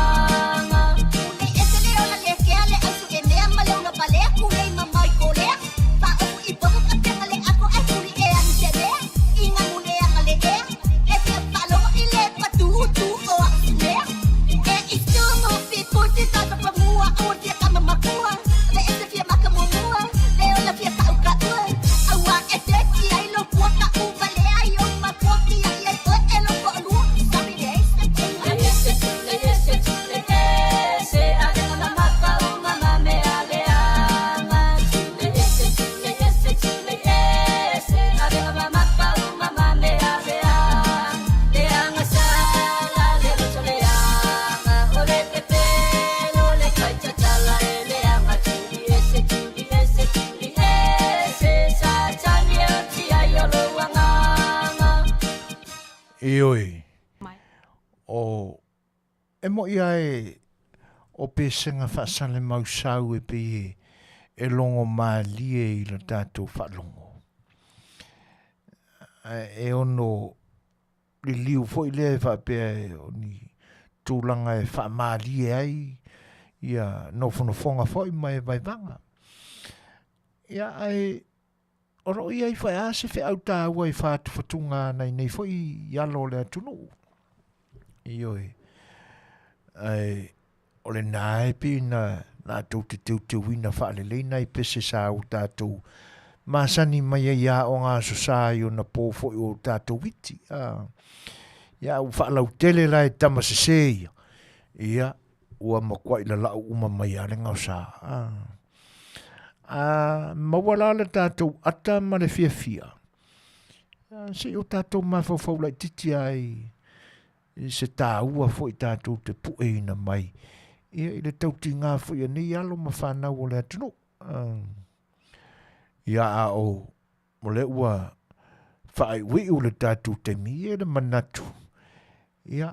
Le ese le ola le kea le ausu e mea ma le una palea kule i mamai kolea. Fa ofu i popo ka tenga le ako e kuli e ani te mea. I ngā mule anga le ea. E fia whalogo i le patu tu o a mea. E i tumu fi pusi tata pa mua o tia kama makua. Le ese fia maka mumua. Le ola fia kau kaua. Aua e te ki ai lo pua ka uva le ai o makua ki ai ai oe e lo ko lua. Sorry le ese Le ese tule ese tule ese avenga mama o mama me ale anga. Tule ese tule ese tule ese avenga mama o mama me ale anga. Le anga sala le roto le anga o le pepe o le kai tatala e le anga tuli ese tuli ese tuli ese sa tani e o ti ai o lo anga. Ioe, o e moi ai o pesega faasale mausau e pei e e logo malie i lo tatou faalogo. Ae e ono liliu foi lea e faapea e o ni tulaga e faamalie ai ia nofonofoga foi ma e vaevaga. Ia ae o loo i ai foi a se feau taua i whātuwhatunga ana i nei foi i alo o le atunuu. Ioe. Ae o le nā e pi na lātou te teuteuina whaalelei nai pese sa o tātou masani mai ai a o ngā aso sa i ona pō foi o tātou iti. Ia ua faalautele la e tama sesē ia. Ia, ua makuaʻi lalaʻu uma mai a le gaosa. A maua la le tātou ata ma le fiafia. Se i o tātou mafaufau laitiiti ai i se tāua foi tātou te pueina mai ia i le tautigā foi a nei alo ma whanau o le atunuu. Ia a o o lea ua faaiuiu le tatou taimi e le manatu ia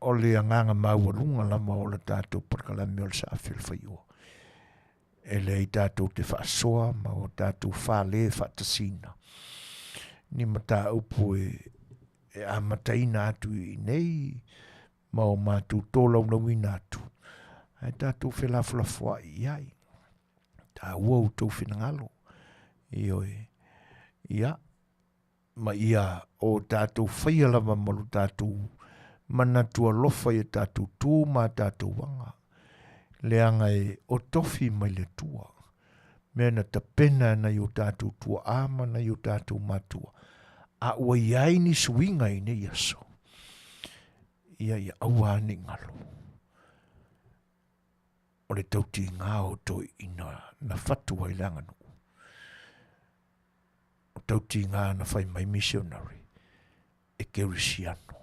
o le agaga maualuga lava o le tatou polokalame o le Saafi o le Faioa. E leai tatou te faasoa ma o tatou fale faatasina ni mataupu e, e amataina atu i nei ma o matou tolaulauina atu ae tatou felafolafoai i ai. Taua outou finagalo. Ioe. Ia, ma ia o tatou faia lava ma lo tatou manatu alofa i a tatou tu ma a tatou aga, leaga e otofi mai le Atua, mea na tapena e nai o tatou tuaa ma nai o tatou matua, a ua i ai ni suiga i nei aso, ia ia aua a nei galo. O le tautigā o toeaiina na fatu ai le aganuu. O tautigā na whai mai missionary e Kerisiano.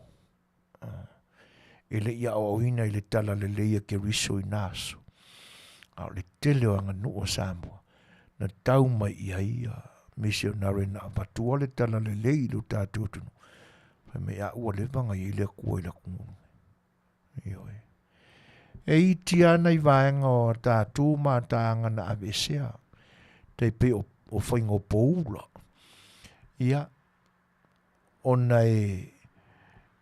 E le i aoaoina i le tala lelei a Keriso i nā aso. A o le tele o aganuu a Samoa na tau mai i ai ia missionary na avatua le tala lelei i lo tātou atunuu. Fai mai a ua leva ngai i le Atua i la kungulu. Ioe. E iti ana i vaega o a tātou ma a tāga na aveesea, tai pei o, o whainga o Poula. Ia, ona e,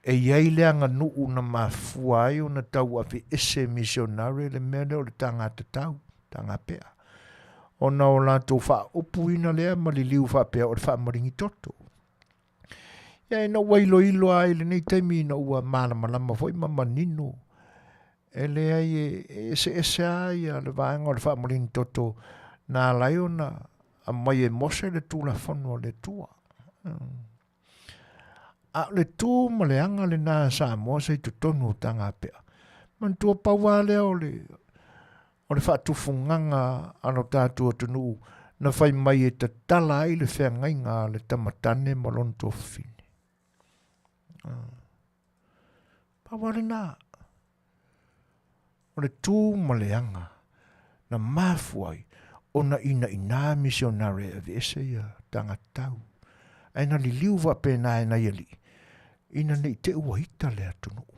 e iai le aganuu na mafua ai ona tau aveese missionary le mea lea o le tāga tatau, tāga pea. Ona o latou faaupuina lea ma liliu faapea o le faamaringi toto. Ia ina ua iloilo lava i lenei taimi ina ua malamalama foi ma manino, e leai e eseese lava ia le vaega o le faamalini toto na ala ai ona aumai e Mose le Tulafono a le Atua. A o le tu ma le aga lena a Samoa sa i totonu o Tagapea, manatua pau lava lea o le o le faatufugaga a lo tatou atunuu na fai mai e tatala ai le feagaiga a le tamatane ma lona tuafafine. Pau lava lena. O le tu ma le aga na mafua ai ona inaina misionare e aveese ia tagatau, ae na liliu faapena e nai alii ina ne i te i ua ita le atunuu.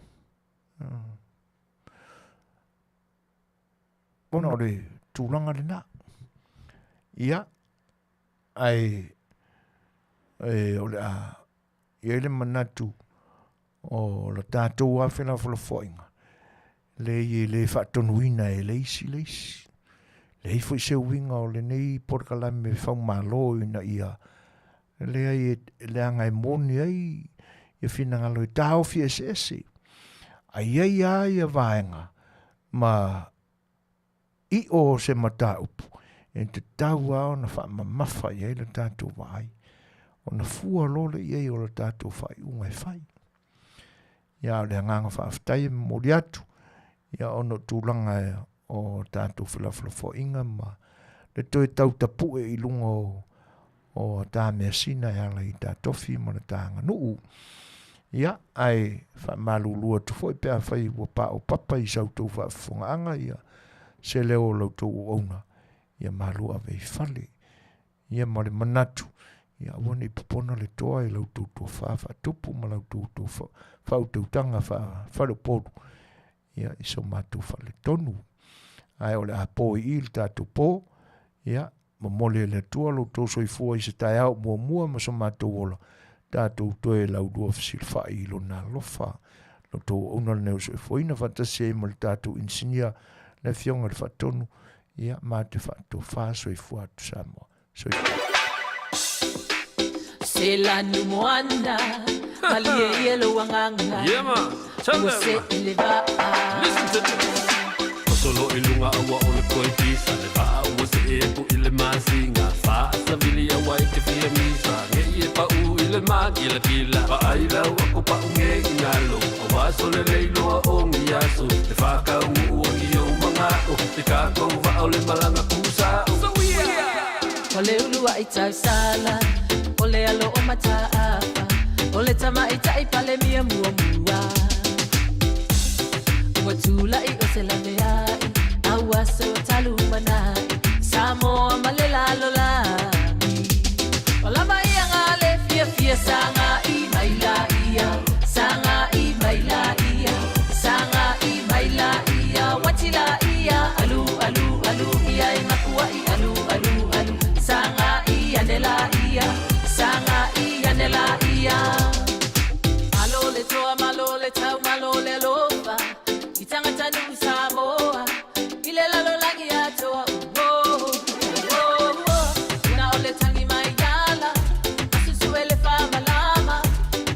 Ona o le tulaga lena. Ia, ae e, o le a i ai le manatu o la tatou lava felafolafoaiga, leai e le faatonuina e le isi le isi. Leai foi se uiga o lenei polokalame faumalo ina ia leai e leaga e moni ai ia finagalo e taofi eseese. Ae i ai lava ia vaega ma ʻiʻo o se mataupu e tatau lava ona faamamafa i ai le tatou vaai, ona fua loa lea i ai o le tatou faaiuga e fai. Ia, o le agaga faafetai e momoli atu, ia ona o tulaga o tatou felafolafoaiga ma le toe tau tapue i luga o o ta measina e ala i ta tofi ma le ta aganuu. Ia, ae faamalulu atu foi pe afai ua paopapa i sa outou faafofogaaga ia se leo o la outou auauna, ia malu ave i fale. Ia ma le manatu, ia aua ne i popona le toa i la outou tofa faatupu ma la outou faautautaga faafaleupolu, ia i so matou faaletonu. Ae o le a po i i le tatou po, ia, momoli e le Atua lo outou soifua i se taeao muamua ma so matou ola, tatou toe laulua fesilafai i Lona alofa. Lo outou auauna lenei o soifuaina faatasi ai ma le tatou inisinia le Afioga i le Faatonu, ia, ma te faatofa soifua atu Samoa. Soifua. Selanu moana, malie ia lou agaga. Yeah, man. Tell Ua them. see le vaa. Listen to this. Solo i luga aua o le koe pisa Le vaa ua see aku i le masina Faasavili aua e te fia misa Nei e pau i le makilakila Vaai lau aku pau nge i ngalo Aua sole le iloa o ni aso Le whakaungu o ni o mangao Le kākou vaa o le malanga kusao O le ulu ai tausala, o le alo o mataafa, o le tamaitai pale mia muamua. Ua tula'i o se laveai, a ua so talu manai, Samoa ma le lalolagi. O lava ia ngā le fiafia sagai mai la ia, sagai mai la ia, sagai mai la ia, watila ia, alu alu alu ia e makua'i alu alu alu, sagai ane la ia, sagai ane la ia. Malo le toa, malo le tau, malo le alofa, i tangata nui Samoa, i le lalolagi atoa, oh, oh, oh. Una o le tangi mai ala, asusu e le whamalama,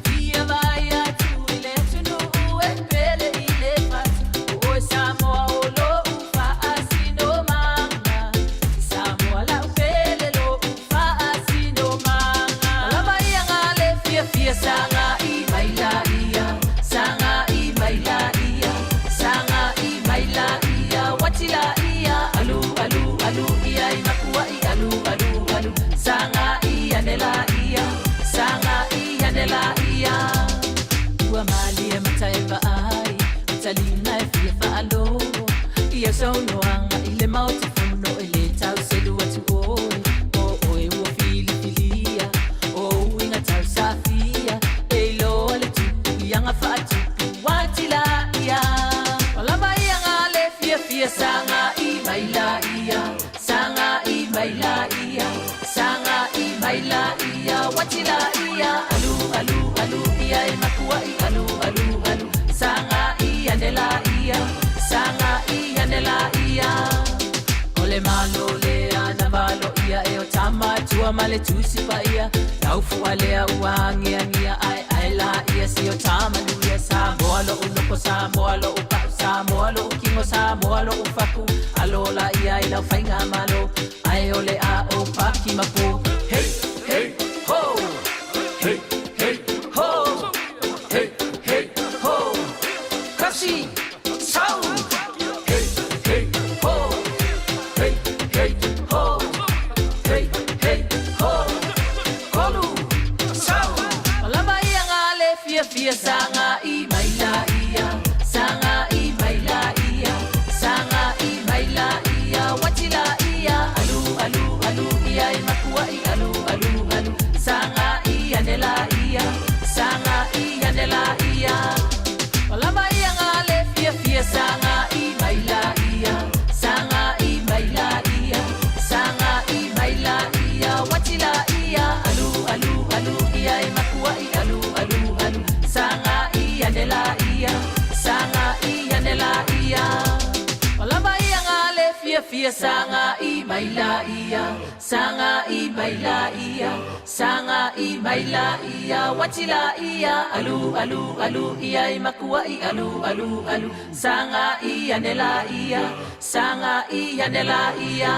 fia vai atu i le atunuu e pele i le fatu, o oe Samoa o lou faasinomaga, Samoa lau pele lou faasinomaga. O lava ia ngā le fiafia sagai mai la ia, sagai mai la ia, sagai mai la ia, watila ia, alu alu alu ia i makua'i alu alu alu, sagai ane la ia, sagai ane la ia. Ua malie mata e vaai, o talina e fia faalogo, ia saunoaga i le Maota Fono e le tau selu atu oe, o oe ua filifilia, o uiga tausafia, e iloa le tupu i aga faatupu atila ia. O lava ia ngā le fiafia sagai mai la ia, sagai mai la ia, sagai mai la ia, watila ia, alu alu alu ia e makua'i alu alu alu, sagai ane la ia, sagai ane la ia. O le malo le ana valo ia ia e o tama tua ma le tusi paia. Laufu'a lea ua agiagia ae ae laia si o tamanuia. Samoa lo'u noko, Samoa lo'u pa'u, Samoa lo'u kigo, Samoa lo'u faku. Alo laia i lau faigamalo, ae o le a ou paki ma pu. Hey, hey, ho! Hey, hey, ho! Hey, hey, ho! Kasi, sau! Hey, hey, ho! Hey, hey, ho! Hey, hey, ho! Kolu, sau! Malama ia ngā le fia fia sanga i mai la ia. Sanga i mai la ia. Sanga i mai la ia. Wati la ia. Alu, alu, alu ia i makua i alu, alu, alu. Sanga i ane la ia. Sanga i ane la ia. Malama ia ngā le fia fia sanga i mai la ia. Sanga i mai la ia. Sanga i mai la ia. Wati la ia. Alu, alu, alu ia i makua i alu, alu, alu. Sanga i ane la ia. Sanga i ane la ia. Malama ia ngā le fia fia sanga i mai la ia. Sanga i mai la ia. Sanga i mai la ia. Wati la ia. Alu, alu, alu ia i makua i alu, alu, alu. Sanga i ane la ia. Sanga i ane la ia.